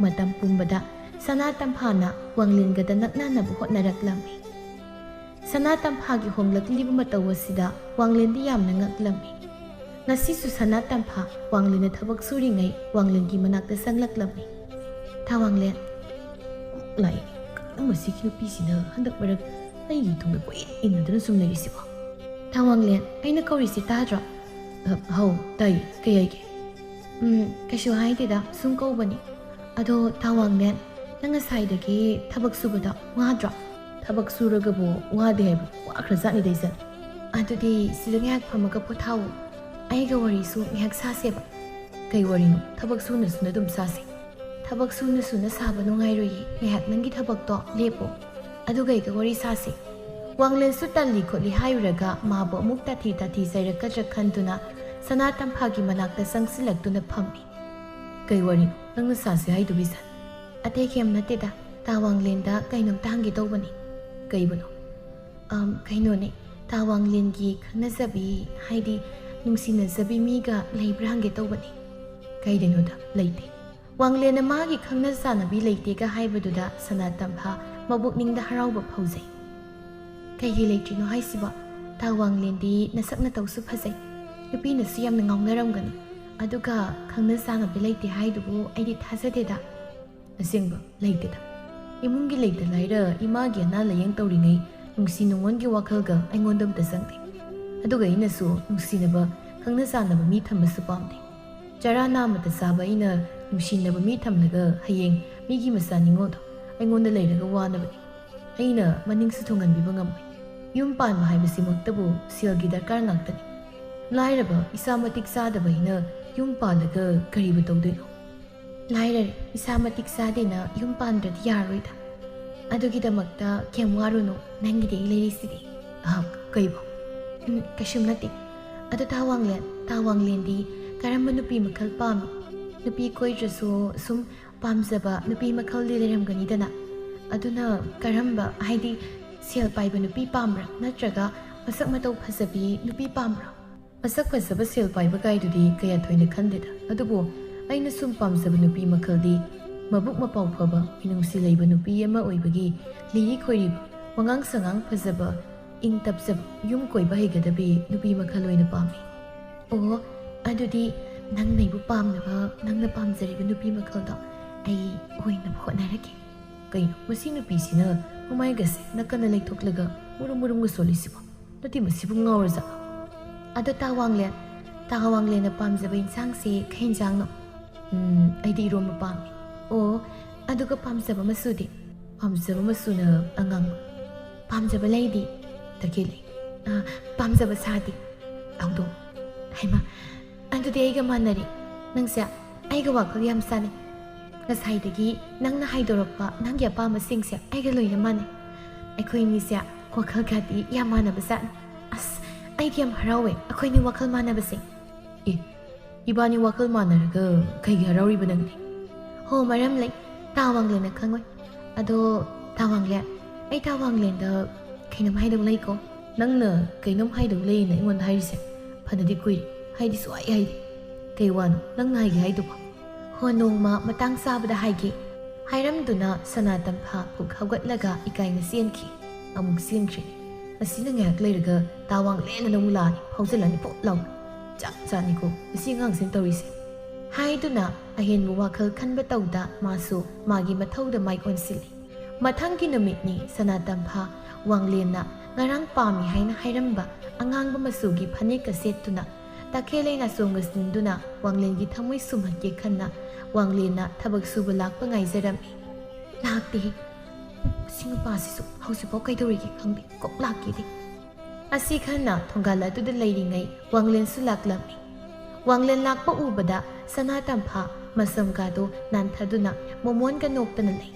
ꯃꯇꯝ ꯄꯨꯝꯕꯗ ꯁꯅꯥ ꯇꯝꯐꯥꯅ ꯋꯥꯡꯂꯦꯟꯒꯗ ꯅꯛꯅꯅꯕ ꯍꯣꯠꯅꯔꯛꯂꯝꯃꯤ꯫ ꯁꯅꯥ ꯇꯝꯐꯥꯒꯤ ꯍꯣꯡꯂꯛꯂꯤꯕ ꯃꯇꯧ ꯑꯁꯤꯗ ꯋꯥꯡꯂꯦꯟꯗꯤ ꯌꯥꯝꯅ ꯉꯛꯂꯝꯃꯤ꯫ ꯉꯁꯤꯁꯨ ꯁꯅꯥ ꯇꯝꯐꯥ ꯋꯥꯡꯂꯦꯟꯅ ꯊꯕꯛ ꯁꯨꯔꯤꯉꯩ ꯋꯥꯡꯂꯦꯟꯒꯤ ꯃꯅꯥꯛꯇ ꯆꯪꯂꯛꯂꯝꯃꯤ꯫ "ꯊꯥ ꯋꯥꯡꯂꯦꯟ, ꯂꯥꯛꯑꯦ, ꯀꯔꯝꯕ ꯁꯤꯒꯤ ꯅꯨꯄꯤꯁꯤꯅ ꯍꯟꯗꯛ ꯃꯔꯛ ꯑꯩꯒꯤ ꯇꯨꯡꯗ ꯀꯣꯏꯏꯟ ꯏꯟꯅꯗꯨꯅ ꯁꯨꯝ ꯂꯩꯔꯤꯁꯤꯕꯣ? ꯊꯥ ꯋꯥꯡꯂꯦꯟ, ꯑꯩꯅ ꯀꯧꯔꯤꯁꯤ ꯇꯥꯗ꯭ꯔꯣ?" "ꯑ, ꯍꯧ, ꯇꯥꯏ꯫ ꯀꯩ ꯍꯥꯏꯒꯦ?" "ꯎꯝ, ꯀꯩꯁꯨ ꯍꯥꯏꯗꯦꯗ, ꯁꯨꯝ ꯀꯧꯕꯅꯤ꯫ ꯑꯗꯣ ꯊꯥ ꯋꯥꯡꯂꯦꯟ, ꯅꯪ ꯉꯁꯥꯏꯗꯒꯤ ꯊꯕꯛ ꯁꯨꯕꯗꯣ ꯋꯥꯗ꯭ꯔꯣ?" "ꯊꯕꯛ ꯁꯨꯔꯒꯕꯨ ꯋꯥꯗꯦ ꯍꯥꯏꯕ? ꯋꯥꯈ꯭ꯔꯖꯥꯠꯅꯤꯗ ꯏꯆꯟ꯫ ꯑꯗꯨꯗꯤ ꯁꯤꯗ ꯉꯥꯏꯍꯥꯛ ꯐꯝꯃꯒ ꯄꯣꯊꯥꯎ꯫ ꯑꯩꯒ ꯋꯥꯔꯤꯁꯨ ꯉꯥꯏꯍꯥꯛ ꯁꯥꯁꯦꯕ꯫" "ꯀꯩ ꯋꯥꯔꯤꯅꯣ? ꯊꯕꯛ ꯁꯨꯅ ꯁꯨꯅ ꯑꯗꯨꯝ ꯁꯥꯁꯦ꯫" "ꯊꯕꯛ ꯁꯨꯅ ꯁꯨꯅ ꯁꯥꯕ ꯅꯨꯡꯉꯥꯏꯔꯣꯏꯌꯦ꯫ ꯉꯥꯏꯍꯥꯛ ꯅꯪꯒꯤ ꯊꯕꯛꯇꯣ ꯂꯦꯞꯄꯣ꯫ ꯑꯗꯨꯒ ꯑꯩꯒ ꯋꯥꯔꯤ ꯁꯥꯁꯦ꯫" ꯋꯥꯡꯂꯦꯟꯁꯨ ꯇꯜꯂꯤ ꯈꯣꯠꯂꯤ ꯍꯥꯏꯔꯨꯔꯒ ꯃꯥꯕꯨ ꯑꯃꯨꯛ ꯇꯥꯊꯤ ꯇꯥꯊꯤ ꯆꯩꯔꯛꯀꯗ꯭ꯔꯥ ꯈꯟꯗꯨꯅ ꯁꯅꯥ ꯇꯝꯐꯥꯒꯤ ꯃꯅꯥꯛꯇ ꯆꯪꯁꯤꯜꯂꯛꯇꯨꯅ ꯐꯝꯃꯤ꯫ "ꯀꯩ ꯋꯥꯔꯤꯅꯣ ꯅꯪꯅ ꯁꯥꯁꯦ ꯍꯥꯏꯗꯨꯕꯤ ꯁꯟ?" "ꯑꯇꯩ ꯀꯩꯝ ꯅꯠꯇꯦꯗ, ꯇꯥ ꯋꯥꯡꯂꯦꯟꯗ ꯀꯩꯅꯣꯝꯇ ꯍꯪꯒꯦ ꯇꯧꯕꯅꯤ꯫" "ꯀꯩꯕꯨꯅꯣ?" "ꯑꯝ, ꯀꯩꯅꯣꯅꯦ, ꯇꯥ ꯋꯥꯡꯂꯦꯟꯒꯤ ꯈꯪꯅꯖꯕꯤ, ꯍꯥꯏꯗꯤ ꯅꯨꯡꯁꯤꯅꯖꯕꯤ ꯃꯤꯒ ꯂꯩꯕ꯭ꯔꯥ ꯍꯪꯒꯦ ꯇꯧꯕꯅꯤ꯫" "ꯀꯩꯗꯩꯅꯣꯗ, ꯂꯩꯇꯦ꯫" ꯋꯥꯡꯂꯦꯟꯅ ꯃꯥꯒꯤ ꯈꯪꯅ ꯆꯥꯟꯅꯕꯤ ꯂꯩꯇꯦꯒ ꯍꯥꯏꯕꯗꯨꯗ ꯁꯅꯥ ꯇꯝꯐꯥ ꯃꯕꯨꯛꯅꯤꯡꯗ ꯍꯔꯥꯎꯕ ꯐꯥꯎꯖꯩ꯫ "ꯀꯩꯒꯤ ꯂꯩꯇ꯭ꯔꯤꯅꯣ ꯍꯥꯏꯁꯤꯕꯣ? ꯇꯥ ꯋꯥꯡꯂꯦꯟꯗꯤ ꯅꯁꯛ ꯅꯇꯧꯁꯨ ꯐꯖꯩ, ꯅꯨꯄꯤꯅꯁꯨ ꯌꯥꯝꯅ ꯉꯥꯎꯅꯔꯝꯒꯅꯤ꯫ ꯑꯗꯨꯒ ꯈꯪꯅ ꯆꯥꯟꯅꯕꯤ ꯂꯩꯇꯦ ꯍꯥꯏꯗꯨꯕꯨ ꯑꯩꯗꯤ ꯊꯥꯖꯗꯦꯗ꯫" "ꯑꯁꯦꯡꯕ ꯂꯩꯇꯦꯗ꯫ ꯏꯃꯨꯡꯒꯤ ꯂꯩꯇ ꯂꯥꯏꯔ ꯏꯃꯥꯒꯤ ꯑꯅꯥ ꯂꯥꯌꯦꯡ ꯇꯧꯔꯤꯉꯩ ꯅꯨꯡꯁꯤ ꯅꯨꯡꯉꯣꯟꯒꯤ ꯋꯥꯈꯜꯒ ꯑꯩꯉꯣꯟꯗ ꯑꯝꯇ ꯆꯪꯗꯦ꯫ ꯑꯗꯨꯒ ꯑꯩꯅꯁꯨ ꯅꯨꯡꯁꯤꯅꯕ, ꯈꯪꯅ ꯆꯥꯟꯅꯕ ꯃꯤ ꯊꯝꯕꯁꯨ ꯄꯥꯝꯗꯦ꯫ ꯆꯔꯥ ꯅꯥꯝꯃꯇ ꯆꯥꯕ ꯑꯩꯅ ꯅꯨꯡꯁꯤꯅꯕ ꯃꯤ ꯊꯝꯂꯒ ꯍꯌꯦꯡ ꯃꯤꯒꯤ ꯃꯆꯥ ꯅꯤꯉꯣꯜꯗꯣ ꯑꯩꯉꯣꯟꯗ ꯂꯩꯔꯒ ꯋꯥꯅꯕꯅꯤ꯫ ꯑꯩꯅ ꯃꯅꯤꯡꯁꯨ ꯊꯨꯡꯍꯟꯕꯤꯕ ꯉꯝꯃꯣꯏ꯫ ꯌꯨꯝ ꯄꯥꯟꯕ ꯍꯥꯏꯕꯁꯤꯃꯛꯇꯕꯨ ꯁꯦꯜꯒꯤ ꯗꯔꯀꯥꯔ ꯉꯥꯛꯇꯅꯤ꯫ ꯂꯥꯏꯔꯕ ꯏꯁꯥ ꯃꯇꯤꯛ ꯆꯥꯗꯕ ꯑꯩꯅ ꯌꯨꯝ ꯄꯥꯜꯂꯒ ꯀꯔꯤꯕꯨ ꯇꯧꯗꯣꯏꯅꯣ? ꯂꯥꯏꯔꯔꯦ, ꯏꯁꯥ ꯃꯇꯤꯛ ꯆꯥꯗꯦꯅ ꯌꯨꯝ ꯄꯥꯟꯗ꯭ꯔꯗꯤ ꯌꯥꯔꯣꯏꯗ꯫ ꯑꯗꯨꯒꯤꯗꯃꯛꯇ ꯀꯩꯝ ꯋꯥꯔꯨꯅꯨ, ꯅꯪꯒꯤꯗꯤ ꯑꯩ ꯂꯩꯔꯤꯁꯤꯗꯤ꯫ ꯑꯍ, ꯀꯩꯕꯣ? ꯎꯝ, ꯀꯩꯁꯨꯝ ꯅꯠꯇꯦ꯫ ꯑꯗꯣ ꯇꯥ ꯋꯥꯡꯂꯦꯟ, ꯇꯥ ꯋꯥꯡꯂꯦꯟꯗꯤ ꯀꯔꯝꯕ ꯅꯨꯄꯤ ꯃꯈꯜ ꯄꯥꯝꯃꯤ? ꯅꯨꯄꯤ ꯀꯣꯏꯗ꯭ꯔꯁꯨ ꯁꯨꯝ ꯄꯥꯝꯖꯕ ꯅꯨꯄꯤ ꯃꯈꯜꯗꯤ ꯂꯩꯔꯝꯒꯅꯤꯗꯅ꯫ ꯑꯗꯨꯅ ꯀꯔꯝꯕ, ꯍꯥꯏꯗꯤ ꯁꯦꯜ ꯄꯥꯏꯕ ꯅꯨꯄꯤ ꯄꯥꯝꯕ꯭ꯔꯥ, ꯅꯠꯇ꯭ꯔꯒ ꯃꯁꯛ ꯃꯇꯧ ꯐꯖꯕꯤ ꯅꯨꯄꯤ ꯄꯥꯝꯕ꯭ꯔꯥ? ꯃꯁꯛ ꯐꯖꯕ, ꯁꯦꯜ ꯄꯥꯏꯕ ꯀꯥꯏꯗꯨꯗꯤ ꯀꯌꯥ ꯊꯣꯏꯅ ꯈꯟꯗꯦꯗ꯫ ꯑꯗꯨꯕꯨ ꯑꯩꯅ ꯁꯨꯝ ꯄꯥꯝꯖꯕ ꯅꯨꯄꯤ ꯃꯈꯜꯗꯤ ꯃꯕꯨꯛ ꯃꯄꯥꯎ ꯐꯕ, ꯃꯤꯅꯨꯡꯁꯤ ꯂꯩꯕ ꯅꯨꯄꯤ ꯑꯃ ꯑꯣꯏꯕꯒꯤ ꯂꯤꯔꯤ ꯈꯣꯏꯔꯤꯕ, ꯋꯥꯉꯥꯡ ꯁꯉꯥꯡ ꯐꯖꯕ, ꯏꯪ ꯇꯞꯆꯕ, ꯌꯨꯝ ꯀꯣꯏꯕ ꯍꯩꯒꯗꯕꯤ ꯅꯨꯄꯤ ꯃꯈꯜ ꯑꯣꯏꯅ ꯄꯥꯝꯃꯤ꯫ ꯑꯣ, ꯑꯗꯨꯗꯤ ꯅꯪꯅ ꯑꯩꯕꯨ ꯄꯥꯝꯅꯕ, ꯅꯪꯅ ꯄꯥꯝꯖꯔꯤꯕ ꯅꯨꯄꯤ ꯃꯈꯜꯗꯣ ꯑꯩ ꯑꯣꯏꯅꯕ ꯍꯣꯠꯅꯔꯒꯦ꯫ ꯀꯩꯅꯣ, ꯃꯁꯤ ꯅꯨꯄꯤꯁꯤꯅ ꯃꯃꯥꯏꯒꯁꯦ ꯅꯥꯀꯟꯗ ꯂꯩꯊꯣꯛꯂꯒ ꯃꯨꯔꯨꯝ ꯃꯨꯔꯨꯝꯒ ꯁꯣꯜꯂꯤꯁꯤꯕꯣ? ꯅꯠꯇꯦ, ꯃꯁꯤꯕꯨ ꯉꯥꯎꯔꯖꯥꯠꯂꯣ? ꯑꯗꯣ ꯇꯥ ꯋꯥꯡꯂꯦꯟ, ꯇꯥ ꯋꯥꯡꯂꯦꯟꯅ ꯄꯥꯝꯖꯕ ꯏꯟꯁꯥꯡꯁꯦ ꯀꯩ ꯏꯟꯁꯥꯡꯅꯣ? ꯎꯝ, ꯑꯩꯗꯤ ꯏꯔꯣꯝꯕ ꯄꯥꯝꯃꯤ꯫ ꯑꯣ, ꯑꯗꯨꯒ ꯄꯥꯝꯖꯕ ꯃꯆꯨꯗꯤ? ꯄꯥꯝꯖꯕ ꯃꯆꯨꯅ ꯑꯉꯥꯡꯕ꯫ ꯄꯥꯝꯖꯕ ꯂꯩꯗꯤ? ꯇꯈꯦꯜ ꯂꯩ꯫ ꯑ, ꯄꯥꯝꯖꯕ ꯁꯥꯗꯤ? ꯍꯧꯗꯣꯡ꯫ ꯍꯩꯃꯥ, ꯑꯗꯨꯗꯤ ꯑꯩꯒ ꯃꯥꯟꯅꯔꯦ꯫ ꯅꯪꯁꯦ ꯑꯩꯒ ꯋꯥꯈꯜ ꯌꯥꯝ ꯆꯥꯟꯅꯩ꯫ ꯉꯁꯥꯏꯗꯒꯤ ꯅꯪꯅ ꯍꯥꯏꯗꯣꯔꯛꯄ ꯅꯪꯒꯤ ꯑꯄꯥꯝꯕꯁꯤꯡꯁꯦ ꯑꯩꯒ ꯂꯣꯏꯅ ꯃꯥꯟꯅꯩ꯫ ꯑꯩꯈꯣꯏ ꯑꯅꯤꯁꯦ ꯋꯥꯈꯜꯒꯗꯤ ꯌꯥꯝ ꯃꯥꯟꯅꯕ ꯖꯥꯠꯅꯤ꯫ ꯑꯁ, ꯑꯩꯗꯤ ꯌꯥꯝ ꯍꯔꯥꯎꯋꯦ ꯑꯩꯈꯣꯏꯅꯤ ꯋꯥꯈꯜ ꯃꯥꯟꯅꯕꯁꯦ꯫ ꯑꯦ, ꯏꯕꯥꯅꯤ ꯋꯥꯈꯜ ꯃꯥꯟꯅꯔꯒ ꯀꯩꯒꯤ ꯍꯔꯥꯎꯔꯤꯕ ꯅꯪꯗꯤ? ꯍꯣ, ꯃꯔꯝ ꯂꯩ꯫ ꯇꯥ ꯋꯥꯡꯂꯦꯟꯅ ꯈꯪꯉꯣꯏ꯫ ꯑꯗꯣ ꯇꯥ ꯋꯥꯡꯂꯦꯟ, ꯑꯩ ꯇꯥ ꯋꯥꯡꯂꯦꯟꯗ ꯀꯩꯅꯣꯝ ꯍꯥꯏꯗꯧ ꯂꯩꯀꯣ꯫ ꯅꯪꯅ ꯀꯩꯅꯣꯝ ꯍꯥꯏꯗꯧ ꯂꯩꯅ ꯑꯩꯉꯣꯟꯗ ꯍꯥꯏꯔꯤꯁꯦ ꯐꯅꯗꯤ ꯀꯨꯏꯔꯦ꯫ ꯍꯥꯏꯗꯤ ꯁꯨꯡꯍꯥꯏ ꯍꯥꯏꯗꯦ꯫ ꯀꯩ ꯋꯥꯅꯣ ꯅꯪꯅ ꯍꯥꯏꯒꯦ ꯍꯥꯏꯗꯨꯕꯣ? ꯍꯣ, ꯅꯣꯡꯃ ꯃꯇꯥꯡ ꯆꯥꯕꯗ ꯍꯥꯏꯒꯦ꯫ ꯍꯥꯏꯔꯝꯗꯨꯅ ꯁꯅꯥꯇꯝꯐꯥ ꯐꯨꯛ ꯍꯧꯒꯠꯂꯒ ꯏꯀꯥꯏꯅ ꯆꯦꯟꯈꯤ꯫ ꯑꯃꯨꯛ ꯆꯦꯟꯈ꯭ꯔꯦ꯫ ꯑꯁꯤꯅ ꯉꯥꯏꯍꯥꯛ ꯂꯩꯔꯒ ꯇꯥ ꯋꯥꯡꯂꯦꯟꯅ ꯑꯃꯨꯛ ꯂꯥꯛꯑꯅꯤ, ꯐꯥꯎꯖꯜꯂꯅꯤ ꯄꯣꯞ ꯂꯥꯎꯅ꯫ ꯆꯞ ꯆꯥꯅꯤꯀꯣ ꯃꯁꯤ ꯑꯉꯥꯡꯁꯤꯅ ꯇꯧꯔꯤꯁꯦ꯫ ꯍꯥꯏꯗꯨꯅ ꯑꯍꯦꯟꯕ ꯋꯥꯈꯜ ꯈꯟꯕ ꯇꯧꯗ ꯃꯥꯁꯨ ꯃꯥꯒꯤ ꯃꯊꯧꯗ ꯃꯥꯏ ꯑꯣꯟꯁꯤꯜꯂꯤ꯫ ꯃꯊꯪꯒꯤ ꯅꯨꯃꯤꯠꯅꯤ ꯁꯅꯥꯇꯝꯐꯥ ꯋꯥꯡꯂꯦꯟꯅ ꯉꯔꯥꯡ ꯄꯥꯝꯃꯤ ꯍꯥꯏꯅ ꯍꯥꯏꯔꯝꯕ ꯑꯉꯥꯡꯕ ꯃꯆꯨꯒꯤ ꯐꯅꯦꯛꯀ ꯁꯦꯠꯇꯨꯅ ꯇꯈꯦꯜ ꯂꯩ ꯅꯥꯆꯣꯡꯒ ꯁꯤꯟꯗꯨꯅ ꯋꯥꯡꯂꯦꯟꯒꯤ ꯊꯃꯣꯏ ꯁꯨꯝꯍꯠꯀꯦ ꯈꯟꯅ ꯋꯥꯡꯂꯦꯟꯅ ꯊꯕꯛ ꯁꯨꯕ ꯂꯥꯛꯄ ꯉꯥꯏꯖꯔꯝꯃꯤ꯫ ꯂꯥꯛꯇꯦꯍꯦ꯫ ꯁꯤ ꯅꯨꯄꯥꯁꯤꯁꯨ ꯍꯧꯖꯤꯛꯐꯥꯎ ꯀꯩꯗꯧꯔꯤꯒꯦ ꯈꯪꯗꯦ꯫ ꯀꯣꯛ ꯂꯥꯛꯀꯦꯗꯤ꯫ ꯑꯁꯤ ꯈꯟꯅ ꯊꯣꯡꯒꯥꯜ ꯑꯗꯨꯗ ꯂꯩꯔꯤꯉꯩ ꯋꯥꯡꯂꯦꯟꯁꯨ ꯂꯥꯛꯂꯝꯃꯤ꯫ ꯋꯥꯡꯂꯦꯟ ꯂꯥꯛꯄ ꯎꯕꯗ ꯁꯅꯥ ꯇꯝꯐꯥ ꯃꯁꯝꯒꯗꯨ ꯅꯥꯟꯊꯗꯨꯅ ꯃꯣꯃꯣꯟꯒ ꯅꯣꯛꯇꯅ ꯂꯩ꯫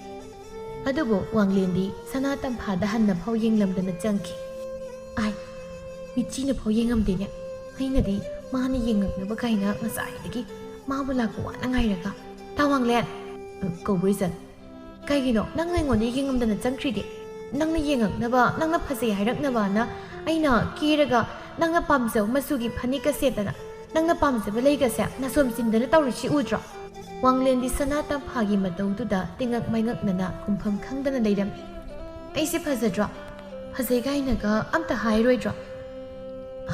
ꯑꯗꯨꯕꯨ ꯋꯥꯡꯂꯦꯟꯗꯤ ꯁꯅꯥ ꯇꯝꯐꯥꯗ ꯍꯟꯅ ꯐꯥꯎ ꯌꯦꯡꯂꯝꯗꯅ ꯆꯪꯈꯤ꯫ "ꯑꯥꯏ, ꯃꯤꯠꯆꯤꯅ ꯐꯥꯎ ꯌꯦꯡꯉꯝꯗꯦꯅꯦ꯫ ꯑꯩꯅꯗꯤ ꯃꯥꯅ ꯌꯦꯡꯉꯛꯅꯕ ꯀꯥꯏꯅ ꯉꯁꯥꯏꯗꯒꯤ ꯃꯥꯕꯨ ꯂꯥꯛꯄ ꯋꯥꯅ ꯉꯥꯏꯔꯒ꯫ ꯇꯥ ꯋꯥꯡꯂꯦꯟ!" "ꯑ, ꯀꯧꯕ꯭ꯔꯣ ꯏꯆꯟ?" "ꯀꯩꯒꯤꯅꯣ ꯅꯪꯅ ꯑꯩꯉꯣꯟꯗ ꯌꯦꯡꯉꯝꯗꯅ ꯆꯪꯈ꯭ꯔꯤꯗꯤ? ꯅꯪꯅ ꯌꯦꯡꯉꯛꯅꯕ, ꯅꯪꯅ ꯐꯖꯩ ꯍꯥꯏꯔꯛꯅꯕꯅ ꯑꯩꯅ ꯀꯦꯔꯒ ꯅꯪꯅ ꯄꯥꯝꯖꯕ ꯃꯆꯨꯒꯤ ꯐꯅꯦꯛꯀ ꯁꯦꯠꯇꯅ ꯅꯪꯅ ꯄꯥꯝꯖꯕ ꯂꯩꯒꯁꯦ ꯅꯥꯁꯣꯝ ꯆꯤꯟꯗꯅ ꯇꯧꯔꯤꯁꯤ ꯎꯗ꯭ꯔꯣ?" ꯋꯥꯡꯂꯦꯟꯗꯤ ꯁꯅꯥ ꯇꯝꯐꯥꯒꯤ ꯃꯇꯧꯗꯨꯗ ꯇꯤꯉꯛ ꯃꯥꯏꯉꯛꯅꯅ ꯈꯨꯝꯐꯝ ꯈꯪꯗꯅ ꯂꯩꯔꯝꯃꯤ꯫ "ꯑꯩꯁꯦ ꯐꯖꯗ꯭ꯔꯣ? ꯐꯖꯩ ꯀꯥꯏꯅꯒ ꯑꯝꯇ ꯍꯥꯏꯔꯣꯏꯗ꯭ꯔꯣ?"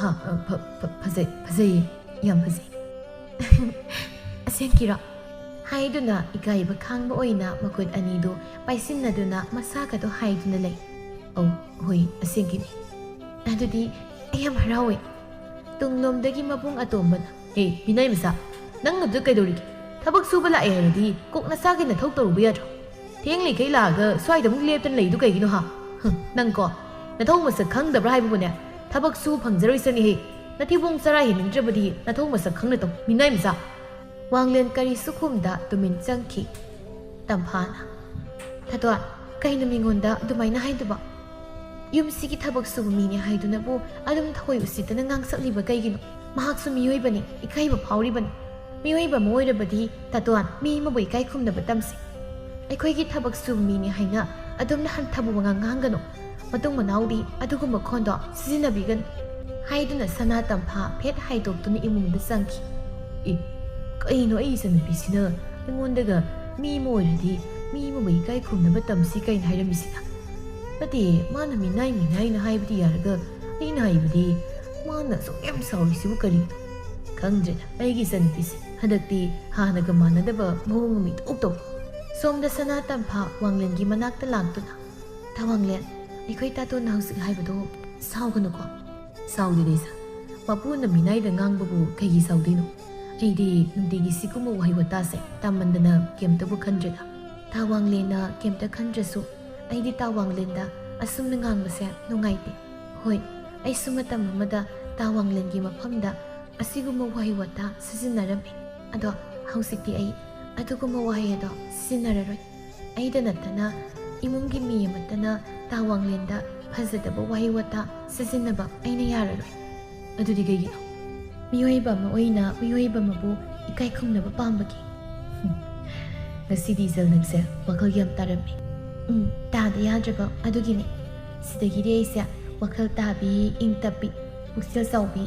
"ꯍꯥ, ꯑ, ꯐ-, ꯐ-, ꯐꯖꯩ, ꯐꯖꯩꯌꯦ, ꯌꯥꯝ ꯐꯖꯩ꯫" "ꯑꯁꯦꯡꯀꯤꯔꯣ?" ꯍꯥꯏꯗꯨꯅ ꯏꯀꯥꯏꯕ ꯈꯥꯡꯕ ꯑꯣꯏꯅ ꯃꯈꯨꯠ ꯑꯅꯤꯗꯨ ꯄꯥꯏꯁꯤꯟꯅꯗꯨꯅ ꯃꯁꯥꯒꯗꯣ ꯍꯥꯏꯗꯨꯅ ꯂꯩ꯫ "ꯑꯧ, ꯍꯣꯏ, ꯑꯁꯦꯡꯀꯤꯅꯤ꯫" "ꯑꯗꯨꯗꯤ ꯑꯩ ꯌꯥꯝ ꯍꯔꯥꯎꯋꯦ꯫" ꯇꯨꯡꯂꯣꯝꯗꯒꯤ ꯃꯕꯨꯡ ꯑꯇꯣꯝꯕꯅ, "ꯍꯦ, ꯃꯤꯅꯥꯏ ꯃꯆꯥ, ꯅꯪ ꯑꯗꯨ ꯀꯩꯗꯧꯔꯤꯒꯦ? ꯊꯕꯛ ꯁꯨꯕ ꯂꯥꯛꯑꯦ ꯍꯥꯏꯔꯗꯤ ꯀꯣꯛ ꯅꯁꯥꯒꯤ ꯅꯊꯧ ꯇꯧꯔꯨꯕ ꯌꯥꯗ꯭ꯔꯣ? ꯊꯦꯡꯂꯤꯈꯩ ꯂꯥꯛꯑꯒ ꯁ꯭ꯋꯥꯏꯗ ꯑꯃꯨꯛ ꯂꯦꯞꯇꯅ ꯂꯩꯗꯨ ꯀꯩꯒꯤꯅꯣ, ꯍꯥ? ꯍꯨꯝ, ꯅꯪ ꯀꯣ, ꯅꯊꯧ ꯃꯁꯛ ꯈꯪꯗꯕ꯭ꯔꯥ ꯍꯥꯏꯕꯕꯨꯅꯦ? ꯊꯕꯛ ꯁꯨ ꯐꯪꯖꯔꯣꯏꯁꯅꯤꯍꯦ꯫ ꯅꯊꯤꯕꯣꯡ ꯆꯔꯥ ꯍꯦꯟꯅꯤꯡꯗ꯭ꯔꯕꯗꯤ ꯅꯊꯧ ꯃꯁꯛ ꯈꯪꯅ ꯇꯧ, ꯃꯤꯅꯥꯏ ꯃꯆꯥ꯫" ꯋꯥꯡꯂꯦꯟ ꯀꯔꯤꯁꯨ ꯈꯨꯝꯗ ꯇꯨꯃꯤꯟ ꯆꯪꯈꯤ꯫ ꯇꯝꯐꯥꯅ, "ꯊꯥꯗꯣꯟ, ꯀꯩꯅꯣ ꯃꯤꯉꯣꯟꯗ ꯑꯗꯨꯃꯥꯏꯅ ꯍꯥꯏꯗꯨꯕꯣ? ꯌꯨꯝꯁꯤꯒꯤ ꯊꯕꯛ ꯁꯨꯕ ꯃꯤꯅꯤ ꯍꯥꯏꯗꯨꯅꯕꯨ ꯑꯗꯨꯝ ꯊꯑꯣꯏ ꯎꯁꯤꯠꯇꯅ ꯉꯥꯡꯁꯛꯂꯤꯕ ꯀꯩꯒꯤꯅꯣ? ꯃꯍꯥꯛꯁꯨ ꯃꯤꯑꯣꯏꯕꯅꯤ, ꯏꯀꯥꯏꯕ ꯐꯥꯎꯔꯤꯕꯅꯤ꯫ ꯃꯤꯑꯣꯏꯕ ꯑꯃ ꯑꯣꯏꯔꯕꯗꯤ ꯇꯥꯇꯣꯟ, ꯃꯤ ꯑꯃꯕꯨ ꯏꯀꯥꯏ ꯈꯨꯝꯅꯕ ꯇꯝꯁꯤ꯫ ꯑꯩꯈꯣꯏꯒꯤ ꯊꯕꯛ ꯁꯨꯕ ꯃꯤꯅꯤ ꯍꯥꯏꯅ ꯑꯗꯨꯝꯅ ꯍꯟꯊꯕ ꯋꯥꯉꯥꯡ ꯉꯥꯡꯒꯅꯨ꯫ ꯃꯇꯨꯡ ꯃꯅꯥꯎꯗꯤ ꯑꯗꯨꯒꯨꯝꯕ ꯈꯣꯟꯗꯣ ꯁꯤꯖꯤꯟꯅꯕꯤꯒꯅꯨ," ꯍꯥꯏꯗꯨꯅ ꯁꯅꯥ ꯇꯝꯐꯥ ꯐꯦꯠ ꯍꯥꯏꯗꯣꯛꯇꯨꯅ ꯏꯃꯨꯡꯗ ꯆꯪꯈꯤ꯫ "ꯑꯦ, ꯀꯩꯅꯣ ꯑꯩ ꯏꯆꯟꯅꯨꯄꯤꯁꯤꯅ ꯑꯩꯉꯣꯟꯗꯒ ꯃꯤ ꯑꯃ ꯑꯣꯏꯔꯗꯤ ꯃꯤ ꯑꯃꯕꯨ ꯏꯀꯥꯏ ꯈꯨꯝꯅꯕ ꯇꯝꯁꯤ ꯀꯥꯏꯅ ꯍꯥꯏꯔꯝꯃꯤꯁꯤꯅ? ꯅꯠꯇꯦ, ꯃꯥꯅ ꯃꯤꯅꯥꯏ ꯃꯤꯅꯥꯏꯅ ꯍꯥꯏꯕꯗꯤ ꯌꯥꯔꯒ ꯑꯩꯅ ꯍꯥꯏꯕꯗꯤ ꯃꯥꯅ ꯑꯁꯨꯛ ꯌꯥꯝ ꯁꯥꯎꯔꯤꯁꯤꯕꯨ ꯀꯔꯤ? ꯈꯪꯗ꯭ꯔꯦꯗ, ꯑꯩꯒꯤ ꯏꯆꯟꯅꯨꯄꯤꯁꯦ ꯍꯟꯗꯛꯇꯤ ꯍꯥꯟꯅꯒ ꯃꯥꯟꯅꯗꯕ ꯃꯑꯣꯡ ꯑꯃ ꯏꯇꯧ ꯇꯧꯏ꯫" ꯁꯣꯝꯗ ꯁꯅꯥ ꯇꯝꯐꯥ ꯋꯥꯡꯂꯦꯟꯒꯤ ꯃꯅꯥꯛꯇ ꯂꯥꯛꯇꯨꯅ, "ꯇꯥ ꯋꯥꯡꯂꯦꯟ, ꯑꯩꯈꯣꯏ ꯇꯥꯇꯣꯟꯅ ꯍꯧꯖꯤꯛ ꯍꯥꯏꯕꯗꯣ ꯁꯥꯎꯒꯅꯨꯀꯣ꯫" "ꯁꯥꯎꯗꯦꯗ ꯏꯆꯥ, ꯃꯄꯨꯅ ꯃꯤꯅꯥꯏꯗ ꯉꯥꯡꯕꯕꯨ ꯀꯩꯒꯤ ꯁꯥꯎꯗꯣꯏꯅꯣ? ꯑꯩꯗꯤ ꯅꯨꯡꯇꯤꯒꯤ ꯁꯤꯒꯨꯝꯕ ꯋꯥꯍꯩ ꯋꯥꯇꯥꯁꯦ ꯇꯥꯃꯟꯗꯅ ꯀꯩꯝꯇꯕꯨ ꯈꯟꯗ꯭ꯔꯦꯗ꯫" ꯇꯥ ꯋꯥꯡꯂꯦꯟꯅ ꯀꯩꯝꯇ ꯈꯟꯗ꯭ꯔꯁꯨ ꯑꯩꯗꯤ ꯇꯥ ꯋꯥꯡꯂꯦꯟꯗ ꯑꯁꯨꯝꯅ ꯉꯥꯡꯕꯁꯦ ꯅꯨꯡꯉꯥꯏꯇꯦ꯫ ꯍꯣꯏ, ꯑꯩꯁꯨ ꯃꯇꯝ ꯑꯃꯗ ꯇꯥ ꯋꯥꯡꯂꯦꯟꯒꯤ ꯃꯐꯝꯗ ꯑꯁꯤꯒꯨꯝꯕ ꯋꯥꯍꯩ ꯋꯥꯇꯥ ꯁꯤꯖꯤꯟꯅꯔꯝꯃꯤ꯫ ꯑꯗꯣ ꯍꯧꯖꯤꯛꯇꯤ ꯑꯩ ꯑꯗꯨꯒꯨꯝꯕ ꯋꯥꯍꯩ ꯑꯗꯣ ꯁꯤꯖꯤꯟꯅꯔꯔꯣꯏ꯫ ꯑꯩꯗ ꯅꯠꯇꯅ ꯏꯃꯨꯡꯒꯤ ꯃꯤ ꯑꯃꯠꯇꯅ ꯇꯥ ꯋꯥꯡꯂꯦꯟꯗ ꯐꯖꯗꯕ ꯋꯥꯍꯩ ꯋꯥꯇꯥ ꯁꯤꯖꯤꯟꯅꯕ ꯑꯩꯅ ꯌꯥꯔꯔꯣꯏ꯫ ꯑꯗꯨꯗꯤ ꯀꯩꯒꯤꯅꯣ? ꯃꯤꯑꯣꯏꯕ ꯑꯃ ꯑꯣꯏꯅ ꯃꯤꯑꯣꯏꯕ ꯑꯃꯕꯨ ꯏꯀꯥꯏ ꯈꯨꯝꯅꯕ ꯄꯥꯝꯕꯒꯤ꯫ ꯉꯁꯤꯗꯤ ꯏꯆꯜ ꯅꯪꯁꯦ ꯋꯥꯈꯜ ꯌꯥꯝ ꯇꯥꯔꯝꯃꯤ꯫ ꯎꯝ, ꯇꯥꯗ ꯌꯥꯗ꯭ꯔꯕ ꯑꯗꯨꯒꯤꯅꯤ꯫ ꯁꯤꯗꯒꯤꯗꯤ ꯑꯩꯁꯦ ꯋꯥꯈꯜ ꯇꯥꯕꯤ, ꯏꯪ ꯇꯞꯄꯤ, ꯄꯨꯛꯆꯦꯜ ꯆꯥꯎꯕꯤ,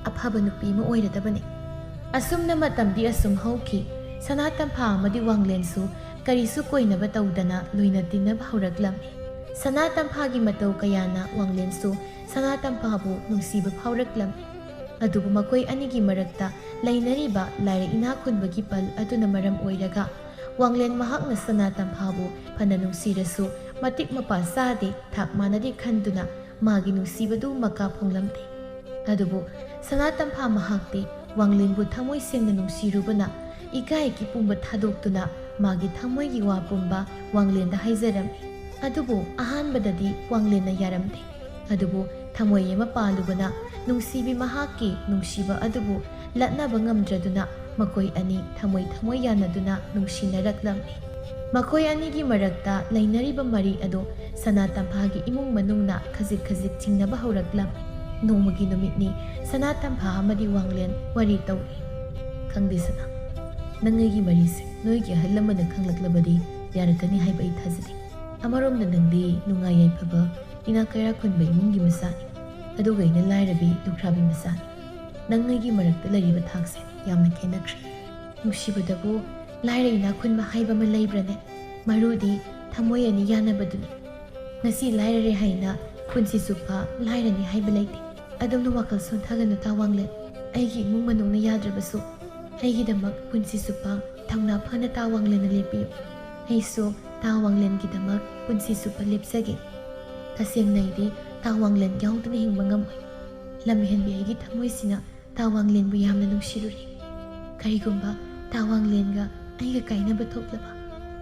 ꯑꯐꯕ ꯅꯨꯄꯤ ꯑꯃ ꯑꯣꯏꯔꯗꯕꯅꯤ꯫ ꯑꯁꯨꯝꯅ ꯃꯇꯝꯗꯤ ꯑꯁꯨꯝ ꯍꯧꯈꯤ꯫ ꯁꯅꯥ ꯇꯝꯐꯥ ꯑꯃꯗꯤ ꯋꯥꯡꯂꯦꯟꯁꯨ ꯀꯔꯤꯁꯨ ꯀꯣꯏꯅꯕ ꯇꯧꯗꯅ ꯂꯣꯏꯅ ꯇꯤꯟꯅꯕ ꯍꯧꯔꯛꯂꯝꯃꯤ꯫ ꯁꯅꯥ ꯇꯝꯐꯥꯒꯤ ꯃꯇꯧ ꯀꯌꯥꯅ ꯋꯥꯡꯂꯦꯟꯁꯨ ꯁꯅꯥ ꯇꯝꯐꯥꯕꯨ ꯅꯨꯡꯁꯤꯕ ꯐꯥꯎꯔꯛꯂꯝꯃꯤ꯫ ꯑꯗꯨꯕꯨ ꯃꯈꯣꯏ ꯑꯅꯤꯒꯤ ꯃꯔꯛꯇ ꯂꯩꯅꯔꯤꯕ ꯂꯥꯏꯔ ꯏꯅꯥ ꯈꯨꯟꯕꯒꯤ ꯄꯜ ꯑꯗꯨꯅ ꯃꯔꯝ ꯑꯣꯏꯔꯒ ꯋꯥꯡꯂꯦꯟ ꯃꯍꯥꯛꯅ ꯁꯅꯥ ꯇꯝꯐꯥꯕꯨ ꯐꯅ ꯅꯨꯡꯁꯤꯔꯁꯨ ꯃꯇꯤꯛ ꯃꯄꯥ ꯆꯥꯗꯦ, ꯊꯥꯛ ꯃꯥꯟꯅꯗꯦ ꯈꯟꯗꯨꯅ ꯃꯥꯒꯤ ꯅꯨꯡꯁꯤꯕꯗꯨ ꯃꯀꯥ ꯐꯣꯡꯂꯝꯗꯦ꯫ ꯑꯗꯨꯕꯨ ꯁꯅꯥ ꯇꯝꯐꯥ ꯃꯍꯥꯛꯇꯤ ꯋꯥꯡꯂꯦꯟꯕꯨ ꯊꯃꯣꯏ ꯁꯦꯡꯅ ꯅꯨꯡꯁꯤꯔꯨꯕꯅ ꯏꯀꯥꯏ ꯏꯀꯤ ꯄꯨꯝꯕ ꯊꯥꯗꯣꯛꯇꯨꯅ ꯃꯥꯒꯤ ꯊꯃꯣꯏꯒꯤ ꯋꯥ ꯄꯨꯝꯕ ꯋꯥꯡꯂꯦꯟꯗ ꯍꯥꯏꯖꯔꯝꯃꯤ꯫ ꯑꯗꯨꯕꯨ ꯑꯍꯥꯟꯕꯗꯗꯤ ꯋꯥꯡꯂꯦꯟꯅ ꯌꯥꯔꯝꯗꯦ꯫ ꯑꯗꯨꯕꯨ ꯊꯃꯣꯏ ꯑꯃ ꯄꯥꯜꯂꯨꯕꯅ ꯅꯨꯡꯁꯤꯕꯤ ꯃꯍꯥꯛꯀꯤ ꯅꯨꯡꯁꯤꯕ ꯑꯗꯨꯕꯨ ꯂꯠꯅꯕ ꯉꯝꯗ꯭ꯔꯗꯨꯅ ꯃꯈꯣꯏ ꯑꯅꯤ ꯊꯃꯣꯏ ꯊꯃꯣꯏ ꯌꯥꯅꯗꯨꯅ ꯅꯨꯡꯁꯤꯅꯔꯛꯂꯝꯃꯤ꯫ ꯃꯈꯣꯏ ꯑꯅꯤꯒꯤ ꯃꯔꯛꯇ ꯂꯩꯅꯔꯤꯕ ꯃꯔꯤ ꯑꯗꯨ ꯁꯅꯥ ꯇꯝꯐꯥꯒꯤ ꯏꯃꯨꯡ ꯃꯅꯨꯡꯅ ꯈꯖꯤꯛ ꯈꯖꯤꯛ ꯆꯤꯡꯅꯕ ꯍꯧꯔꯛꯂꯝꯃꯤ꯫ ꯅꯣꯡꯃꯒꯤ ꯅꯨꯃꯤꯠꯅꯤ꯫ ꯁꯅꯥ ꯇꯝꯐꯥ ꯑꯃꯗꯤ ꯋꯥꯡꯂꯦꯟ ꯋꯥꯔꯤ ꯇꯧꯔꯤ꯫ "ꯈꯪꯗꯦ ꯁꯅꯥ, ꯅꯪ ꯑꯩꯒꯤ ꯃꯔꯤꯁꯦ ꯅꯣꯏꯒꯤ ꯑꯍꯜ ꯂꯃꯟꯅ ꯈꯪꯂꯛꯂꯕꯗꯤ ꯌꯥꯔꯛꯀꯅꯤ ꯍꯥꯏꯕ ꯑꯩ ꯊꯥꯖꯗꯦ꯫ ꯑꯃꯔꯣꯝꯗ ꯅꯪꯗꯤ ꯅꯨꯡꯉꯥꯏ ꯌꯥꯏꯐꯕ ꯏꯅꯥꯛ ꯀꯩꯔꯥꯛ ꯈꯨꯟꯕ ꯏꯃꯨꯡꯒꯤ ꯃꯆꯥꯅꯤ, ꯑꯗꯨꯒ ꯑꯩꯅ ꯂꯥꯏꯔꯕꯤ ꯂꯨꯈ꯭ꯔꯥꯕꯤ ꯃꯆꯥꯅꯤ꯫ ꯅꯪ ꯑꯩꯒꯤ ꯃꯔꯛꯇ ꯂꯩꯔꯤꯕ ꯊꯥꯛꯁꯦ ꯌꯥꯝꯅ ꯈꯦꯠꯅꯈ꯭ꯔꯦ꯫ ꯅꯨꯡꯁꯤꯕꯗꯕꯨ ꯂꯥꯏꯔ ꯏꯅꯥꯛ ꯈꯨꯟꯕ ꯍꯥꯏꯕ ꯑꯃ ꯂꯩꯕ꯭ꯔꯅꯦ? ꯃꯔꯨꯗꯤ ꯊꯃꯣꯏ ꯑꯅꯤ ꯌꯥꯅꯕꯗꯨꯅꯤ꯫ ꯉꯁꯤ ꯂꯥꯏꯔꯔꯦ ꯍꯥꯏꯅ ꯄꯨꯟꯁꯤ ꯆꯨꯞꯄ ꯂꯥꯏꯔꯅꯤ ꯍꯥꯏꯕ ꯂꯩꯇꯦ꯫ ꯑꯗꯣꯝꯅ ꯋꯥꯈꯜ ꯁꯣꯟꯊꯒꯅꯨ ꯇꯥ ꯋꯥꯡꯂꯦꯟ꯫ ꯑꯩꯒꯤ ꯏꯃꯨꯡ ꯃꯅꯨꯡꯅ ꯌꯥꯗ꯭ꯔꯕꯁꯨ ꯑꯩꯒꯤꯗꯃꯛ ꯄꯨꯟꯁꯤ ꯆꯨꯞꯄ ꯊꯧꯅꯥ ꯐꯅ ꯇꯥ ꯋꯥꯡꯂꯦꯟꯅ ꯂꯦꯞꯄꯤꯌꯨ꯫ ꯑꯩꯁꯨ ꯇꯥ ꯋꯥꯡꯂꯦꯟꯒꯤꯗꯃꯛ ꯄꯨꯟꯁꯤ ꯆꯨꯞꯄ ꯂꯦꯞꯆꯒꯦ꯫ ꯇꯁꯦꯡꯅ ꯑꯩꯗꯤ ꯇꯥ ꯋꯥꯡꯂꯦꯟ ꯌꯥꯎꯗꯅ ꯍꯤꯡꯕ ꯉꯝꯃꯣꯏ꯫ ꯂꯝꯍꯦꯟꯕꯤ ꯑꯩꯒꯤ ꯊꯃꯣꯏꯁꯤꯅ ꯇꯥ ꯋꯥꯡꯂꯦꯟꯕꯨ ꯌꯥꯝꯅ ꯅꯨꯡꯁꯤꯔꯨꯔꯦ꯫ ꯀꯔꯤꯒꯨꯝꯕ ꯇꯥ ꯋꯥꯡꯂꯦꯟꯒ ꯑꯩꯒ ꯀꯥꯏꯅꯕ ꯊꯣꯛꯂꯕ,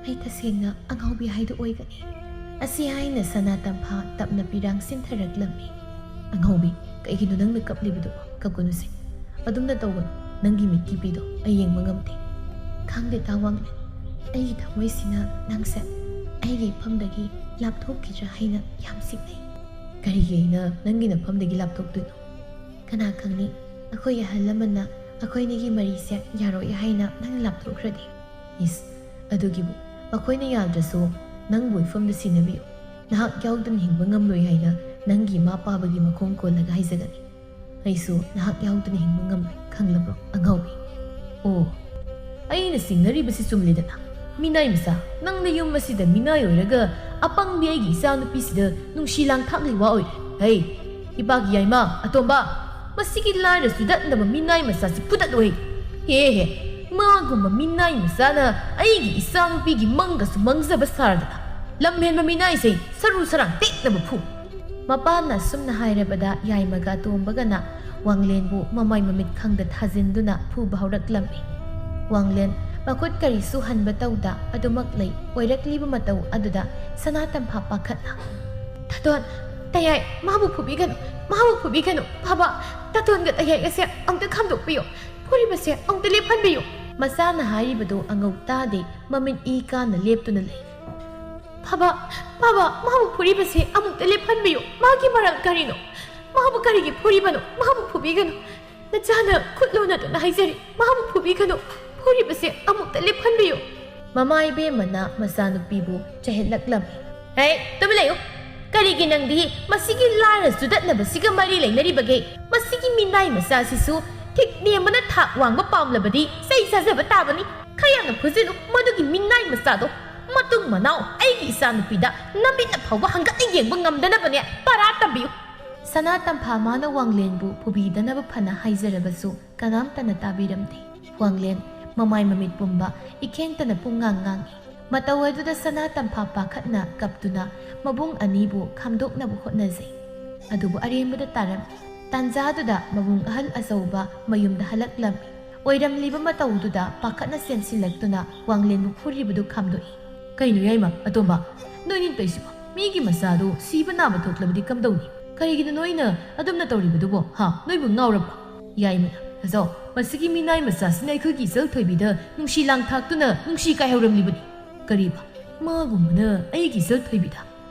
ꯑꯩ ꯇꯁꯦꯡꯅ ꯑꯉꯥꯎꯕꯤ ꯍꯥꯏꯗꯨ ꯑꯣꯏꯒꯅꯤ꯫" ꯑꯁꯤ ꯍꯥꯏꯅ ꯁꯅꯥ ꯇꯝꯐꯥ ꯇꯞꯅ ꯄꯤꯔꯥꯡ ꯁꯤꯟꯊꯔꯛꯂꯝꯃꯤ꯫ ꯑꯉꯧꯕꯤ, ꯀꯩꯒꯤꯅꯣ ꯅꯪꯅ ꯀꯞꯂꯤꯕꯗꯨꯕꯣ? ꯀꯞꯀꯅꯨꯁꯦ꯫ ꯑꯗꯨꯝꯅ ꯇꯧꯒꯅꯨ꯫ ꯅꯪꯒꯤ ꯃꯤꯠꯀꯤ ꯄꯤꯗꯣ ꯑꯩ ꯌꯦꯡꯕ ꯉꯝꯗꯦ꯫ ꯈꯪꯗꯦ ꯇꯥ ꯋꯥꯡꯂꯦꯟ, ꯑꯩꯒꯤ ꯊꯃꯣꯏꯁꯤꯅ ꯅꯪꯁꯦ ꯑꯩꯒꯤ ꯏꯐꯝꯗꯒꯤ ꯂꯥꯞꯊꯣꯛꯈꯤꯗ꯭ꯔꯥ ꯍꯥꯏꯅ ꯌꯥꯝ ꯆꯤꯡꯅꯩ꯫ ꯀꯔꯤꯒꯤ ꯑꯩꯅ ꯅꯪꯒꯤ ꯅꯐꯝꯗꯒꯤ ꯂꯥꯞꯊꯣꯛꯇꯣꯏꯅꯣ? ꯀꯅꯥ ꯈꯪꯅꯤ, ꯑꯩꯈꯣꯏ ꯑꯍꯜ ꯂꯃꯟꯅ ꯑꯩꯈꯣꯏꯅꯤꯒꯤ ꯃꯔꯤꯁꯦ ꯌꯥꯔꯣꯏ ꯍꯥꯏꯅ ꯅꯪꯅ ꯂꯥꯞꯊꯣꯛꯈ꯭ꯔꯗꯤ? ꯏꯁ, ꯑꯗꯨꯒꯤꯕꯨ ꯃꯈꯣꯏꯅ ꯌꯥꯗ꯭ꯔꯁꯨ ꯅꯪꯕꯨ ꯏꯐꯝꯗ ꯁꯤꯟꯅꯕꯤꯌꯨ꯫ ꯅꯍꯥꯛ ꯌꯥꯎꯗꯅ ꯍꯤꯡꯕ ꯉꯝꯂꯣꯏ ꯍꯥꯏꯅ ꯅꯪꯒꯤ ꯏꯃꯥ ꯄꯥꯕꯒꯤ ꯃꯈꯣꯡ ꯀꯣꯜꯂꯒ ꯍꯥꯏꯖꯒꯅꯤ꯫ ꯑꯩꯁꯨ ꯅꯍꯥꯛ ꯌꯥꯎꯗꯅ ꯍꯤꯡꯕ ꯉꯝꯂꯣꯏ, ꯈꯪꯂꯕ꯭ꯔꯣ ꯑꯉꯥꯎꯕꯤ? ꯑꯣ, ꯑꯩꯅ ꯆꯤꯡꯅꯔꯤꯕꯁꯤ ꯆꯨꯝꯂꯦꯗꯅ꯫ ꯃꯤꯅꯥꯏ ꯃꯆꯥ, ꯅꯪꯅ ꯌꯨꯝ ꯑꯁꯤꯗ ꯃꯤꯅꯥꯏ ꯑꯣꯏꯔꯒ ꯑꯄꯪꯕꯤ ꯑꯩꯒꯤ ꯏꯆꯥꯅꯨꯄꯤꯁꯤꯗ ꯅꯨꯡꯁꯤ ꯂꯥꯡꯊꯥꯛꯂꯤ ꯋꯥ ꯑꯣꯏꯔꯦ꯫ ꯍꯩ, ꯏꯄꯥꯒꯤ ꯌꯥꯏꯃ, ꯑꯇꯣꯝꯕ, ꯃꯁꯤꯒꯤ ꯂꯥꯏꯔ ꯆꯨꯗꯠꯅꯕ ꯃꯤꯅꯥꯏ ꯃꯆꯥꯁꯤ ꯐꯨꯗꯠꯂꯨ ꯍꯩ꯫ ꯍꯦ ꯍꯦ, ꯃꯥꯒꯨꯝꯕ ꯃꯤꯅꯥꯏ ꯃꯆꯥꯅ ꯑꯩꯒꯤ ꯏꯆꯥꯅꯨꯄꯤꯒꯤ ꯃꯪꯒꯁꯨ ꯃꯪꯖꯕ ꯁꯥꯔꯗꯅ, ꯂꯝꯍꯦꯟꯕ ꯃꯤꯅꯥꯏꯁꯦ ꯁꯔꯨ ꯁꯔꯥꯡ ꯇꯦꯛꯅꯕ ꯐꯨ꯫ ꯃꯄꯥꯅ ꯑꯁꯨꯝꯅ ꯍꯥꯏꯔꯕꯗ ꯌꯥꯏꯃꯒ ꯑꯇꯣꯝꯕꯒꯅ ꯋꯥꯡꯂꯦꯟꯕꯨ ꯃꯃꯥꯏ ꯃꯃꯤꯠ ꯈꯪꯗ ꯊꯥꯖꯤꯟꯗꯨꯅ ꯐꯨꯕ ꯍꯧꯔꯛꯂꯝꯃꯤ꯫ ꯋꯥꯡꯂꯦꯟ ꯃꯈꯨꯠ ꯀꯔꯤꯁꯨ ꯍꯟꯕ ꯇꯧꯗ ꯑꯗꯨꯃꯛ ꯂꯩ꯫ ꯑꯣꯏꯔꯛꯂꯤꯕ ꯃꯇꯧ ꯑꯗꯨꯗ ꯁꯅꯥ ꯇꯝꯐꯥ ꯄꯥꯈꯠꯅ, "ꯇꯥꯇꯣꯟ, ꯇꯌꯥꯏ, ꯃꯥꯕꯨ ꯐꯨꯕꯤꯒꯅꯨ, ꯃꯥꯕꯨ ꯐꯨꯕꯤꯒꯅꯨ꯫ ꯐꯕ, ꯇꯥꯇꯣꯟꯒ ꯇꯌꯥꯏ ꯑꯁꯦ ꯑꯃꯨꯛꯇ ꯈꯥꯝꯗꯣꯛꯄꯤꯌꯨ꯫ ꯐꯨꯔꯤꯕꯁꯦ ꯑꯃꯨꯛꯇ ꯂꯦꯞꯍꯟꯕꯤꯌꯨ"꯫ ꯃꯆꯥꯅ ꯍꯥꯏꯔꯤꯕꯗꯨ ꯑꯉꯧ ꯇꯥꯗꯦ, ꯃꯃꯤꯠ ꯏ ꯀꯥꯅ ꯂꯦꯞꯇꯨꯅ ꯂꯩ꯫ "ꯐꯕ, ꯐꯕ, ꯃꯥꯕꯨ ꯐꯨꯔꯤꯕꯁꯦ ꯑꯃꯨꯛꯇ ꯂꯦꯞꯍꯟꯕꯤꯌꯨ꯫ ꯃꯥꯒꯤ ꯃꯔꯝ ꯀꯔꯤꯅꯣ? ꯃꯥꯕꯨ ꯀꯔꯤꯒꯤ ꯐꯨꯔꯤꯕꯅꯣ? ꯃꯥꯕꯨ ꯐꯨꯕꯤꯒꯅꯨ꯫ ꯅꯆꯥꯅ ꯈꯨꯠ ꯂꯣꯟꯅꯗꯨꯅ ꯍꯥꯏꯖꯔꯤ, ꯃꯥꯕꯨ ꯐꯨꯕꯤꯒꯅꯨ꯫ ꯐꯨꯔꯤꯕꯁꯦ ꯑꯃꯨꯛꯇ ꯂꯦꯞꯍꯟꯕꯤꯌꯨ"꯫ ꯃꯃꯥ ꯏꯕꯦꯝꯃꯅ ꯃꯆꯥꯅꯨꯄꯤꯕꯨ ꯆꯩꯍꯠꯂꯛꯂꯝꯃꯤ꯫ "ꯍꯦ, ꯇꯨꯃꯤꯟ ꯂꯩꯌꯨ꯫ ꯀꯔꯤꯒꯤ ꯅꯪꯗꯤ ꯃꯁꯤꯒꯤ ꯂꯥꯏꯔ ꯆꯨꯗꯠꯅꯕꯁꯤꯒ ꯃꯔꯤ ꯂꯩꯅꯔꯤꯕꯒꯦ? ꯃꯁꯤꯒꯤ ꯃꯤꯅꯥꯏ ꯃꯆꯥꯁꯤꯁꯨ ꯊꯤꯛ ꯅꯦꯝꯕꯅ ꯊꯥꯛ ꯋꯥꯡꯕ ꯄꯥꯝꯂꯕꯗꯤ ꯆꯩ ꯆꯥꯖꯕ ꯇꯥꯕꯅꯤ꯫ ꯈꯔ ꯌꯥꯝꯅ ꯐꯨꯖꯤꯜꯂꯨ ꯃꯗꯨꯒꯤ ꯃꯤꯅꯥꯏ ꯃꯆꯥꯗꯣ꯫ ꯃꯇꯨꯡ ꯃꯅꯥꯎ ꯑꯩꯒꯤ ꯏꯆꯥꯅꯨꯄꯤꯗ ꯅꯃꯤꯠꯅ ꯐꯥꯎꯕ ꯍꯪꯒꯠꯅ ꯌꯦꯡꯕ ꯉꯝꯗꯅꯕꯅꯦ ꯄꯔꯥ ꯇꯝꯕꯤꯌꯨ"꯫ ꯁꯅꯥ ꯇꯝꯐꯥ ꯃꯥꯅ ꯋꯥꯡꯂꯦꯟꯕꯨ ꯐꯨꯕꯤꯗꯅꯕ ꯐꯅ ꯍꯥꯏꯖꯔꯕꯁꯨ ꯀꯅꯥꯝꯇꯅ ꯇꯥꯕꯤꯔꯝꯗꯦ꯫ ꯋꯥꯡꯂꯦꯟ ꯃꯃꯥꯏ ꯃꯃꯤꯠ ꯄꯨꯝꯕ ꯏꯈꯦꯡꯇꯅ ꯄꯨꯡꯉꯥꯡ ꯉꯥꯡꯏ꯫ ꯃꯇꯧ ꯑꯗꯨꯗ ꯁꯅꯥ ꯇꯝꯐꯥ ꯄꯥꯈꯠꯅ ꯀꯞꯇꯨꯅ ꯃꯕꯨꯡ ꯑꯅꯤꯕꯨ ꯈꯥꯝꯗꯣꯛꯅꯕ ꯍꯣꯠꯅꯖꯩ꯫ ꯑꯗꯨꯕꯨ ꯑꯔꯦꯝꯕꯗ ꯇꯥꯔꯝꯃꯤ꯫ ꯇꯥꯟꯖꯥꯗꯨꯗ ꯃꯕꯨꯡ ꯑꯍꯜ ꯑꯆꯧꯕ ꯃꯌꯨꯝꯗ ꯍꯜꯂꯛꯂꯝꯃꯤ꯫ ꯑꯣꯏꯔꯝꯂꯤꯕ ꯃꯇꯧꯗꯨꯗ ꯄꯥꯈꯠꯅ ꯆꯦꯟꯁꯤꯜꯂꯛꯇꯨꯅ ꯋꯥꯡꯂꯦꯟꯕꯨ ꯐꯨꯔꯤꯕꯗꯨ ꯈꯥꯝꯗꯣꯛꯏ꯫ "ꯀꯩꯅꯣ ꯌꯥꯏꯃ, ꯑꯇꯣꯝꯕ, ꯅꯣꯏꯅꯤ ꯇꯧꯏꯁꯤꯕꯣ? ꯃꯤꯒꯤ ꯃꯆꯥꯗꯨ ꯁꯤꯕ ꯅꯥꯕ ꯊꯣꯛꯂꯕꯗꯤ ꯀꯝꯗꯧꯅꯤ? "ꯀꯔꯤꯒꯤꯅꯣ ꯅꯣꯏꯅ ꯑꯗꯨꯝꯅ ꯇꯧꯔꯤꯕꯗꯨꯕꯣ? ꯍꯥ? ꯅꯣꯏꯕꯨ ꯉꯥꯎꯔꯕ꯭ꯔꯣ?" ꯌꯥꯏꯃꯅ, "ꯑꯖꯥꯎ, ꯃꯁꯤꯒꯤ ꯃꯤꯅꯥꯏ ꯃꯆꯥꯁꯤꯅ ꯑꯩꯈꯣꯏꯒꯤ ꯏꯆꯜ ꯊꯣꯏꯕꯤꯗ ꯅꯨꯡꯁꯤ ꯂꯥꯡ ꯊꯥꯛꯇꯨꯅ ꯅꯨꯡꯁꯤ ꯀꯥꯏꯍꯧꯔꯝꯂꯤꯕꯅꯤ꯫ ꯀꯔꯤꯕ? ꯃꯥꯒꯨꯝꯕꯅ ꯑꯩꯒꯤ ꯏꯆꯜ ꯊꯣꯏꯕꯤꯗ?"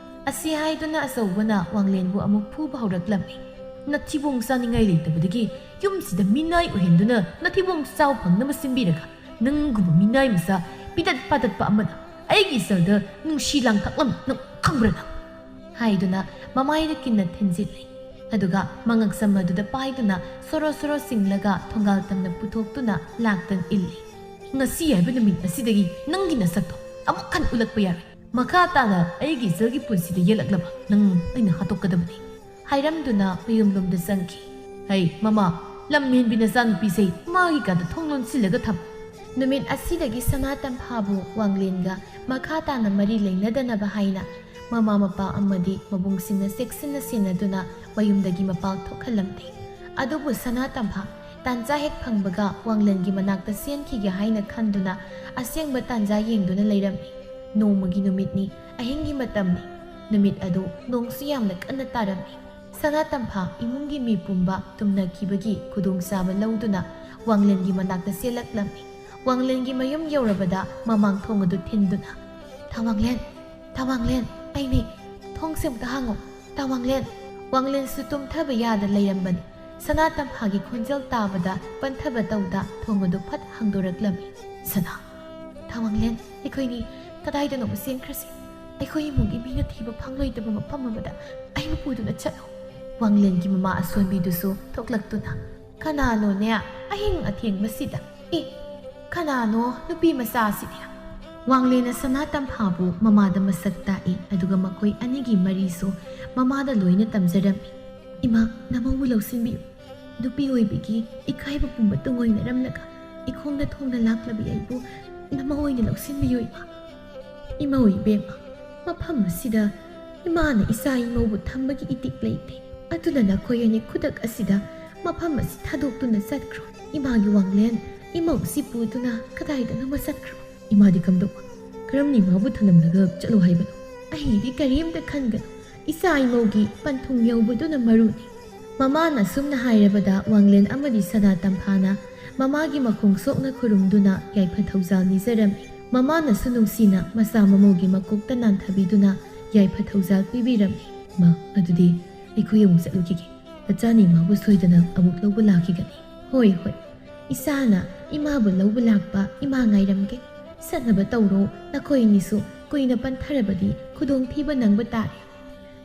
ꯑꯁꯤ ꯍꯥꯏꯗꯨꯅ ꯑꯆꯧꯕꯅ ꯋꯥꯡꯂꯦꯟꯕꯨ ꯑꯃꯨꯛ ꯐꯨꯕ ꯍꯧꯔꯛꯂꯝꯃꯤ꯫ "ꯅꯊꯤꯕꯣꯡ ꯆꯥꯅꯤꯡꯉꯥꯏ ꯂꯩꯇꯕꯗꯒꯤ ꯌꯨꯝꯁꯤꯗ ꯃꯤꯅꯥꯏ ꯑꯣꯏꯍꯟꯗꯨꯅ ꯅꯊꯤꯕꯣꯡ ꯆꯥꯎ ꯐꯪꯅꯕ ꯁꯤꯟꯕꯤꯔꯒ, ꯅꯪꯒꯨꯝꯕ ꯃꯤꯅꯥꯏ ꯃꯆꯥ ꯄꯤꯇꯠ ꯄꯥꯇꯠꯄ ꯑꯃꯅ ꯑꯩꯒꯤ ꯏꯆꯜꯗ ꯅꯨꯡꯁꯤ ꯂꯥꯡ ꯊꯥꯛꯂꯝꯃꯤ, ꯅꯪ ꯈꯪꯕ꯭ꯔꯥ ꯅꯪ?" ꯍꯥꯏꯗꯨꯅ ꯃꯃꯥꯏꯗ ꯀꯤꯟꯅ ꯊꯤꯟꯖꯤꯜꯂꯤ꯫ ꯑꯗꯨꯒ ꯃꯉꯛꯁꯝ ꯑꯗꯨꯗ ꯄꯥꯏꯗꯨꯅ ꯁꯣꯔꯣ ꯁꯣꯔꯣ ꯆꯤꯡꯂꯒ ꯊꯣꯡꯒꯥꯜ ꯇꯝꯅ ꯄꯨꯊꯣꯛꯇꯨꯅ ꯂꯥꯛꯇꯅ ꯏꯜꯂꯤ꯫ "ꯉꯁꯤ ꯍꯥꯏꯕ ꯅꯨꯃꯤꯠ ꯑꯁꯤꯗꯒꯤ ꯅꯪꯒꯤ ꯅꯁꯛꯇꯣ ꯑꯃꯨꯛ ꯍꯟꯅ ꯎꯠꯂꯛꯄ ꯌꯥꯔꯣꯏ꯫ ꯃꯈꯥ ꯇꯥꯅ ꯑꯩꯒꯤ ꯏꯆꯜꯒꯤ ꯄꯨꯟꯁꯤꯗ ꯌꯦꯜꯂꯛꯂꯕ ꯅꯪ ꯑꯩꯅ ꯍꯥꯠꯇꯣꯛꯀꯗꯕꯅꯤ" ꯍꯥꯏꯔꯝꯗꯨꯅ ꯃꯌꯨꯝꯂꯣꯝꯗ ꯆꯪꯈꯤ꯫ "ꯍꯩ ꯃꯃꯥ, ꯂꯝ ꯍꯦꯟꯕꯤ ꯅꯆꯥꯅꯨꯄꯤꯁꯦ ꯃꯥꯒꯤ ꯀꯥꯗ ꯊꯣꯡ ꯂꯣꯟꯁꯤꯜꯂꯒ ꯊꯝ"꯫ ꯅꯨꯃꯤꯠ ꯑꯁꯤꯗꯒꯤ ꯁꯅꯥ ꯇꯝꯐꯥꯕꯨ ꯋꯥꯡꯂꯦꯟꯒ ꯃꯈꯥ ꯇꯥꯅ ꯃꯔꯤ ꯂꯩꯅꯗꯅꯕ ꯍꯥꯏꯅ ꯃꯃꯥ ꯃꯄꯥ ꯑꯃꯗꯤ ꯃꯕꯨꯡꯁꯤꯡꯅ ꯆꯦꯛꯁꯤꯟꯅ ꯁꯦꯟꯅꯗꯨꯅ ꯃꯌꯨꯝꯗꯒꯤ ꯃꯄꯥꯜ ꯊꯣꯛꯍꯜꯂꯝꯗꯦ꯫ ꯑꯗꯨꯕꯨ ꯁꯅꯥ ꯇꯝꯐꯥ ꯇꯥꯟꯖꯥ ꯍꯦꯛ ꯐꯪꯕꯒ ꯋꯥꯡꯂꯦꯟꯒꯤ ꯃꯅꯥꯛꯇ ꯆꯦꯟꯈꯤꯒꯦ ꯍꯥꯏꯅ ꯈꯟꯗꯨꯅ ꯑꯁꯦꯡꯕ ꯇꯥꯟꯖꯥ ꯌꯦꯡꯗꯨꯅ ꯂꯩꯔꯝꯃꯤ꯫ ꯅꯣꯡꯃꯒꯤ ꯅꯨꯃꯤꯠꯅꯤ, ꯑꯍꯤꯡꯒꯤ ꯃꯇꯝꯅꯤ꯫ ꯅꯨꯃꯤꯠ ꯑꯗꯨ ꯅꯣꯡꯁꯨ ꯌꯥꯝꯅ ꯀꯟꯅ ꯇꯥꯔꯝꯃꯤ꯫ ꯁꯅꯥ ꯇꯝꯐꯥ ꯏꯃꯨꯡꯒꯤ ꯃꯤ ꯄꯨꯝꯕ ꯇꯨꯝꯅꯈꯤꯕꯒꯤ ꯈꯨꯗꯣꯡꯆꯥꯕ ꯂꯧꯗꯨꯅ ꯋꯥꯡꯂꯦꯟꯒꯤ ꯃꯅꯥꯛꯇ ꯆꯦꯜꯂꯛꯂꯝꯃꯤ꯫ ꯋꯥꯡꯂꯦꯟꯒꯤ ꯃꯌꯨꯝ ꯌꯧꯔꯕꯗ ꯃꯃꯥꯡ ꯊꯣꯡ ꯑꯗꯨ ꯊꯤꯟꯗꯨꯅ, "ꯊꯥ ꯋꯥꯡꯂꯦꯟ, ꯊꯥ ꯋꯥꯡꯂꯦꯟ, ꯑꯩꯅꯤ, ꯊꯣꯡꯁꯦ ꯑꯃꯨꯛꯇ ꯍꯥꯡꯉꯣ, ꯊꯥ ꯋꯥꯡꯂꯦꯟ"꯫ ꯋꯥꯡꯂꯦꯟꯁꯨ ꯇꯨꯝꯊꯕ ꯌꯥꯗ ꯂꯩꯔꯝꯕꯅꯤ꯫ ꯁꯅꯥ ꯇꯝꯐꯥꯒꯤ ꯈꯣꯟꯖꯦꯜ ꯇꯥꯕꯗ ꯄꯟꯊꯕ ꯇꯧꯗ ꯊꯣꯡ ꯑꯗꯨ ꯐꯠ ꯍꯥꯡꯗꯣꯔꯛꯂꯝꯃꯤ꯫ "ꯁꯅꯥ, ꯊꯥ ꯋꯥꯡꯂꯦꯟ, ꯑꯩꯈꯣꯏꯅꯤ ꯀꯗꯥꯏꯗꯅꯣ ꯆꯦꯟꯈ꯭ꯔꯁꯤ꯫ ꯑꯩꯈꯣꯏ ꯏꯃꯨꯡꯒꯤ ꯃꯤꯅ ꯊꯤꯕ ꯐꯪꯂꯣꯏꯗꯕ ꯃꯐꯝ ꯑꯃꯗ ꯑꯩꯕꯨ ꯄꯨꯗꯨꯅ ꯆꯠꯂꯨ"꯫ ꯋꯥꯡꯂꯦꯟꯒꯤ ꯃꯃꯥ ꯑꯁꯣꯟꯕꯤꯗꯨꯁꯨ ꯊꯣꯛꯂꯛꯇꯨꯅ, "ꯀꯅꯥꯅꯣꯅꯦ ꯑꯍꯤꯡ ꯑꯊꯦꯡꯕꯁꯤꯗ? ꯑꯦ, ꯀꯅꯥꯅꯣ ꯅꯨꯄꯤ ꯃꯆꯥꯁꯤꯗꯤ?" ꯋꯥꯡꯂꯦꯟꯅ ꯁꯅꯥ ꯇꯝꯐꯥꯕꯨ ꯃꯃꯥꯗ ꯃꯁꯛ ꯇꯥꯛꯏ, ꯑꯗꯨꯒ ꯃꯈꯣꯏ ꯑꯅꯤꯒꯤ ꯃꯔꯤꯁꯨ ꯃꯃꯥꯗ ꯂꯣꯏꯅ ꯇꯝꯖꯔꯝꯃꯤ꯫ "ꯏꯃꯥ, ꯅꯃꯧꯕꯨ ꯂꯧꯁꯤꯟꯕꯤꯌꯨ꯫ ꯅꯨꯄꯤ ꯑꯣꯏꯕꯒꯤ ꯏꯀꯥꯏꯕ ꯄꯨꯝꯕ ꯇꯨꯡꯑꯣꯏꯅꯔꯝꯂꯒ ꯏꯈꯣꯡꯗ ꯊꯣꯡꯅ ꯂꯥꯛꯂꯕꯤ ꯑꯩꯕꯨ ꯅꯃꯧ ꯑꯣꯏꯅ ꯂꯧꯁꯤꯟꯕꯤꯌꯨ, ꯏꯃꯥ꯫ ꯏꯃꯧ ꯏꯕꯦꯝꯃ, ꯃꯐꯝ ꯑꯁꯤꯗ ꯏꯃꯥꯅ ꯏꯆꯥ ꯏꯃꯧꯕꯨ ꯊꯝꯕꯒꯤ ꯏꯇꯤꯛ ꯂꯩꯇꯦ꯫ ꯑꯗꯨꯅ ꯅꯈꯣꯏ ꯑꯅꯤ ꯈꯨꯗꯛ ꯑꯁꯤꯗ ꯃꯐꯝ ꯑꯁꯤ ꯊꯥꯗꯣꯛꯇꯨꯅ ꯆꯠꯈ꯭ꯔꯣ꯫ ꯏꯃꯥꯒꯤ ꯋꯥꯡꯂꯦꯟ ꯏꯃꯧꯁꯤ ꯄꯨꯗꯨꯅ ꯀꯗꯥꯏꯗꯅꯣꯃ ꯆꯠꯈ꯭ꯔꯣ꯫" "ꯏꯃꯥꯗꯤ ꯀꯝꯗꯧꯕ? ꯀꯔꯝꯅ ꯏꯃꯥꯕꯨ ꯊꯅꯝꯂꯒ ꯆꯠꯂꯣ ꯍꯥꯏꯕꯅꯣ?" "ꯑꯩꯗꯤ ꯀꯔꯤꯝꯇ ꯈꯟꯒꯅꯨ꯫ ꯏꯆꯥ ꯏꯃꯧꯒꯤ ꯄꯟꯊꯨꯡ ꯌꯧꯕꯗꯨꯅ ꯃꯔꯨꯅꯤ꯫ ꯃꯃꯥꯅ ꯁꯨꯝꯅ ꯍꯥꯏꯔꯕꯗ ꯋꯥꯡꯂꯦꯟ ꯑꯃꯗꯤ ꯁꯅꯥ ꯇꯝꯐꯥꯅ ꯃꯃꯥꯒꯤ ꯃꯈꯣꯡ ꯁꯣꯛꯅ ꯈꯨꯔꯨꯝꯗꯨꯅ ꯌꯥꯏꯐ ꯊꯧꯖꯥꯜ ꯅꯤꯖꯔꯝꯃꯤ꯫ ꯃꯃꯥꯅꯁꯨ ꯅꯨꯡꯁꯤꯅ ꯃꯆꯥ ꯃꯃꯧꯒꯤ ꯃꯀꯣꯛꯇ ꯅꯥꯟꯊꯕꯤꯗꯨꯅ ꯌꯥꯏꯐ ꯊꯧꯖꯥꯜ ꯄꯤꯕꯤꯔꯝꯃꯤ꯫ "ꯃꯥ, ꯑꯗꯨꯗꯤ ꯑꯩꯈꯣꯏ ꯑꯃꯨꯛ ꯆꯠꯂꯨꯈꯤꯒꯦ꯫ ꯅꯆꯥꯅ ꯏꯃꯥꯕꯨ ꯁꯣꯏꯗꯅ ꯑꯃꯨꯛ ꯂꯧꯕ ꯂꯥꯛꯈꯤꯒꯅꯤ꯫" "ꯍꯣꯏ, ꯍꯣꯏ, ꯏꯆꯥꯅ ꯏꯃꯥꯕꯨ ꯂꯧꯕ ꯂꯥꯛꯄ ꯏꯃꯥ ꯉꯥꯏꯔꯝꯒꯦ꯫ ꯆꯠꯅꯕ ꯇꯧꯔꯣ, ꯅꯈꯣꯏ ꯑꯅꯤꯁꯨ ꯀꯨꯏꯅ ꯄꯟꯊꯔꯕꯗꯤ ꯈꯨꯗꯣꯡꯊꯤꯕ ꯅꯪꯕ ꯇꯥꯔꯦ꯫"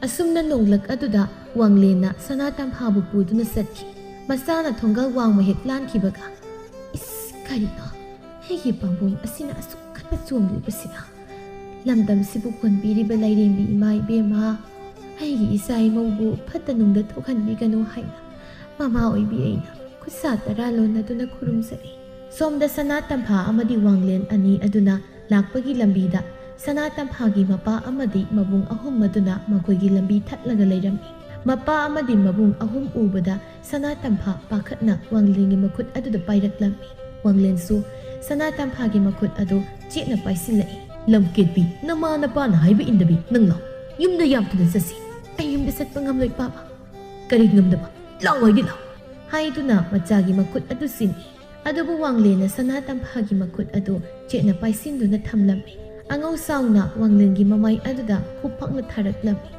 ꯑꯁꯨꯝꯅ ꯅꯣꯡꯂꯛ ꯑꯗꯨꯗ ꯋꯥꯡꯂꯦꯟꯅ ꯁꯅꯥ ꯇꯝꯐꯥꯕꯨ ꯄꯨꯗꯨꯅ ꯆꯠꯈꯤ꯫ ꯃꯆꯥꯅ ꯊꯣꯡꯒꯜ ꯋꯥꯡꯃ ꯍꯦꯛ ꯂꯥꯟꯈꯤꯕꯒ, "ꯏꯁ, ꯀꯔꯤꯅꯣ? ꯑꯩꯒꯤ ꯄꯥꯝꯕꯣꯝ ꯑꯁꯤꯅ ꯑꯁꯨꯛ ꯀꯟꯅ ꯆꯣꯡꯂꯤꯕꯁꯤꯅ? ꯂꯝꯗꯝꯁꯤꯕꯨ ꯀꯣꯟꯕꯤꯔꯤꯕ ꯂꯥꯏꯔꯦꯝꯕꯤ ꯏꯃꯥ ꯏꯕꯦꯝꯃ, ꯑꯩꯒꯤ ꯏꯆꯥ ꯏꯃꯧꯕꯨ ꯐꯠꯇ ꯅꯨꯡꯗ ꯊꯣꯛꯍꯟꯕꯤꯒꯅꯨ" ꯍꯥꯏꯅ ꯃꯃꯥ ꯑꯣꯏꯕꯤ ꯑꯩꯅ ꯈꯨꯠꯁꯥ ꯇꯔꯥ ꯂꯣꯟꯅꯗꯨꯅ ꯈꯨꯔꯨꯝꯖꯔꯤ꯫ ꯁꯣꯝꯗ ꯁꯅꯥ ꯇꯝꯐꯥ ꯑꯃꯗꯤ ꯋꯥꯡꯂꯦꯟ ꯑꯅꯤ ꯑꯗꯨꯅ ꯂꯥꯛꯄꯒꯤ ꯂꯝꯕꯤꯗ ꯁꯅꯥ ꯇꯝꯐꯥꯒꯤ ꯃꯄꯥ ꯑꯃꯗꯤ ꯃꯕꯨꯡ ꯑꯍꯨꯝ ꯑꯗꯨꯅ ꯃꯈꯣꯏꯒꯤ ꯂꯝꯕꯤ ꯊꯠꯂꯒ ꯂꯩꯔꯝꯃꯤ꯫ ꯃꯄꯥ ꯑꯃꯗꯤ ꯃꯕꯨꯡ ꯑꯍꯨꯝ ꯎꯕꯗ ꯁꯅꯥ ꯇꯝꯐꯥ ꯄꯥꯈꯠꯅ ꯋꯥꯡꯂꯦꯟꯒꯤ ꯃꯈꯨꯠ ꯑꯗꯨꯗ ꯄꯥꯏꯔꯛꯂꯝꯃꯤ꯫ ꯋꯥꯡꯂꯦꯟꯁꯨ ꯁꯅꯥ ꯇꯝꯐꯥꯒꯤ ꯃꯈꯨꯠ ꯑꯗꯨ ꯆꯦꯠꯅ ꯄꯥꯏꯁꯤꯜꯂꯛꯏ꯫ "ꯂꯝꯀꯦꯠꯄꯤ, ꯅꯃꯥ ꯅꯄꯥꯅ ꯍꯥꯏꯕ ꯏꯟꯗꯕꯤ, ꯅꯪ ꯂꯥꯎ꯫ ꯌꯨꯝꯗ ꯌꯥꯝ ꯊꯨꯅ ꯆꯠꯁꯤ꯫" "ꯑꯩ ꯌꯨꯝꯗ ꯆꯠꯄ ꯉꯝꯂꯣꯏ, ꯄꯥꯕ꯫" "ꯀꯔꯤ ꯉꯝꯗꯕ? ꯂꯥꯎ ꯍꯥꯏꯗꯤ ꯂꯥꯎ!" ꯍꯥꯏꯗꯨꯅ ꯃꯆꯥꯒꯤ ꯃꯈꯨꯠ ꯑꯗꯨ ꯁꯤꯟꯅꯤ꯫ ꯑꯗꯨꯕꯨ ꯋꯥꯡꯂꯦꯟꯅ ꯁꯅꯥ ꯇꯝꯐꯥꯒꯤ ꯃꯈꯨꯠ ꯑꯗꯨ ꯆꯦꯠꯅ ꯄꯥꯏꯁꯤꯟꯗꯨꯅ ꯊꯝꯂꯝꯃꯤ꯫ ꯑꯉꯧ ꯁꯥꯎꯅ ꯋꯥꯡꯂꯦꯟꯒꯤ ꯃꯃꯥꯏ ꯑꯗꯨꯗ ꯈꯨꯞ ꯐꯛꯅ ꯊꯥꯔꯛꯂꯝꯃꯤ꯫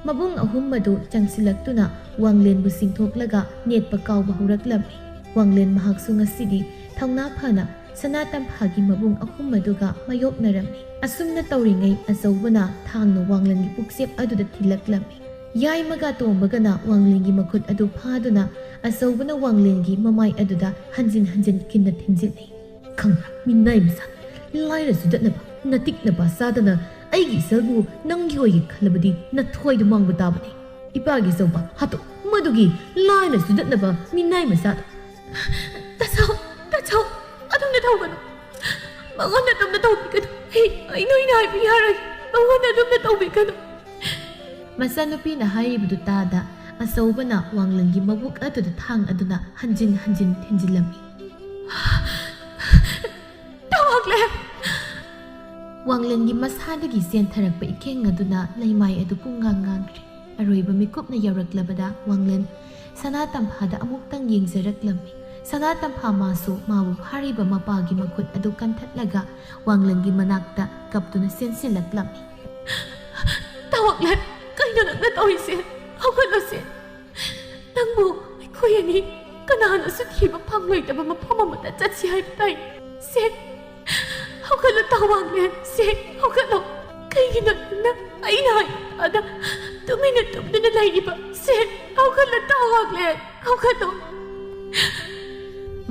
ꯃꯕꯨꯡ ꯑꯍꯨꯝ ꯑꯗꯨ ꯆꯪꯁꯤꯜꯂꯛꯇꯨꯅ ꯋꯥꯡꯂꯦꯟꯕꯨ ꯆꯤꯡꯊꯣꯛꯂꯒ ꯅꯦꯠꯄ ꯀꯥꯎꯕ ꯍꯧꯔꯛꯂꯝꯃꯤ꯫ ꯋꯥꯡꯂꯦꯟ ꯃꯍꯥꯛꯁꯨ ꯉꯁꯤꯗꯤ ꯊꯧꯅꯥ ꯐꯅ ꯁꯅꯥ ꯇꯝꯐꯥꯒꯤ ꯃꯕꯨꯡ ꯑꯍꯨꯝ ꯑꯗꯨꯒ ꯃꯥꯌꯣꯛꯅꯔꯝꯃꯤ꯫ ꯑꯁꯨꯝꯅ ꯇꯧꯔꯤꯉꯩ ꯑꯆꯧꯕꯅ ꯊꯥꯡꯅ ꯋꯥꯡꯂꯦꯟꯒꯤ ꯄꯨꯛꯆꯦꯞ ꯑꯗꯨꯗ ꯊꯤꯜꯂꯛꯂꯝꯃꯤ꯫ ꯌꯥꯏꯃꯒ ꯇꯣꯝꯕꯒꯅ ꯋꯥꯡꯂꯦꯟꯒꯤ ꯃꯈꯨꯠ ꯑꯗꯨ ꯐꯥꯗꯨꯅ ꯑꯆꯧꯕꯅ ꯋꯥꯡꯂꯦꯟꯒꯤ ꯃꯃꯥꯏ ꯑꯗꯨꯗ ꯍꯟꯖꯤꯟ ꯍꯟꯖꯤꯟ ꯀꯤꯟꯅ ꯊꯤꯟꯖꯤꯜꯂꯤ꯫ "ꯈꯪꯕ꯭ꯔꯥ, ꯃꯤꯅꯥꯏ ꯃꯆꯥ, ꯂꯥꯏꯔ ꯆꯨꯗꯠꯅꯕ, ꯅꯇꯤꯛ ꯅꯄꯥ ꯆꯥꯗꯅ ꯑꯩꯒꯤ ꯏꯆꯜꯕꯨ ꯅꯪꯒꯤ ꯑꯣꯏꯒꯦ ꯈꯜꯂꯕꯗꯤ ꯅꯊ꯭ꯋꯥꯏꯗ ꯃꯥꯡꯕ ꯇꯥꯕꯅꯤ꯫ ꯏꯄꯥꯒꯤ ꯆꯧꯕ ꯍꯥꯠꯇꯣꯛ, ꯃꯗꯨꯒꯤ ꯂꯥꯏꯔ ꯆꯨꯗꯠꯅꯕ ꯃꯤꯅꯥꯏ ꯃꯆꯥꯗꯣ꯫" "ꯇꯥꯆꯧ, ꯇꯥꯆꯧ, ꯑꯗꯨꯝꯅ ꯇꯧꯒꯅꯨ꯫ ꯃꯉꯣꯟꯗ ꯑꯗꯨꯝꯅ ꯇꯧꯕꯤꯒꯅꯨ꯫ ꯑꯩ, ꯑꯩ ꯅꯣꯏꯅ ꯍꯥꯏꯕ ꯌꯥꯔꯣꯏ꯫ ꯃꯉꯣꯟꯗ ꯑꯗꯨꯝꯅ ꯇꯧꯕꯤꯒꯅꯨ꯫" ꯃꯆꯥꯅꯨꯄꯤꯅ ꯍꯥꯏꯔꯤꯕꯗꯨ ꯇꯥꯗ ꯑꯆꯧꯕꯅ ꯋꯥꯡꯂꯦꯟꯒꯤ ꯃꯕꯨꯛ ꯑꯗꯨꯗ ꯊꯥꯡ ꯑꯗꯨꯅ ꯍꯟꯖꯤꯟ ꯍꯟꯖꯤꯟ ꯊꯤꯟꯖꯤꯜꯂꯝꯃꯤ꯫ "ꯇꯥ ꯋꯥꯡꯂꯦꯟ, ꯋꯥꯡꯂꯦꯟꯒꯤ ꯃꯁꯥꯗꯒꯤ ꯆꯦꯟꯊꯔꯛꯄ ꯏꯀꯦꯡ ꯑꯗꯨꯅ ꯂꯩꯃꯥꯏ ꯑꯗꯨ ꯄꯨꯡꯉꯥꯡ ꯉꯥꯡꯈ꯭ꯔꯦ꯫ ꯑꯔꯣꯏꯕ ꯃꯤꯀꯨꯞꯅ ꯌꯧꯔꯛꯂꯕꯗ ꯋꯥꯡꯂꯦꯟ ꯁꯅꯥꯇꯝꯐꯥꯗ ꯑꯃꯨꯛꯇꯪ ꯌꯦꯡꯖꯔꯛꯂꯝꯃꯤ꯫ ꯁꯅꯥꯇꯝꯐꯥ ꯃꯥꯁꯨ ꯃꯥꯕꯨ ꯐꯥꯔꯤꯕ ꯃꯄꯥꯒꯤ ꯃꯈꯨꯠ ꯑꯗꯨ ꯀꯟꯊꯠꯂꯒ ꯋꯥꯡꯂꯦꯟꯒꯤ ꯃꯅꯥꯛꯇ ꯀꯞꯇꯨꯅ ꯆꯦꯟꯁꯤꯜꯂꯛꯂꯝꯃꯤ꯫ "ꯇꯥ ꯋꯥꯡꯂꯦꯟ, ꯀꯩꯅꯣ ꯅꯪꯅ ꯇꯧꯔꯤꯁꯦ? ꯍꯧꯒꯠꯂꯣꯁꯦ꯫ ꯅꯪꯕꯨ ꯑꯩꯈꯣꯏ ꯑꯅꯤ ꯀꯅꯥꯅꯁꯨ ꯊꯤꯕ ꯐꯪꯂꯣꯏꯗꯕ ꯃꯐꯝ ꯑꯃꯗ ꯆꯠꯁꯤ ꯍꯥꯏꯕ ꯇꯥꯏ꯫ ꯁꯦ, ꯍꯧꯒꯠꯂꯣ ꯇꯥ ꯋꯥꯡꯂꯦꯟ, ꯁꯦ, ꯍꯧꯒꯠꯂꯣ꯫ ꯀꯩꯒꯤꯅꯣ ꯅꯪꯅ ꯑꯩꯅ ꯍꯥꯏꯕꯗ ꯇꯨꯃꯤꯟꯅ ꯇꯨꯝꯗꯨꯅ ꯂꯩꯔꯤꯕ? ꯁꯦ, ꯍꯧꯒꯠꯂꯣ ꯇꯥ ꯋꯥꯡꯂꯦꯟ, ꯍꯧꯒꯠꯂꯣ꯫"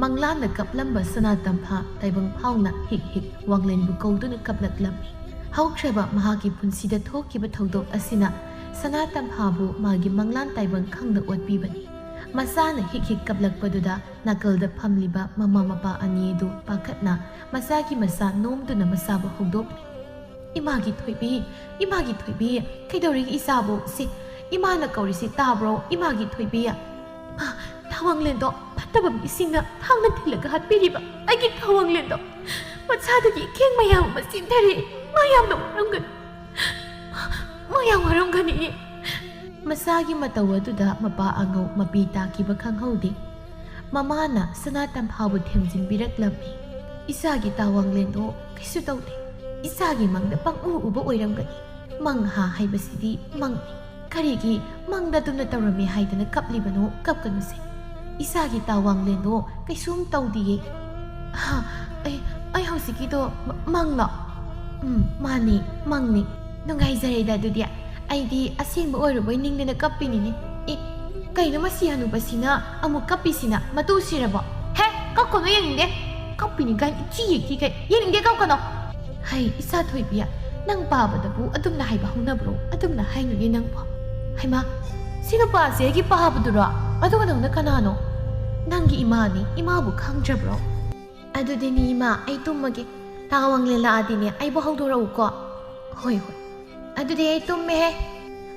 ꯃꯪꯂꯥꯟꯗ ꯀꯞꯂꯝꯕ ꯁꯅꯥꯇꯝꯐꯥ ꯇꯥꯏꯕꯪ ꯐꯥꯎꯅ ꯍꯤꯛ ꯍꯤꯛ ꯋꯥꯡꯂꯦꯟꯕꯨ ꯀꯧꯗꯨꯅ ꯀꯞꯂꯛꯂꯝꯃꯤ꯫ ꯍꯧꯈ꯭ꯔꯕ ꯃꯍꯥꯛꯀꯤ ꯄꯨꯟꯁꯤꯗ ꯊꯣꯛꯈꯤꯕ ꯊꯧꯗꯣꯛ ꯑꯁꯤꯅ ꯁꯅꯥꯇꯝꯐꯥꯕꯨ ꯃꯥꯒꯤ ꯃꯪꯂꯥꯟ ꯇꯥꯏꯕꯪ ꯈꯪꯅ ꯑꯣꯠꯄꯤꯕꯅꯤ꯫ ꯃꯆꯥꯅ ꯍꯤꯛ ꯍꯤꯛ ꯀꯞꯂꯛꯄꯗꯨꯗ ꯅꯥꯀꯜꯗ ꯐꯝꯂꯤꯕ ꯃꯃꯥ ꯃꯄꯥ ꯑꯅꯤ ꯑꯗꯨ ꯄꯥꯈꯠꯅ ꯃꯆꯥꯒꯤ ꯃꯁꯥ ꯅꯣꯝꯗꯨꯅ ꯃꯆꯥꯕꯨ ꯍꯧꯗꯣꯛꯂꯤ꯫ "ꯏꯃꯥꯒꯤ ꯊꯣꯏꯕꯤ, ꯏꯃꯥꯒꯤ ꯊꯣꯏꯕꯤ, ꯀꯩꯗꯧꯔꯤꯒꯦ ꯏꯆꯥꯕꯨ? ꯁꯤ ꯏꯃꯥꯅ ꯀꯧꯔꯤꯁꯤ ꯇꯥꯕ꯭ꯔꯣ, ꯏꯃꯥꯒꯤ ꯊꯣꯏꯕꯤ?" "ꯃꯥ, ꯊꯥ ꯋꯥꯡꯂꯦꯟꯗꯣ ꯐꯠꯇꯕ ꯃꯤꯁꯤꯡꯅ ꯊꯥꯡꯅ ꯊꯤꯜꯂꯒ ꯍꯥꯠꯄꯤꯔꯤꯕ ꯑꯩꯒꯤ ꯊꯥ ꯋꯥꯡꯂꯦꯟꯗꯣ꯫ ꯃꯁꯥꯗꯒꯤ ꯏꯀꯦꯡ ꯃꯌꯥꯝ ꯑꯃ ꯆꯦꯟꯊꯔꯤ꯫ ꯃꯥ ꯌꯥꯝꯅ ꯋꯥꯔꯝꯒꯅꯤ꯫ ꯃꯥ ꯌꯥꯝ ꯋꯥꯔꯝꯒꯅꯤ꯫" ꯃꯆꯥꯒꯤ ꯃꯇꯧ ꯑꯗꯨꯗ ꯃꯄꯥ ꯑꯉꯧ ꯃꯄꯤ ꯇꯥꯈꯤꯕ ꯈꯪꯍꯧꯗꯦ꯫ ꯃꯃꯥꯅ ꯁꯅꯥꯇꯝꯐꯥꯕꯨ ꯊꯦꯝꯖꯤꯟꯕꯤꯔꯛꯂꯝꯃꯤ꯫ "ꯏꯆꯥꯒꯤ ꯇꯥ ꯋꯥꯡꯂꯦꯟꯗꯣ ꯀꯩꯁꯨ ꯇꯧꯗꯦ꯫ ꯏꯆꯥꯒꯤ ꯃꯪꯗ ꯄꯪꯎ ꯎꯕ ꯑꯣꯏꯔꯝꯒꯅꯤ꯫ ꯃꯪ ꯍꯥ ꯍꯥꯏꯕꯁꯤꯗꯤ ꯃꯪꯅꯤ꯫ ꯀꯔꯤꯒꯤ ꯃꯪꯗ ꯑꯗꯨꯝꯅ ꯇꯧꯔꯝꯃꯤ ꯍꯥꯏꯗꯅ ꯀꯞꯂꯤꯕꯅꯣ? ꯀꯞꯀꯅꯨꯁꯦ꯫ ꯏꯆꯥꯒꯤ ꯇꯥ ꯋꯥꯡꯂꯦꯟꯗꯣ ꯀꯩꯁꯨꯝ ꯇꯧꯗꯤꯌꯦ꯫" "ꯍꯥ, ꯑꯩ, ꯑꯩ ꯍꯧꯖꯤꯛꯀꯤꯗꯣ ꯃ-, ꯃꯪꯂꯣ?" "ꯎꯝ, ꯃꯥꯅꯦ, ꯃꯪꯅꯦ꯫ ꯅꯨꯡꯉꯥꯏꯖꯔꯦꯗ ꯑꯗꯨꯗꯤ꯫ ꯑꯩꯗꯤ ꯑꯁꯦꯡꯕ ꯑꯣꯏꯔꯕꯣꯏ ꯅꯤꯡꯗꯅ ꯀꯞꯄꯤꯅꯤꯅꯦ꯫ ꯑꯦ, ꯀꯩꯅꯣ ꯃꯁꯤ ꯍꯅꯨꯕꯁꯤꯅ ꯑꯃꯨꯛ ꯀꯞꯄꯤꯁꯤꯅ? ꯃꯇꯨ ꯁꯤꯔꯕꯣ? ꯍꯦ, ꯀꯞꯀꯅꯨ, ꯌꯦꯡꯅꯤꯡꯗꯦ꯫ ꯀꯞꯄꯤꯅꯤ ꯀꯥꯏꯅ ꯏꯊꯤ ꯌꯦꯛꯊꯤ ꯀꯩ? ꯌꯦꯡꯅꯤꯡꯗꯦ, ꯀꯞꯀꯅꯣ꯫ ꯍꯩ, ꯏꯆꯥ ꯊꯣꯏꯕꯤ, ꯅꯪ ꯄꯥꯕꯗꯕꯨ ꯑꯗꯨꯝꯅ ꯍꯥꯏꯕ ꯍꯧꯅꯕ꯭ꯔꯣ? ꯑꯗꯨꯝꯅ ꯍꯥꯏꯅꯨꯅꯦ ꯅꯪꯕꯣ꯫" "ꯍꯩꯃꯥ, ꯁꯤ ꯅꯨꯄꯥꯁꯦ ꯑꯩꯒꯤ ꯄꯥꯕꯗꯨꯔꯣ? ꯑꯗꯨꯒ ꯅꯪꯅ ꯀꯅꯥꯅꯣ?" "ꯅꯪꯒꯤ ꯏꯃꯥꯅꯤ, ꯏꯃꯥꯕꯨ ꯈꯪꯗ꯭ꯔꯕ꯭ꯔꯣ?" "ꯑꯗꯨꯗꯤꯅꯦ ꯏꯃꯥ, ꯑꯩ ꯇꯨꯝꯃꯒꯦ꯫ ꯇꯥ ꯋꯥꯡꯂꯦꯟ ꯂꯥꯛꯑꯗꯤꯅꯦ ꯑꯩꯕꯨ ꯍꯧꯗꯣꯔꯛꯎꯀꯣ꯫" "ꯍꯣꯏ, ꯍꯣꯏ꯫ ꯑꯗꯨꯗꯤ ꯑꯩ ꯇꯨꯝꯃꯦꯍꯦ꯫"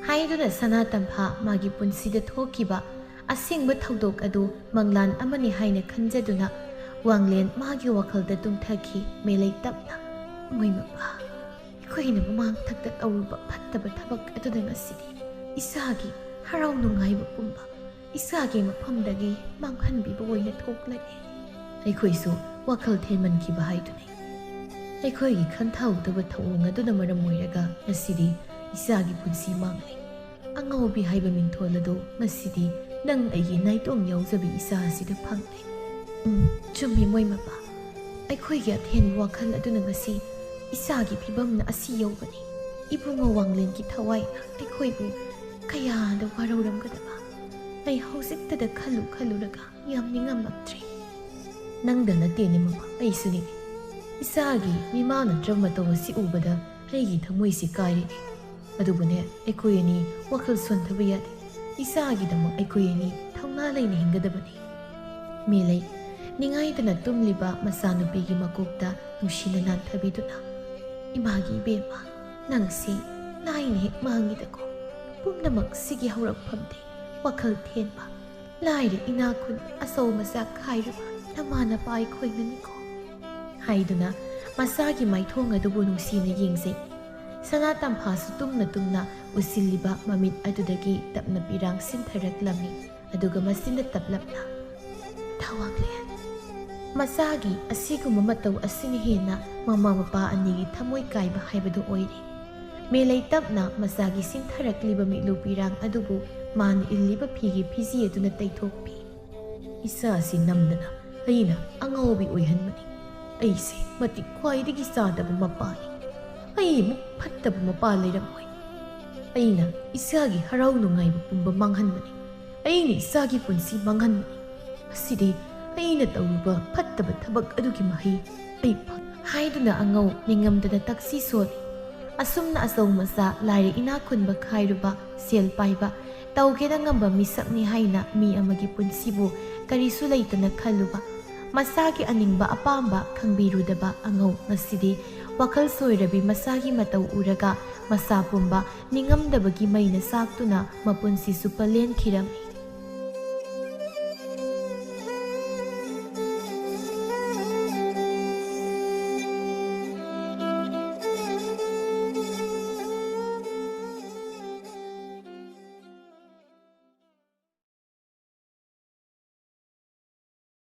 ꯍꯥꯏꯗꯨꯅ ꯁꯅꯥꯇꯝꯐꯥ ꯃꯥꯒꯤ ꯄꯨꯟꯁꯤꯗ ꯊꯣꯛꯈꯤꯕ ꯑꯁꯦꯡꯕ ꯊꯧꯗꯣꯛ ꯑꯗꯨ ꯃꯪꯂꯥꯟ ꯑꯃꯅꯤ ꯍꯥꯏꯅ ꯈꯟꯖꯗꯨꯅ ꯋꯥꯡꯂꯦꯟ ꯃꯥꯒꯤ ꯋꯥꯈꯜꯗ ꯇꯨꯝꯊꯈꯤ꯫ ꯃꯦꯂꯩ ꯇꯞꯅ꯫ ꯃꯣꯏ ꯃꯄꯥ꯫ ꯑꯩꯈꯣꯏꯅ ꯃꯃꯥꯡ ꯊꯛꯇ ꯇꯧꯔꯨꯕ ꯐꯠꯇꯕ ꯊꯕꯛ ꯑꯗꯨꯅ ꯉꯁꯤꯗꯤ ꯏꯁꯥꯒꯤ ꯍꯔꯥꯎ ꯅꯨꯡꯉꯥꯏꯕ ꯄꯨꯝꯕ ꯏꯁꯥꯒꯤ ꯃꯐꯝꯗꯒꯤ ꯃꯥꯡꯍꯟꯕꯤꯕ ꯑꯣꯏꯅ ꯊꯣꯛꯂꯛꯑꯦ꯫ ꯑꯩꯈꯣꯏꯁꯨ ꯋꯥꯈꯜ ꯊꯦꯟꯃꯟꯈꯤꯕ ꯍꯥꯏꯗꯨꯅꯤ꯫ ꯑꯩꯈꯣꯏꯒꯤ ꯈꯟꯊꯍꯧꯗꯕ ꯊꯧꯑꯣꯡ ꯑꯗꯨꯅ ꯃꯔꯝ ꯑꯣꯏꯔꯒ ꯉꯁꯤꯗꯤ ꯏꯁꯥꯒꯤ ꯄꯨꯟꯁꯤ ꯃꯥꯡꯂꯦ꯫ ꯑꯉꯥꯎꯕꯤ ꯍꯥꯏꯕ ꯃꯤꯡꯊꯣꯜ ꯑꯗꯨ ꯉꯁꯤꯗꯤ ꯅꯪ ꯑꯩꯒꯤ ꯅꯥꯏꯇꯣꯝ ꯌꯥꯎꯖꯕꯤ ꯏꯆꯥ ꯑꯁꯤꯗ ꯐꯪꯂꯦ꯫ ꯎꯝ, ꯆꯨꯝꯃꯤ ꯃꯣꯏ ꯃꯄꯥ꯫ ꯑꯩꯈꯣꯏꯒꯤ ꯑꯊꯦꯟꯕ ꯋꯥꯈꯜ ꯑꯗꯨꯅ ꯉꯁꯤ ꯏꯆꯥꯒꯤ ꯐꯤꯕꯝꯅ ꯑꯁꯤ ꯌꯧꯕꯅꯤ꯫ ꯏꯕꯨꯡꯉꯣ ꯋꯥꯡꯂꯦꯟꯒꯤ ꯊꯋꯥꯏꯅ ꯑꯩꯈꯣꯏꯕꯨ ꯀꯌꯥꯗ ꯋꯥꯔꯧꯔꯝꯒꯗꯕ꯫ ꯑꯩ ꯍꯧꯖꯤꯛꯇꯗ ꯈꯜꯂꯨ ꯈꯜꯂꯨꯔꯒ ꯌꯥꯝ ꯅꯤꯡꯉꯝꯂꯛꯇ꯭ꯔꯦ꯫ ꯅꯪꯗ ꯅꯠꯇꯦꯅꯦ ꯃꯃꯥ, ꯑꯩꯁꯨꯅꯤ꯫ ꯏꯆꯥꯒꯤ ꯃꯤꯃꯥꯟꯅꯗ꯭ꯔꯕ ꯃꯇꯧ ꯑꯁꯤ ꯎꯕꯗ ꯑꯩꯒꯤ ꯊꯃꯣꯏꯁꯤ ꯀꯥꯏꯔꯛꯏ꯫ ꯑꯗꯨꯕꯨꯅꯦ, ꯑꯩꯈꯣꯏ ꯑꯅꯤ ꯋꯥꯈꯜ ꯁꯣꯟꯊꯕ ꯌꯥꯗꯦ꯫ ꯏꯆꯥꯒꯤꯗꯃꯛ ꯑꯩꯈꯣꯏ ꯑꯅꯤ ꯊꯧꯅꯥ ꯂꯩꯅ ꯍꯤꯡꯒꯗꯕꯅꯤ꯫ ꯃꯦꯂꯩ, ꯅꯤꯡꯉꯥꯏꯗꯅ ꯇꯨꯝꯂꯤꯕ ꯃꯆꯥꯅꯨꯄꯤꯒꯤ ꯃꯀꯣꯛꯇ ꯅꯨꯡꯁꯤꯅ ꯅꯥꯟꯊꯕꯤꯗꯨꯅ, "ꯏꯃꯥꯒꯤ ꯏꯕꯦꯝꯃ, ꯅꯪꯁꯤ ꯂꯥꯏꯅ ꯍꯦꯛ ꯃꯥꯡꯉꯤꯗꯀꯣ꯫ ꯄꯨꯝꯅꯃꯛ ꯁꯤꯒꯤ ꯍꯧꯔꯛꯐꯝꯗꯤ ꯋꯥꯈꯜ ꯊꯦꯟꯕ, ꯂꯥꯏꯔ ꯏꯅꯥꯛ ꯈꯨꯟ, ꯑꯆꯧ ꯃꯆꯥ ꯈꯥꯏꯔꯕ ꯅꯃꯥ ꯅꯄꯥ ꯑꯩꯈꯣꯏꯅꯅꯤꯀꯣ" ꯍꯥꯏꯗꯨꯅ ꯃꯆꯥꯒꯤ ꯃꯥꯏꯊꯣꯡ ꯑꯗꯨꯕꯨ ꯅꯨꯡꯁꯤꯅ ꯌꯦꯡꯖꯩ꯫ ꯁꯅꯥ ꯇꯝꯐꯥꯁꯨ ꯇꯨꯝꯅ ꯇꯨꯝꯅ ꯎꯁꯤꯜꯂꯤꯕ ꯃꯃꯤꯠ ꯑꯗꯨꯗꯒꯤ ꯇꯞꯅ ꯄꯤꯔꯥꯡ ꯁꯤꯟꯊꯔꯛꯂꯝꯃꯤ꯫ ꯑꯗꯨꯒ ꯃꯆꯤꯟꯗ ꯇꯞꯂꯞꯅ, "ꯊꯋꯥꯡꯂꯦꯟ, ꯃꯆꯥꯒꯤ ꯑꯁꯤꯒꯨꯝꯕ ꯃꯇꯧ ꯑꯁꯤꯅ ꯍꯦꯟꯅ ꯃꯃꯥ ꯃꯄꯥ ꯑꯅꯤꯒꯤ ꯊꯃꯣꯏ ꯀꯥꯏꯕ ꯍꯥꯏꯕꯗꯨ ꯑꯣꯏꯔꯦ"꯫ ꯃꯦꯂꯩ ꯇꯞꯅ ꯃꯆꯥꯒꯤ ꯁꯤꯟꯊꯔꯛꯂꯤꯕ ꯃꯤꯠꯂꯨ ꯄꯤꯔꯥꯡ ꯑꯗꯨꯕꯨ ꯃꯥꯅ ꯏꯜꯂꯤꯕ ꯐꯤꯒꯤ ꯐꯤꯖꯤ ꯑꯗꯨꯅ ꯇꯩꯊꯣꯛꯄꯤ꯫ "ꯏꯆꯥ ꯑꯁꯤ ꯅꯝꯗꯅ ꯑꯩꯅ ꯑꯉꯥꯎꯕꯤ ꯑꯣꯏꯍꯟꯕꯅꯤ꯫ ꯑꯩꯁꯦ ꯃꯇꯤꯛ ꯈ꯭ꯋꯥꯏꯗꯒꯤ ꯆꯥꯗꯕ ꯃꯄꯥꯅꯤ꯫ ꯑꯩꯃꯨꯛ ꯐꯠꯇꯕ ꯃꯄꯥ ꯂꯩꯔꯝꯃꯣꯏ꯫ ꯑꯩꯅ ꯏꯆꯥꯒꯤ ꯍꯔꯥꯎ ꯅꯨꯡꯉꯥꯏꯕ ꯄꯨꯝꯕ ꯃꯥꯡꯍꯟꯕꯅꯤ꯫ ꯑꯩꯅ ꯏꯆꯥꯒꯤ ꯄꯨꯟꯁꯤ ꯃꯥꯡꯍꯟꯕꯅꯤ꯫ ꯃꯁꯤꯗꯤ ꯑꯩꯅ ꯇꯧꯔꯨꯕ ꯐꯠꯇꯕ ꯊꯕꯛ ꯑꯗꯨꯒꯤ ꯃꯍꯩ ꯑꯩ ꯐꯪ-" ꯍꯥꯏꯗꯨꯅ ꯑꯉꯧ ꯅꯤꯡꯉꯝꯗꯅ ꯇꯛꯁꯤ ꯁꯣꯜꯂꯤ꯫ ꯑꯁꯨꯝꯅ ꯑꯆꯧ ꯃꯆꯥ, ꯂꯥꯏꯔ ꯏꯅꯥꯛ ꯈꯨꯟꯕ ꯈꯥꯏꯔꯨꯕ, ꯁꯦꯜ ꯄꯥꯏꯕ, ꯇꯧꯒꯦꯅ ꯉꯝꯕ ꯃꯤꯁꯛꯅꯤ ꯍꯥꯏꯅ ꯃꯤ ꯑꯃꯒꯤ ꯄꯨꯟꯁꯤꯕꯨ ꯀꯔꯤꯁꯨ ꯂꯩꯇꯅ ꯈꯜꯂꯨꯕ, ꯃꯁꯥꯒꯤ ꯑꯅꯤꯡꯕ ꯑꯄꯥꯝꯕ ꯈꯪꯕꯤꯔꯨꯗꯕ ꯑꯉꯧ ꯉꯁꯤꯗꯤ ꯋꯥꯈꯜ ꯁꯣꯏꯔꯕꯤ ꯃꯆꯥꯒꯤ ꯃꯇꯧ ꯎꯔꯒ ꯃꯆꯥ ꯄꯨꯝꯕ ꯅꯤꯡꯉꯝꯗꯕꯒꯤ ꯃꯩꯅ ꯆꯥꯛꯇꯨꯅ ꯃꯄꯨꯟꯁꯤꯁꯨ ꯄꯂꯦꯟꯈꯤꯔꯝꯃꯤ꯫